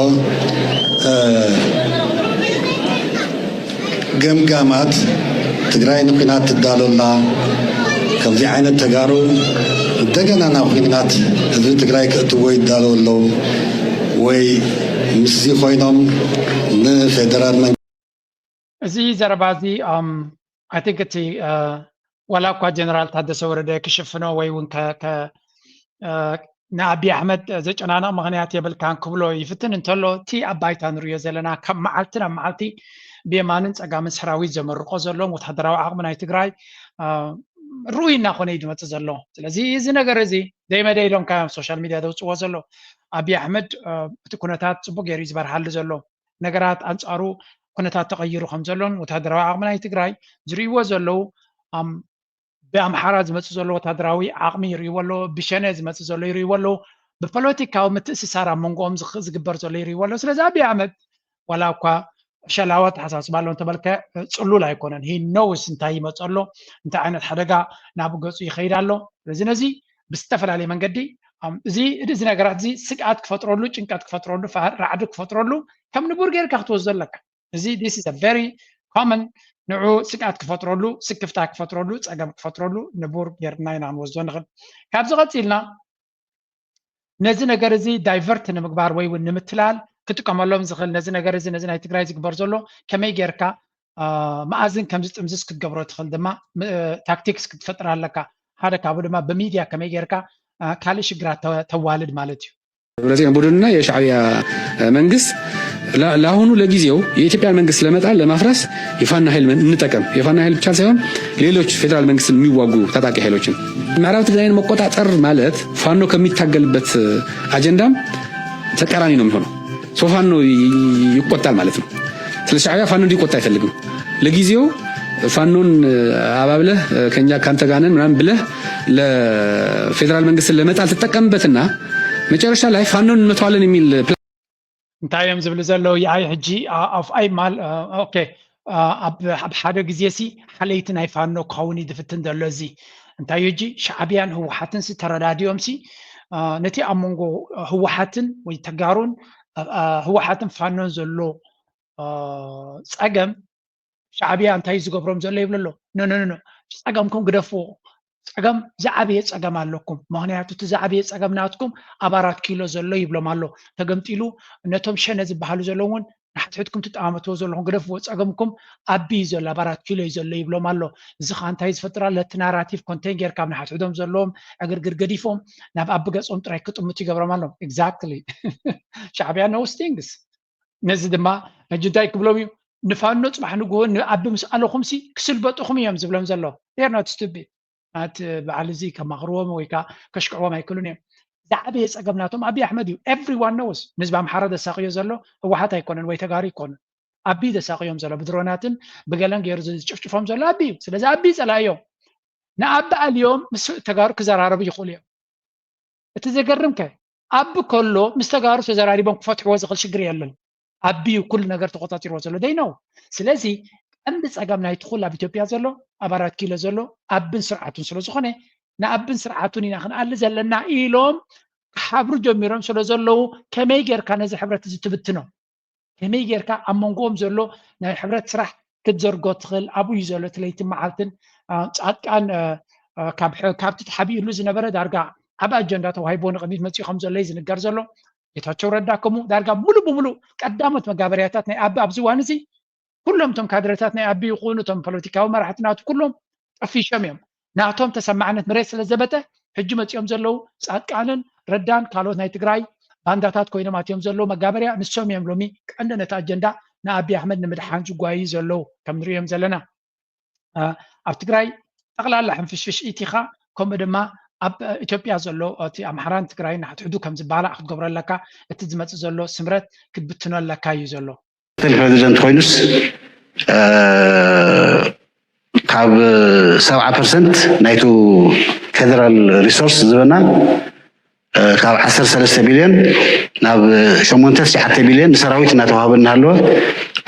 ገምጋማት ትግራይ ንኩናት ትዳሎ ኣላ፣ ከምዚ ዓይነት ተጋሩ እንደገና ናብ ኩናት ህዝቢ ትግራይ ክእትዎ ይዳለዉ ኣለዉ ወይ ምስዚ ኮይኖም ንፌደራል መንግስቲ እዚ ዘረባ እዚ I think እቲ ዋላ እኳ ጀነራል ታደሰ ወረደ ክሽፍኖ ወይ እውን ንኣብይ ኣሕመድ ዘጨናንቕ ምኽንያት የብልካን ክብሎ ይፍትን እንተሎ እቲ ኣብ ባይታ ንሪኦ ዘለና ካብ መዓልቲ ናብ መዓልቲ ብየማንን ፀጋምን ሰራዊት ዘመርቆ ዘሎን ወታደራዊ ዓቕሚ ናይ ትግራይ ርኡይ እናኾነ እዩ ዝመፅእ ዘሎ። ስለዚ እዚ ነገር እዚ ደይመደይ ኢሎም ካብ ሶሻል ሚድያ ዘውፅዎ ዘሎ ኣብይ ኣሕመድ እቲ ኩነታት ፅቡቅ ገይሩ እዩ ዝበርሃሉ ዘሎ። ነገራት ኣንፃሩ ኩነታት ተቐይሩ ከም ዘሎን ወታደራዊ ዓቕሚ ናይ ትግራይ ዝርእይዎ ዘለዉ ብኣምሓራ ዝመፅእ ዘሎ ወታደራዊ ዓቕሚ ይርእይዎ ኣለዉ፣ ብሸነ ዝመፅእ ዘሎ ይርእይዎ ኣለዉ፣ ብፖለቲካዊ ምትእስሳር ኣብ መንጎኦም ዝግበር ዘሎ ይርእይዎ ኣለዉ። ስለዚ ኣብይ ኣሕመድ ዋላ እኳ ዕሸላዊ ኣተሓሳስባ ኣሎ እንተበልካ ፅሉል ኣይኮነን። He knows እንታይ ይመፅ ኣሎ፣ እንታይ ዓይነት ሓደጋ ናብ ገፁ ይኸይድ ኣሎ። ስለዚ ነዚ ብዝተፈላለየ መንገዲ እዚ እዚ ነገራት እዚ ስግኣት ክፈጥረሉ፣ ጭንቀት ክፈጥረሉ፣ ራዕዲ ክፈጥረሉ ከም ንቡር ጌርካ ክትወስዶ ኣለካ። እዚ this is a very common ንዑ ስግኣት ክፈጥረሉ፣ ስክፍታ ክፈጥረሉ፣ ፀገም ክፈጥረሉ ንቡር ጌርና ኢና ክንወስዶ ንኽእል። ካብዚ ቀፂልና ነዚ ነገር እዚ ዳይቨርት ንምግባር ወይ እውን ንምትላል ክጥቀመሎም ዝኽእል ነዚ ነገር እዚ ነዚ ናይ ትግራይ ዝግበር ዘሎ ከመይ ጌርካ መኣዝን ከም ዝጥምዝዝ ክትገብሮ ትኽእል ድማ ታክቲክስ ክትፈጥር ኣለካ። ሓደ ካብኡ ድማ ብሚድያ ከመይ ጌርካ ካልእ ሽግራት ተዋልድ ማለት እዩ። ደብረጽዮን ቡድንና የሻዕቢያ መንግስት ለአሁኑ ለጊዜው የኢትዮጵያን መንግስት ለመጣል ለማፍረስ የፋኖ ኃይል እንጠቀም። የፋኖ ኃይል ብቻ ሳይሆን ሌሎች ፌዴራል መንግስትን የሚዋጉ ታጣቂ ኃይሎችን ምዕራብ ትግራይን መቆጣጠር ማለት ፋኖ ከሚታገልበት አጀንዳም ተቃራኒ ነው የሚሆነው። ሶ ፋኖ ይቆጣል ማለት ነው። ስለ ሻዕቢያ ፋኖ እንዲቆጣ አይፈልግም። ለጊዜው ፋኖን አባብለህ ከኛ ካንተ ጋነን ምናምን ብለህ ለፌዴራል መንግስትን ለመጣል ትጠቀምበትና መጨረሻ ላይ ፋኖን እንመተዋለን የሚል እንታይ እዮም ዝብሉ ዘለዉ? ይኣይ ሕጂ ኣፍ ኣይ ማል ኦኬ ኣብ ሓደ ግዜ ሲ ሓለይቲ ናይ ፋኖ ክኸውን እዩ ዝፍትን ዘሎ እዚ እንታይ ሕጂ ሻዕብያን ህወሓትን ሲ ተረዳዲኦም ሲ ነቲ ኣብ መንጎ ህወሓትን ወይ ተጋሩን ህወሓትን ፋኖን ዘሎ ፀገም ሻዕብያ እንታይ ዝገብሮም ዘሎ ይብሉ ኣሎ። ኖ ኖ ኖ ጸገምኩም ግደፍዎ። ጸገም ዝዓበየ ጸገም ኣለኩም። ምኽንያቱ እቲ ዝዓበየ ጸገም ናትኩም ኣብ ኣራት ኪሎ ዘሎ ይብሎም ኣሎ። ተገምጢሉ ነቶም ሸነ ዝበሃሉ ዘለዉ እውን ንሓትሕድኩም ትጠማመትዎ ዘለኹም ግደፍዎ፣ ጸገምኩም ኣቢ እዩ ዘሎ፣ ኣብ ኣራት ኪሎ እዩ ዘሎ ይብሎም ኣሎ። እዚ ኸዓ እንታይ ዝፈጥር ኣሎ? እቲ ናራቲቭ ኮንቴን ጌርካ ኣብ ንሓትሕዶም ዘለዎም ዕግርግር ገዲፎም ናብ ኣቢ ገጾም ጥራይ ክጥምቱ ይገብሮም ኣሎ። ኤግዛክትሊ። ሻዕብያ ኖውስ ቲንግስ። ነዚ ድማ ሕጂ እንታይ ክብሎም እዩ? ንፋኖ ጽባሕ ንግሆ ንኣቢ ምስ ኣለኹምሲ ክስልበጡኹም እዮም ዝብሎም ዘሎ። They are not stupid። ማለት በዓል እዚ ከማኽርዎም ወይ ከዓ ከሽክዕዎም ኣይክእሉን እዮም። ዝዓበየ ጸገም ናቶም ኣብይ ኣሕመድ እዩ። Everyone knows። ንህዝቢ ኣምሓራ ዘሳቕዮ ዘሎ ህወሓት ኣይኮነን ወይ ተጋሩ ኣይኮነን። ኣቢ ዘሳቕዮም ዘሎ ብድሮናትን ብገለን ገይሩ ዝጭፍጭፎም ዘሎ ኣቢ እዩ። ስለዚ ኣቢ ጸላእዮም። ንኣቢ ኣልዮም ምስ ተጋሩ ክዘራረቡ ይኽእሉ እዮም። እቲ ዘገርም ከ ኣቢ ከሎ ምስ ተጋሩ ተዘራሪቦም ክፈትሕዎ ዝኽእል ሽግር የለን። ኣቢ እዩ ኩሉ ነገር ተቆጻጺርዎ ዘሎ። They know። ስለዚ ቀንዲ ጸገም ናይቲ ኩሉ ኣብ ኢትዮጵያ ዘሎ፣ ኣብ ኣራት ኪሎ ዘሎ ኣብን ስርዓቱን ስለ ዝኾነ ንኣብን ስርዓቱን ኢና ክንኣሊ ዘለና ኢሎም ክሓብሩ ጀሚሮም ስለ ዘለዉ ከመይ ጌርካ ነዚ ሕብረት እዚ ትብትኖ? ከመይ ጌርካ ኣብ መንጎኦም ዘሎ ናይ ሕብረት ስራሕ ክትዘርጎ ትኽእል? ኣብኡ እዩ ዘሎ እቲ ለይትን መዓልትን። ጻድቃን ካብቲ ተሓቢእሉ ዝነበረ ዳርጋ ዓብ ኣጀንዳ ተዋሂቦ ንቕድሚት መፂኡ ከም ዘሎ እዩ ዝንገር ዘሎ። ጌታቸው ረዳ ከምኡ ዳርጋ ሙሉ ብሙሉ ቀዳሞት መጋበርያታት ናይ ኣቢ ኣብዚ እዋን እዚ ኩሎም እቶም ካድረታት ናይ ኣቢ ይኹኑ እቶም ፖለቲካዊ መራሕቲ ናቱ ኩሎም ጠፊሾም እዮም። ናቶም ተሰማዕነት መሬት ስለ ዘበጠ ሕጂ መፂኦም ዘለዉ ጻድቃንን ረዳን ካልኦት ናይ ትግራይ ባንዳታት ኮይኖም ኣትዮም ዘለዉ መጋበርያ ንሶም እዮም ሎሚ ቀንዲ ነቲ ኣጀንዳ ንኣቢ ኣሕመድ ንምድሓን ዝጓዩ ዘለዉ ከም ንሪኦም ዘለና። ኣብ ትግራይ ጠቕላላ ሕንፍሽፍሽ ኢቲኻ ከምኡ ድማ ኣብ ኢትዮጵያ ዘሎ እቲ ኣምሓራን ትግራይን ንሓትሕዱ ከም ዝበላዕ ክትገብሮ ኣለካ። እቲ ዝመፅእ ዘሎ ስምረት ክትብትኖ ኣለካ እዩ ዘሎ። ፕሬዚደንት ኮይኑስ ካብ ሰብዓ ፐርሰንት ናይቱ ፌደራል ሪሶርስ ዝበና ካብ ዓሰርተ ሰለስተ ቢልዮን ናብ ሸሞንተ ትሽዓተ ቢልዮን ንሰራዊት እናተዋሃበ እናሃለወ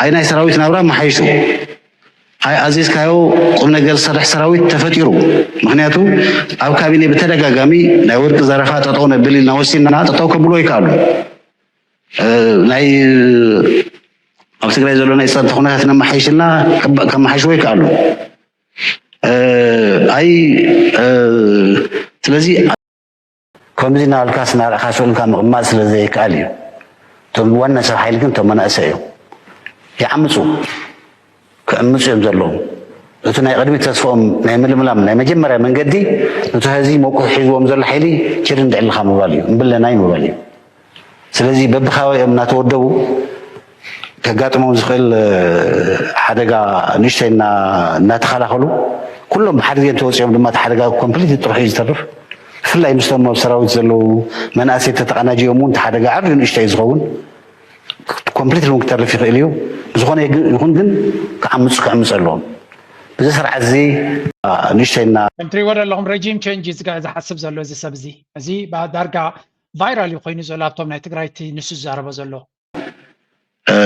ኣይ ናይ ሰራዊት ናብራ መሓይሹ ኣይ ኣዚዝካዮ ቁም ነገር ዝሰርሕ ሰራዊት ተፈጢሩ። ምክንያቱ ኣብ ካቢኔ ብተደጋጋሚ ናይ ወርቂ ዘረፋ ጠጠው ነብል ኢልና ወሲንና ጠጠው ከብልዎ ይከኣሉ። ናይ ኣብ ትግራይ ዘሎ ናይ ፀጥታ ኩነታት ነመሓይሽልና ከመሓይሽዎ ይከኣሉ። ኣይ ስለዚ ከምዚ እናበልካ እናረእኻ ስእልካ ምቕማጥ ስለ ዘይከኣል እዩ። እቶም ዋና ሰብ ሓይሊ ግን እቶም መናእሰይ እዮም። ይዓምፁ፣ ክዕምፁ እዮም ዘለዎም። እቲ ናይ ቅድሚት ተስፍኦም ናይ ምልምላም ናይ መጀመርያ መንገዲ ነቲ ህዝቢ መቁሕ ሒዝዎም ዘሎ ሓይሊ ኪድ እንድዕልኻ ምባል እዩ፣ እምብለናይ ምባል እዩ። ስለዚ በብከባቢኦም እናተወደቡ ከጋጥሞም ዝኽእል ሓደጋ ንእሽተይ እናተኸላኸሉ ኩሎም ብሓደ ግዜ እንተወፂኦም ድማ እቲ ሓደጋ ኮምፕሊት ጥርሑ እዩ ዝተርፍ። ብፍላይ ምስቶም ኣብ ሰራዊት ዘለዉ መናእሰይ ተተቐናጂኦም እውን እቲ ሓደጋ ዓብዩ ንእሽተይ ዝኸውን ኮምፕሊት እውን ክተርፍ ይኽእል እዩ። ብዝኾነ ይኹን ግን ክዓምፁ ክዕምፁ ኣለዎም። እዚ ስርዓት እዚ ንእሽተይ እና ከምትሪእዎ ዘለኹም ሬጂም ቼንጅ እዩ ዝሓስብ ዘሎ እዚ ሰብ እዚ። እዚ ዳርጋ ቫይራል እዩ ኮይኑ ዘሎ ኣብቶም ናይ ትግራይ እቲ ንሱ ዝዛረቦ ዘሎ።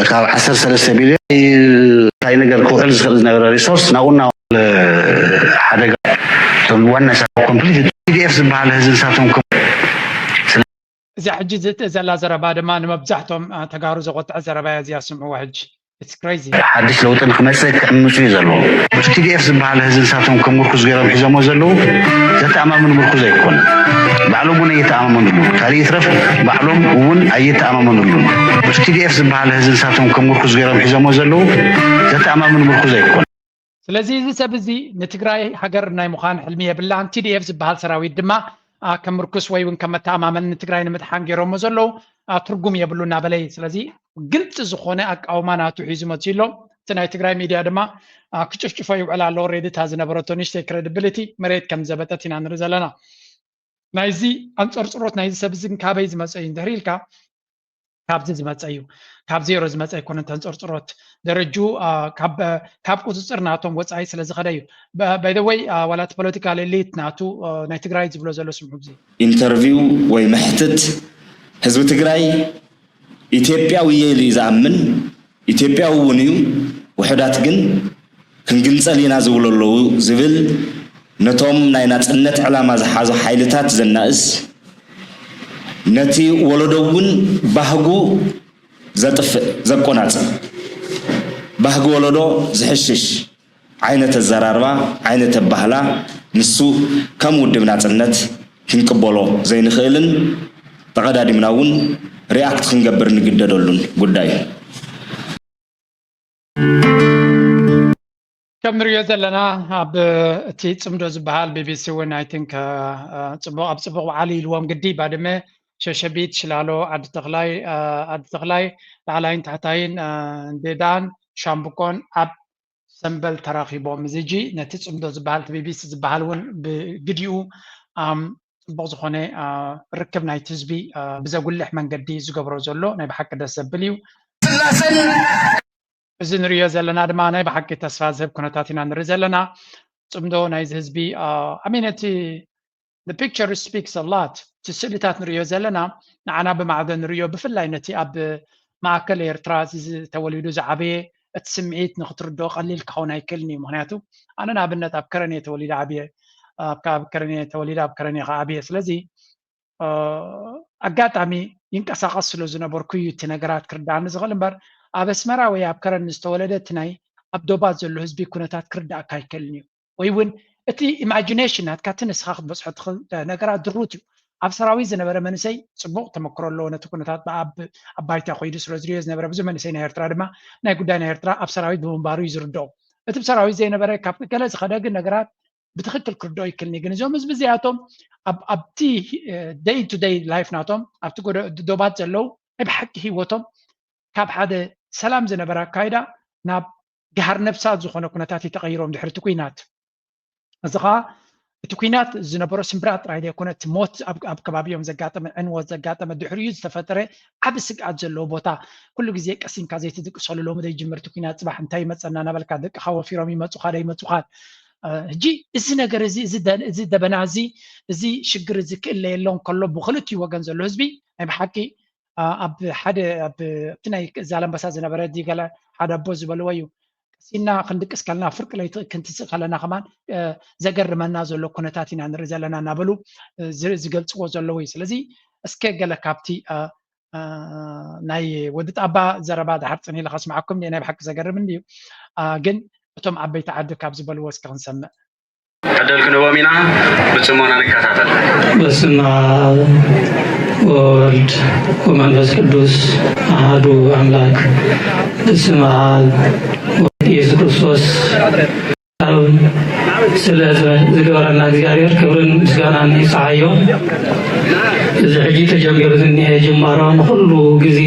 ካብ ዓሰርተ ሰለስተ ቢልዮን እንታይ ነገር ክውዕል ዝኽእል ዝነበረ ሪሶርስ ናብኡ እናወዓለ ሓደጋ እቶም ዋና ሰብ ኮምፕሊት ቲ ዲ ኤፍ ዝበሃል ህዝቢ ንሳቶም ከም እዚኣ ሕጂ ዘላ ዘረባ ድማ ንመብዛሕቶም ተጋሩ ዘቆጥዐ ዘረባ እያ። እዚኣ ስምዕዋ ሕጂ። It's crazy። ሓድሽ ለውጢ ንክመፅእ ክዕምፁ እዩ ዘለዎ። እቲ ቲ ዲ ኤፍ ዝበሃል ህዝቢ ንሳቶም ከም ምርኩዝ ገይሮም ሒዞሞ ዘለዉ ዘተኣማምን ምርኩዝ ኣይኮነን። ባዕሎም እውን ኣየተኣማመንሉን። ካልእ ይትረፍ ባዕሎም እውን ኣየተኣማመንሉን። እቲ ቲ ዲ ኤፍ ዝበሃል ህዝቢ ንሳቶም ከም ምርኩዝ ገይሮም ሒዞሞ ዘለዉ ዘተኣማምን ምርኩዝ ኣይኮነን። ስለዚ እዚ ሰብ እዚ ንትግራይ ሃገር ናይ ምዃን ሕልሚ የብላን። ቲ ዲ ኤፍ ዝበሃል ሰራዊት ድማ ከም ምርኩስ ወይ እውን ከም መተኣማመኒ ንትግራይ ንምድሓን ገይሮሞ ዘለዉ ትርጉም የብሉ እናበለ እዩ። ስለዚ ግልፂ ዝኾነ ኣቃውማ ናቱ ሒዙ መፂኡ ኣሎ። እቲ ናይ ትግራይ ሚድያ ድማ ክጭፍጭፎ ይውዕል ኣሎ። ኦሬዲ እታ ዝነበረቶ ንእሽተይ ክሬዲቢሊቲ መሬት ከም ዘበጠት ኢና ንርኢ ዘለና። ናይዚ ኣንፀርፅሮት ናይዚ ሰብ እዚ ካበይ ዝመፀ እዩ እንድሕር ኢልካ ካብዚ ዝመፀ እዩ። ካብ ዜሮ ዝመፀ ኣይኮነን። ተንፀርፅሮት ደረጅኡ ካብ ቁፅፅር ናቶም ወፃኢ ስለ ዝኸደ እዩ። ባይደወይ ዋላ እቲ ፖለቲካል ኤሊት ናቱ ናይ ትግራይ ዝብሎ ዘሎ ስምዑ ዚ ኢንተርቪው ወይ መሕትት ህዝቢ ትግራይ ኢትዮጵያዊ እየ ኢሉ እዩ ዝኣምን፣ ኢትዮጵያዊ እውን እዩ። ውሑዳት ግን ክንግንፀል ኢና ዝብሉ ኣለዉ ዝብል ነቶም ናይ ናፅነት ዕላማ ዝሓዙ ሓይልታት ዘናእስ፣ ነቲ ወለዶ እውን ባህጉ ዘጥፍእ፣ ዘቆናፅብ፣ ባህጊ ወለዶ ዝሕሽሽ ዓይነት ኣዘራርባ፣ ዓይነት ኣባህላ ንሱ ከም ውድብ ናፅነት ክንቅበሎ ዘይንኽእልን ተቐዳዲምና እውን ሪኣክት ክንገብር እንግደደሉን ጉዳይ እዩ። ከም ንሪኦ ዘለና ኣብ እቲ ጽምዶ ዝበሃል ቢቢሲ እውን ኣይ ቲንክ ጽቡቕ ኣብ ጽቡቕ በዓል ኢልዎም ግዲ ባድመ፣ ሸሸቢት፣ ሽላሎ፣ ዓዲ ተኽላይ፣ ዓዲ ተኽላይ፣ ላዕላይን ታሕታይን፣ ዴዳን ሻምብቆን ኣብ ሰምበል ተራኺቦም። እዚ ሕጂ ነቲ ጽምዶ ዝበሃል እቲ ቢቢሲ ዝበሃል እውን ብግዲኡ ጽቡቕ ዝኾነ ርክብ ናይቲ ህዝቢ ብዘጉልሕ መንገዲ ዝገብሮ ዘሎ ናይ ብሓቂ ደስ ዘብል እዩ። ስላሰን እዚ ንሪኦ ዘለና ድማ ናይ ብሓቂ ተስፋ ዝህብ ኩነታት ኢና ንርኢ ዘለና። ጽምዶ ናይዚ ህዝቢ ኣሚን እቲ the picture speaks a lot እቲ ስእልታት ንሪኦ ዘለና ንዓና ብማዕዶ ንሪኦ ብፍላይ ነቲ ኣብ ማእከል ኤርትራ ተወሊዱ ዝዓበየ እቲ ስምዒት ንክትርድኦ ቀሊል ክኸውን ኣይክእልን እዩ። ምክንያቱ ኣነ ንኣብነት ኣብ ከረን እየ ተወሊደ ዓብየ፣ ኣብ ከረን እየ ተወሊደ ኣብ ከረን እየ ከዓብየ። ስለዚ ኣጋጣሚ ይንቀሳቐስ ስለ ዝነበርኩ እዩ እቲ ነገራት ክርዳእኒ ዝኽእል እምበር ኣብ ኣስመራ ወይ ኣብ ከረን ዝተወለደ እቲ ናይ ኣብ ዶባት ዘሎ ህዝቢ ኩነታት ክርዳእካ ኣይክእልን እዩ። ወይ እውን እቲ ኢማጂኔሽን ናትካ እቲ ንስኻ ክትበፅሖ ትኽእል ነገራት ድሩት እዩ። ኣብ ሰራዊት ዝነበረ መንእሰይ ፅቡቕ ተመክሮ ኣለዎ። ነቲ ኩነታት ኣብ ባይታ ኮይዱ ስለ ዝሪኦ ዝነበረ ብዙ መንእሰይ ናይ ኤርትራ ድማ ናይ ጉዳይ ናይ ኤርትራ ኣብ ሰራዊት ብምንባሩ እዩ ዝርድኦ። እቲ ብሰራዊት ዘይነበረ ካብ ገለ ዝኸደ ግን ነገራት ብትኽክል ክርድኦ ይክልኒ። ግን እዞም ህዝቢ እዚኣቶም ኣብቲ ደይ ቱ ደይ ላይፍ ናቶም ኣብቲ ዶባት ዘለዉ ናይ ብሓቂ ህይወቶም ካብ ሓደ ሰላም ዝነበረ ኣካይዳ ናብ ገሃር ነብሳት ዝኾነ ኩነታት እዩ ተቐይሮም ድሕሪ እቲ ኩናት። እዚ ኸዓ እቲ ኩናት ዝነበሮ ስምብራት ጥራይ ዘይኮነ እቲ ሞት ኣብ ከባቢኦም ዘጋጠመ ዕንወት ዘጋጠመ ድሕሪኡ ዝተፈጠረ ዓቢ ስግኣት ዘለዎ ቦታ ኩሉ ግዜ ቀሲንካ ዘይትድቅሰሉ ሎሚ ዘይጅምር እቲ ኩናት ጽባሕ እንታይ ይመጸና እናበልካ ደቅኻ ወፊሮም ይመጹኻ ዶ ይመጹኻ ሕጂ እዚ ነገር እዚ እዚ ደበና እዚ እዚ ሽግር እዚ ክእለየሎ እንከሎ ብክልቲኡ ወገን ዘሎ ህዝቢ ናይ ብሓቂ ኣብ ሓደ ኣብቲ ናይ ዛላምበሳ ዝነበረ ዲ ገለ ሓደ ኣቦ ዝበልዎ እዩ ቀሲና ክንድቅስ ከለና ፍርቂ ለይቲ ክንትስእ ከለና ከማን ዘገርመና ዘሎ ኩነታት ኢና ንርኢ ዘለና እናበሉ ዝገልፅዎ ዘለዉ እዩ። ስለዚ እስከ ገለ ካብቲ ናይ ወዲ ጣባ ዘረባ ድሓር ፅን ኢለ ከስምዓኩም ናይ ብሓቂ ዘገርም እንድዩ። ግን እቶም ዓበይቲ ዓዲ ካብ ዝበልዎ እስከ ክንሰምዕ። ዕድል ክንህቦም ኢና። ብጽሞና ንከታተል። በስመ አብ ወወልድ ወመንፈስ ቅዱስ አሐዱ አምላክ። በስመ አብ ወወልድ ኢየሱስ ክርስቶስ ስለ ዝገበረና እግዚኣብሔር ክብርን ምስጋናን ይብጽሓዮ። እዚ ሕጂ ተጀሚሩ ዝኒሀ ጅማሮ ንኹሉ ግዜ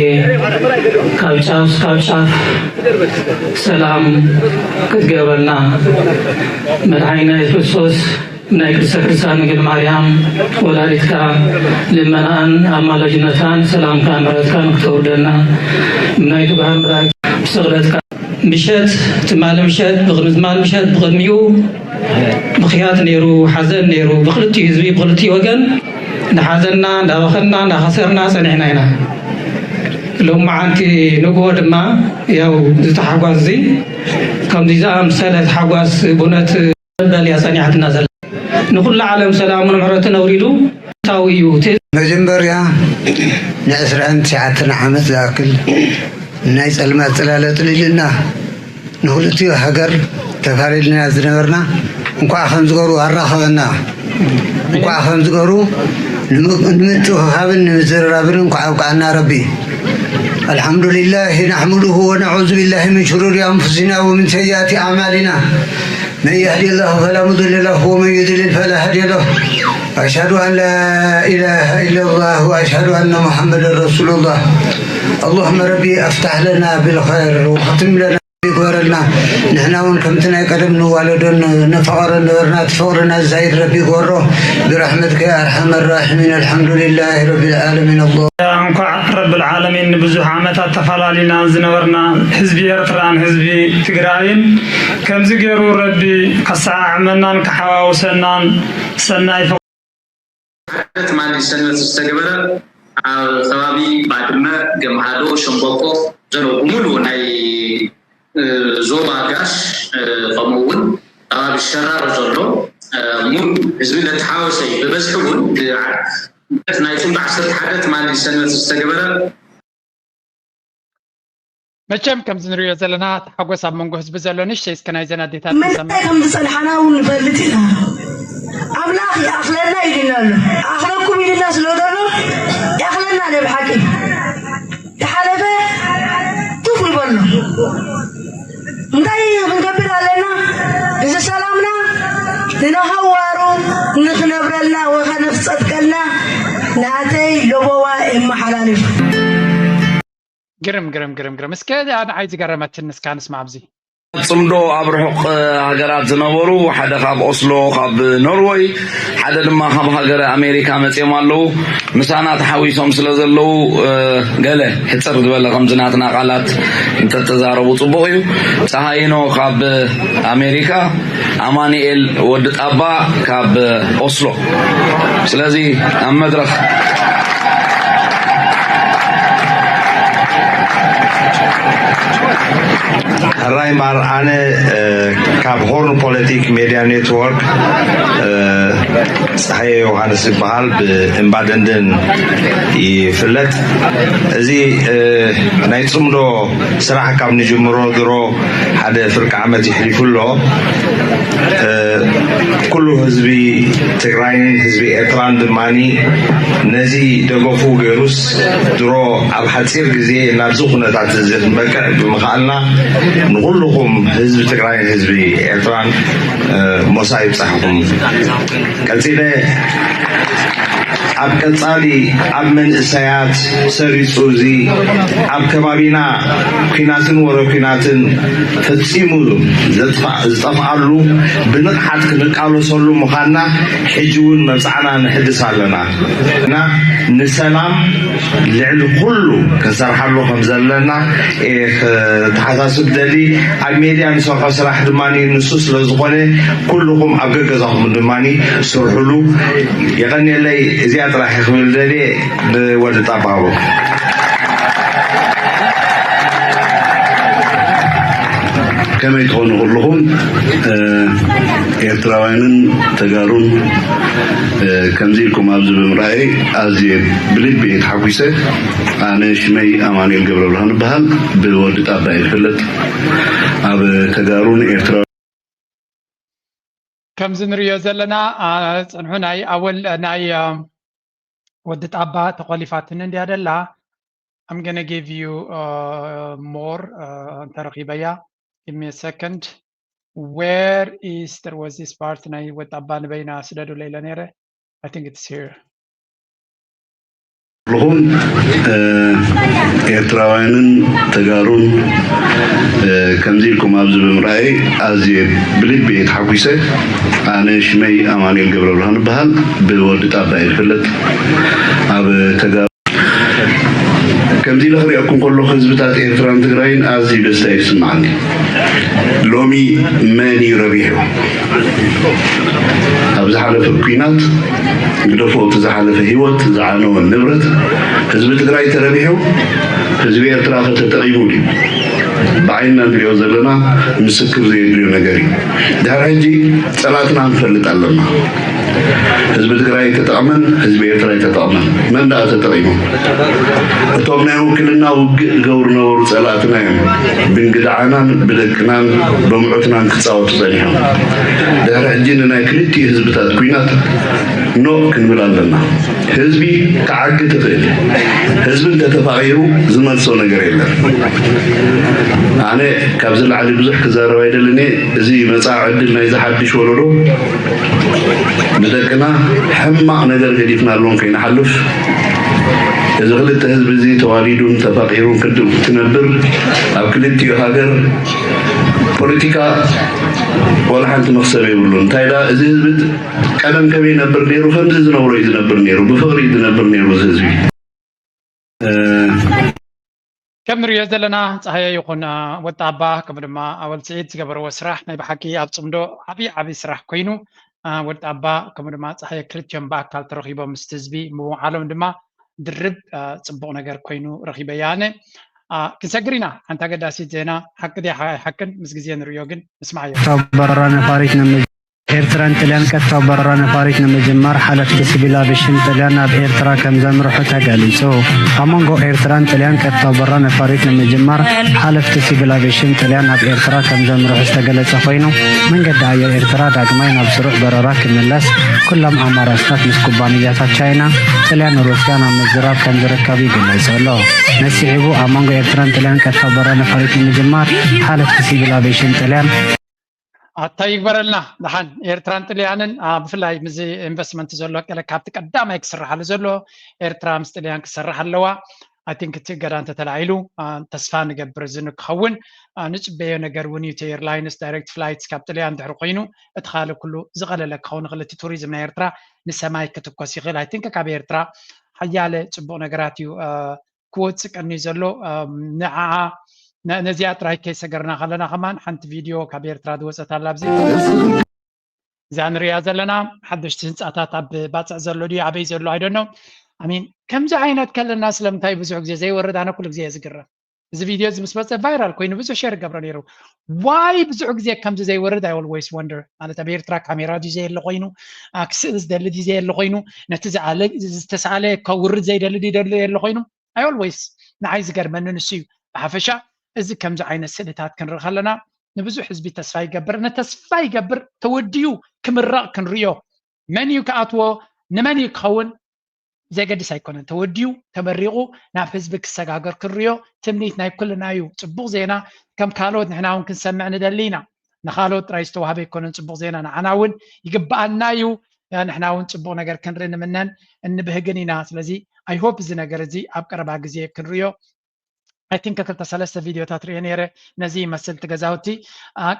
ካብ ጫፍ ካብ ጫፍ ሰላም ክትገብረልና መድሓኒና የሱስ ክርስቶስ ናይ ቅድስተ ቅዱሳን ድንግል ማርያም ወላዲትካ ልመናኣን ኣማላጅነታን ሰላምካን ምሕረትካን ክተውርደልና ናይ ትጉሃን መላእክት ብስቕለትካ ምሸት ትማሊ ምሸት ብቕድሚ ትማሊ ምሸት ብቕድሚኡ ምኽያት ነይሩ፣ ሓዘን ነይሩ ብክልቲኡ ህዝቢ ብክልቲኡ ወገን እንዳሓዘንና እንዳበኸና እንዳኸሰርና ጸኒሕና ኢና። ሎመዓንቲ ንግሆ ድማ ያው ዝተሓጓስ እዚ ከምዚ ዝኣምሰለ ተሓጓስ ብእውነት በል እያ ጸኒሓትና ዘላ። ንኹሉ ዓለም ሰላሙን ምሕረቱን ኣውሪዱ ታዊ እዩ። እቲ መጀመርያ ንዕስራን ትሽዓተን ዓመት ዝኣክል ናይ ጸልማት ጽላለ ጥሊልና ንኽልቲኡ ሃገር ተፋሊልና ዝነበርና እንኳዕ ከም ዝገሩ ኣራኸበና። እንኳዕ ከም ዝገሩ ንምትእኻኻብን ንምዝርራብን እንኳዕ ኣብቃዕና ረቢ። الحمد لله نحمده ونعوذ بالله من شرور أنفسنا ومن سيئات أعمالنا. من يهدي الله فلا مضل له ومن يضلل فلا هادي له. وأشهد أن لا إله إلا الله وأشهد أن محمدا رسول الله. اللهم ربي افتح لنا بالخير وختم لنا ይግበረልና። ንሕና እውን ከምቲ ናይ ቀደም ንዋለዶን ነፋቐሮ ነበርና እቲ ፍቕርና ዝዛይድ ረቢ ይግበሮ። برحمتك يا أرحم الراحمين. الحمد لله رب العالمين. الله እንኳዕ ረብል ዓለሚን ንብዙሕ ዓመታት ተፈላሊና ዝነበርና ህዝቢ ኤርትራን ህዝቢ ትግራይን ከምዚ ገይሩ ረቢ ከሰዓዕመናን ከሓዋውሰናን ሰናይ ሓደ ትማሊ ሰንበት ዝተገበረ ኣብ ከባቢ ባድመ፣ ገምሃዶ፣ ሸምበቆ ዘሎ ብምሉእ ናይ ዞባ ጋሽ ከምኡ እውን ከባቢ ሸራሮ ዘሎ ሙሉ ህዝቢ ለተሓወሰ እዩ። ብበዝሒ እውን ናይ ጽምዶ ዓሰርተ ሓደ ትማሊ ሰንበት ዝተገበረ መቸም ከምዚ ንሪኦ ዘለና እቲ ሓጎስ ኣብ መንጎ ህዝቢ ዘሎ ንእሽተይ እስከ ናይዘን ኣዴታት ንሰምዕ። ምንታይ ከም ዝጸንሓና እውን ንፈልጥ ኢና። ኣምላኽ ይኣኽለና ኢሉና ኣሎ። ይኣኽለኩም ኢሉና ስለ ዘሎ ይኣኽለና ናይ ብሓቂ። ዝሓለፈ ትፍ ንበሎ። እንታይ ክንገብር ኣለና? እዚ ሰላምና ንነሃዋሩ ንኽነብረልና ወኸ ንኽጸድቀልና ናተይ ለበዋ የመሓላልፍ። ግርም ግርም ግርም ግርም። እስከ እዚኣ ንዓይ ዝገረመትን እስካ ንስማ ኣብዚ። ጽምዶ ኣብ ርሑቕ ሃገራት ዝነበሩ ሓደ ካብ ኦስሎ ካብ ኖርወይ ሓደ ድማ ካብ ሃገረ ኣሜሪካ መጺኦም ኣለዉ። ምሳና ተሓዊሶም ስለ ዘለዉ ገለ ሕጽር ዝበለ ከምዚ ናትና ቃላት እንተተዛረቡ ጽቡቕ እዩ። ጸሃይኖ ካብ ኣሜሪካ፣ ኣማኑኤል ወዲ ጣባ ካብ ኦስሎ። ስለዚ ኣብ መድረኽ ሕራይ ማር ኣነ ካብ ሆርን ፖለቲክ ሜድያ ኔትወርክ ጸሃየ ዮሃንስ ይበሃል። ብእምባ ደንደን ይፍለጥ። እዚ ናይ ጽምዶ ስራሕ ካብ ንጅምሮ ድሮ ሓደ ፍርቂ ዓመት ይሕሊፉ ኣሎ። ኩሉ ህዝቢ ትግራይን ህዝቢ ኤርትራን ድማ ነዚ ደገፉ ገይሩስ ድሮ ኣብ ሓፂር ግዜ ናብዚ ኩነታት እዚ ክንበቅዕ ብምኽኣልና ንኩልኹም ህዝቢ ትግራይን ህዝቢ ኤርትራን ሞሳ ይብፃሕኹም። ቀፂለ ኣብ ቀፃሊ ኣብ መንእሰያት ሰሪፁ እዚ ኣብ ከባቢና ኲናትን ወረ ኲናትን ፈፂሙ ዝጠፍኣሉ ብንቕሓት ክንቃለሰሉ ምዃንና ሕጂ እውን መብፃዕና ነሕድስ ኣለና እና ንሰላም ልዕሊ ኩሉ ክንሰርሓሉ ከም ዘለና እየ ክተሓሳስብ ደሊ። ኣብ ሜድያ ንሰርሖ ስራሕ ድማ ንሱ ስለ ዝኾነ ኩልኹም ኣብ ገገዛኹም ድማ ስርሕሉ። የቐንየለይ። እዚኣ ጥራሕ ክብል ደልየ ብወዲ ጣባቡ። ከመይ ትኾኑ ኩልኹም ኤርትራውያንን ተጋሩን ከምዚ ኢልኩም ኣብዚ ብምርኣይ ኣዝየ ብልቢ እየ ተሓጒሰ። ኣነ ሽመይ ኣማኑኤል ገብረብርሃን እበሃል። ብወዲ ጣባ እየ ዝፍለጥ። ኣብ ተጋሩን ኤርትራ ከምዚ ንሪኦ ዘለና ጸንሑ ናይ ኣወል ናይ ወዲ ጣባ ተቆሊፋትኒ እንድያ ደላ። I'm gonna give you uh, more uh, እንተረኺበያ give me a second. Where is there was this part ናይ ወጣባ ንበይና ስደዱ ለይለ ነይረ። I think it's here. ኩልኹም ኤርትራውያንን ተጋሩን ከምዚ ኢልኩም ኣብዚ ብምርኣይ ኣዝየ ብልቢ እየ ተሓጒሰ። ኣነ ሽመይ ኣማኑኤል ገብረብርሃን እበሃል። ብወዲ ጣባ እየ ዝፍለጥ። ኣብ ተጋሩ ከምዚ ኢለ ክሪኣኩም ከለኹ ህዝብታት ኤርትራን ትግራይን ኣዝዩ ደስታ እዩ ዝስምዓኒ። ሎሚ መን እዩ ረቢሑ? ኣብ ዝሓለፈ ኲናት ግደፎ እቲ ዝሓለፈ ህይወት ዝዓነወ ንብረት ህዝቢ ትግራይ ተረቢሑ ህዝቢ ኤርትራ ከ ተጠቒሙ ድዩ? ብዓይንና ንሪኦ ዘለና ምስክር ዘየድልዮ ነገር እዩ። ድሕሪ ሕጂ ፀላእትና ክንፈልጥ ኣለና። ህዝቢ ትግራይ ተጠቕመን ህዝቢ ኤርትራ ኣይተጠቕመን። መን ደኣ ተጠቒሙ? እቶም ናይ ውክልና ውግእ ዝገብሩ ነበሩ ጸላእትና እዮም ብእንግድዓናን ብደቅናን በምዑትናን ክጻወቱ ጸኒሖም። ድሕሪ ሕጂ ንናይ ክልቲኡ ህዝብታት ኲናት ኖእ ክንብል ኣለና። ህዝቢ ክዓግት ይኽእል። ህዝቢ እንተተፋቒሩ ዝመልሶ ነገር የለን። ኣነ ካብዚ ላዕሊ ብዙሕ ክዛረብ ኣይደልን እየ። እዚ መጻኢ ዕድል ናይዚ ሓድሽ ወለዶ ንደቅና ሕማቕ ነገር ገዲፍናሎም ከይንሓልፍ፣ እዚ ክልተ ህዝቢ እዚ ተዋዲዱን ተፋቒሩን ክነብር ኣብ ክልቲኡ ሃገር ፖለቲካ ዋላ ሓንቲ መኽሰብ የብሉን። እንታይ ደኣ እዚ ህዝቢ ቀደም ከመይ ይነብር ነይሩ? ከምዚ ዝነብሮ እዩ ዝነብር ነይሩ። ብፍቕሪ እዩ ዝነብር ነይሩ እዚ ህዝቢ። ከም ንሪኦ ዘለና ፀሃየ ይኹን ወዲ ኣባ ከምኡ ድማ ኣወል ስዒድ ዝገበርዎ ስራሕ ናይ ብሓቂ ኣብ ፅምዶ ዓብዪ ዓብዪ ስራሕ ኮይኑ ወዲ ኣባ ከምኡ ድማ ፀሃየ ክልቲኦም ብኣካል ተረኺቦም ምስቲ ህዝቢ ምውዓሎም ድማ ድርብ ፅቡቕ ነገር ኮይኑ ረኺበያ ኣነ። ክንሰግር ኢና ሓንቲ ኣገዳሲት ዜና ሓቂ ድያ ሓቅን ምስ ግዜ ንርእዮ ግን ንስማዓዮ። በረራ ነፋሪት ንምዝ ኤርትራን ጥልያን ቀጥታዊ በረራ ነፋሪት ንምጅማር ሓለፍቲ ሲቪል ኣቪሽን ጥልያን ናብ ኤርትራ ከም ዘምርሑ ተገሊጹ። ኣብ መንጎ ኤርትራን ጥልያን ቀጥታዊ በረራ ነፋሪት ንምጅማር ሓለፍቲ ሲቪል ኣቪሽን ጥልያን ናብ ኤርትራ ከም ዘምርሑ ዝተገለጸ ኮይኑ፣ መንገዲ ኣየር ኤርትራ ዳግማይ ናብ ስሩዕ በረራ ክምለስ ኩሎም ኣማራጽታት ምስ ኩባንያታት ቻይና፣ ጥልያን ሩስያን ኣብ ምዝራብ ከም ዝርከብ ይግለጽ ኣሎ። ነዚ ስዒቡ ኣብ መንጎ ኤርትራን ጥልያን ቀጥታዊ በረራ ነፋሪት ንምጅማር ሓለፍቲ ሲቪል ኣቪሽን ጥልያን ኣታ ይግበረልና ደሓን። ኤርትራን ጥልያንን ብፍላይ ምስ ኢንቨስትመንት ዘሎ ቀለ ካብቲ ቀዳማይ ክስርሓሉ ዘሎ ኤርትራ ምስ ጥልያን ክሰርሕ ኣለዋ። I think እቲ እገዳ እንተተላዒሉ ተስፋ ንገብር እዚ ንክኸውን ንፅበዮ ነገር እውን እዩ። ኤርላይንስ ዳይሬክት ፍላይትስ ካብ ጥልያን ድሕሪ ኮይኑ እቲ ካልእ ኩሉ ዝቐለለ ክኸውን ይኽእል። እቲ ቱሪዝም ናይ ኤርትራ ንሰማይ ክትኮስ ይኽእል። I think ካብ ኤርትራ ሓያለ ፅቡቕ ነገራት እዩ ክወፅእ ቀንዩ ዘሎ። ንዓዓ ነዚኣ ጥራይ ከይሰገርና ከለና ከማን ሓንቲ ቪድዮ ካብ ኤርትራ ዝወፀት ኣላ ኣብዚ እዛ ንሪያ ዘለና ሓደሽቲ ህንፃታት ኣብ ባፅዕ ዘሎ ድዩ ኣበይ ዘሎ ኣይደኖ። ኣሚን ከምዚ ዓይነት ከለና ስለምንታይ ብዙሕ ግዜ ዘይወርድ ኣነ ኩሉ ግዜ እየ ዝግረም። እዚ ቪድዮ እዚ ምስ መፀ ቫይራል ኮይኑ ብዙሕ ሸር ገብሮ ነይሩ። ዋይ ብዙሕ ግዜ ከምዚ ዘይወርድ I always wonder። ማለት ኣብ ኤርትራ ካሜራ ድዩ ዘየለ ኮይኑ ክስእል ዝደሊ ድዩ ዘየለ ኮይኑ ነቲ ዝተሳለ ከውርድ ዘይደሊ ድዩ ደሊ የለ ኮይኑ I always ንዓይ ዝገርመኒ ንሱ እዩ። ብሓፈሻ እዚ ከምዚ ዓይነት ስእልታት ክንርኢ ከለና ንብዙሕ ህዝቢ ተስፋ ይገብር። ነተስፋ ይገብር ተወዲኡ ክምረቕ ክንርእዮ መን እዩ ክኣትዎ ንመን እዩ ክኸውን ዘገድስ ኣይኮነን። ተወዲኡ ተመሪቑ ናብ ህዝቢ ክሰጋገር ክንርእዮ ትምኒት ናይ ኩልና እዩ። ፅቡቕ ዜና ከም ካልኦት ንሕና እውን ክንሰምዕ ንደሊ ኢና። ንኻልኦት ጥራይ ዝተዋህበ ኣይኮነን ፅቡቕ ዜና፣ ንዓና እውን ይግብኣና እዩ። ንሕና እውን ፅቡቕ ነገር ክንርኢ ንምነን እንብህግን ኢና። ስለዚ I hope እዚ ነገር እዚ ኣብ ቀረባ ግዜ ክንርእዮ I think ክልተ ሰለስተ ቪድዮታት ሪኤ ነይረ። ነዚ ይመስል እቲ ገዛውቲ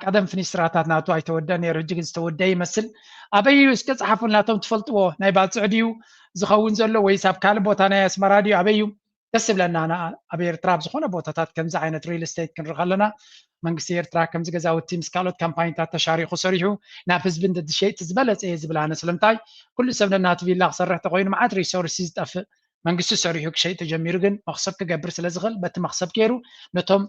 ቀደም ፍኒስትራታት ናቱ ኣይተወደን ነይሩ፣ ሕጂ ግን ዝተወደ ይመስል። ኣበይ እዩ እስከ ጸሓፉልና እቶም ትፈልጥዎ። ናይ ባጽዕ ድዩ ዝኸውን ዘሎ ወይስ ኣብ ካልእ ቦታ ናይ ኣስመራ ድዩ ኣበይ እዩ? ደስ ይብለና ኣብ ኤርትራ ኣብ ዝኾነ ቦታታት ከምዚ ዓይነት ሪል ስቴት ክንርኢ ከለና መንግስቲ ኤርትራ ከምዚ ገዛውቲ ምስ ካልኦት ካምፓኒታት ተሻሪኹ ሰሪሑ ናብ ህዝቢ እንተዝሸይጥ ዝበለጸ እየ ዝብል ኣነ። ስለምንታይ ኩሉ ሰብ ነናቱ ቪላ ክሰርሕ ተኮይኑ መዓት ሪሶርስ ዝጠፍእ መንግስቲ ሰሪሑ ክሸይጥ ተጀሚሩ ግን መክሰብ ክገብር ስለ ዝኽእል በቲ መክሰብ ገይሩ ነቶም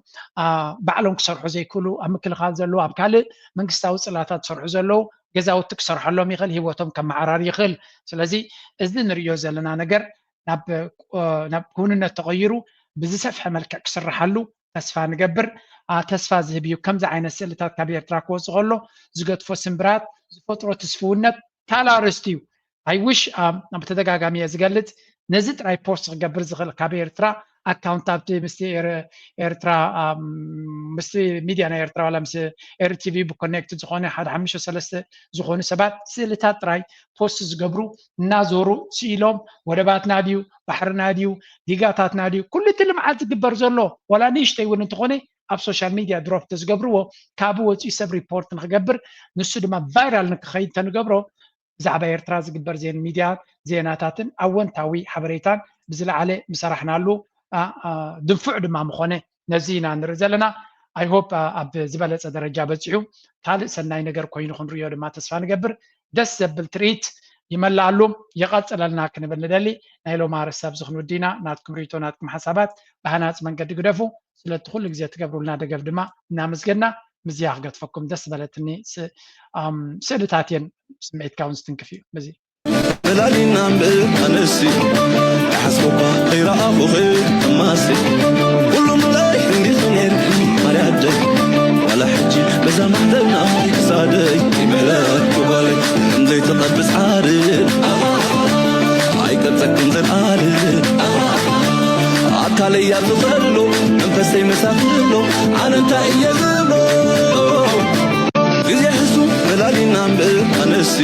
ባዕሎም ክሰርሑ ዘይክእሉ ኣብ ምክልኻል ዘለዉ ኣብ ካልእ መንግስታዊ ፅላታት ዝሰርሑ ዘለዉ ገዛውቲ ክሰርሐሎም ይኽእል፣ ህይወቶም ከመዓራር ይኽእል። ስለዚ እዚ ንርእዮ ዘለና ነገር ናብ ክውንነት ተቐይሩ ብዝሰፍሐ መልክዕ ክስርሓሉ ተስፋ ንገብር። ተስፋ ዝህብ እዩ። ከምዚ ዓይነት ስእልታት ካብ ኤርትራ ክወፅእ ከሎ ዝገድፎ ስምብራት ዝፈጥሮ ትስፍውነት ካልእ ኣርእስቲ እዩ። I wish ብተደጋጋሚ እየ ዝገልፅ ነዚ ጥራይ ፖስት ክገብር ዝኽእል ካብ ኤርትራ ኣካውንት ኣብቲ ምስቲ ኤርትራ ምስቲ ሚድያ ናይ ኤርትራ ዋላ ምስ ኤርቲቪ ብኮኔክት ዝኾነ ሓደ ሓሙሽተ ሰለስተ ዝኾኑ ሰባት ስእልታት ጥራይ ፖስት ዝገብሩ እናዞሩ ስኢሎም ወደባትና ድዩ ባሕርና ድዩ ዲጋታትና ድዩ ኩሉ እቲ ልምዓት ዝግበር ዘሎ ዋላ ንእሽተይ እውን እንተኾነ ኣብ ሶሻል ሚድያ ድሮፕ ተዝገብርዎ ካብ ወፂኡ ሰብ ሪፖርት ንክገብር ንሱ ድማ ቫይራል ንክኸይድ ተንገብሮ ብዛዕባ ኤርትራ ዝግበር ዜን ሚድያ ዜናታትን ኣወንታዊ ሓበሬታን ብዝለዓለ ምሰራሕናሉ ድንፉዕ ድማ ምኾነ ነዚ ኢና ንርኢ ዘለና። I hope ኣብ ዝበለፀ ደረጃ በፂሑ ካልእ ሰናይ ነገር ኮይኑ ክንርእዮ ድማ ተስፋ ንገብር። ደስ ዘብል ትርኢት ይመላኣሉ ይቐፅለልና ክንብል ንደሊ። ናይ ሎማ ርሳብ ዝኽንውዲና ናትኩም ርኢቶ ናትኩም ሓሳባት ብሃናፅ መንገዲ ግደፉ። ስለቲ ኩሉ ግዜ ትገብሩልና ደገፍ ድማ እናመስገና ምዝያ ክገትፈኩም ደስ ዝበለትኒ ስእልታት እየን። ስምዒትካ እውን ዝትንክፍ እዩ ምዚ በላሊና እምብእ ኣነሲ ሓስቦኳ ከይረኣኹኺ እማሲ ኩሉ ምለይ እንዲኺ ነይርኪ ማርያደ ዋላ ሕጂ በዛ ማሕተብና ክሳደይ ይምሕለኪ ጓለይ ከምዘይተቐብፅ ዓርብ ኣይቀብፀክን ዘልኣልብ ኣካለይ እያ ትኸሎ መንፈሰይ መሳክሎ ኣነ እንታይ እየ ዝብሎ ግዜ ሕሱ በላሊና እምብእ ኣነሲ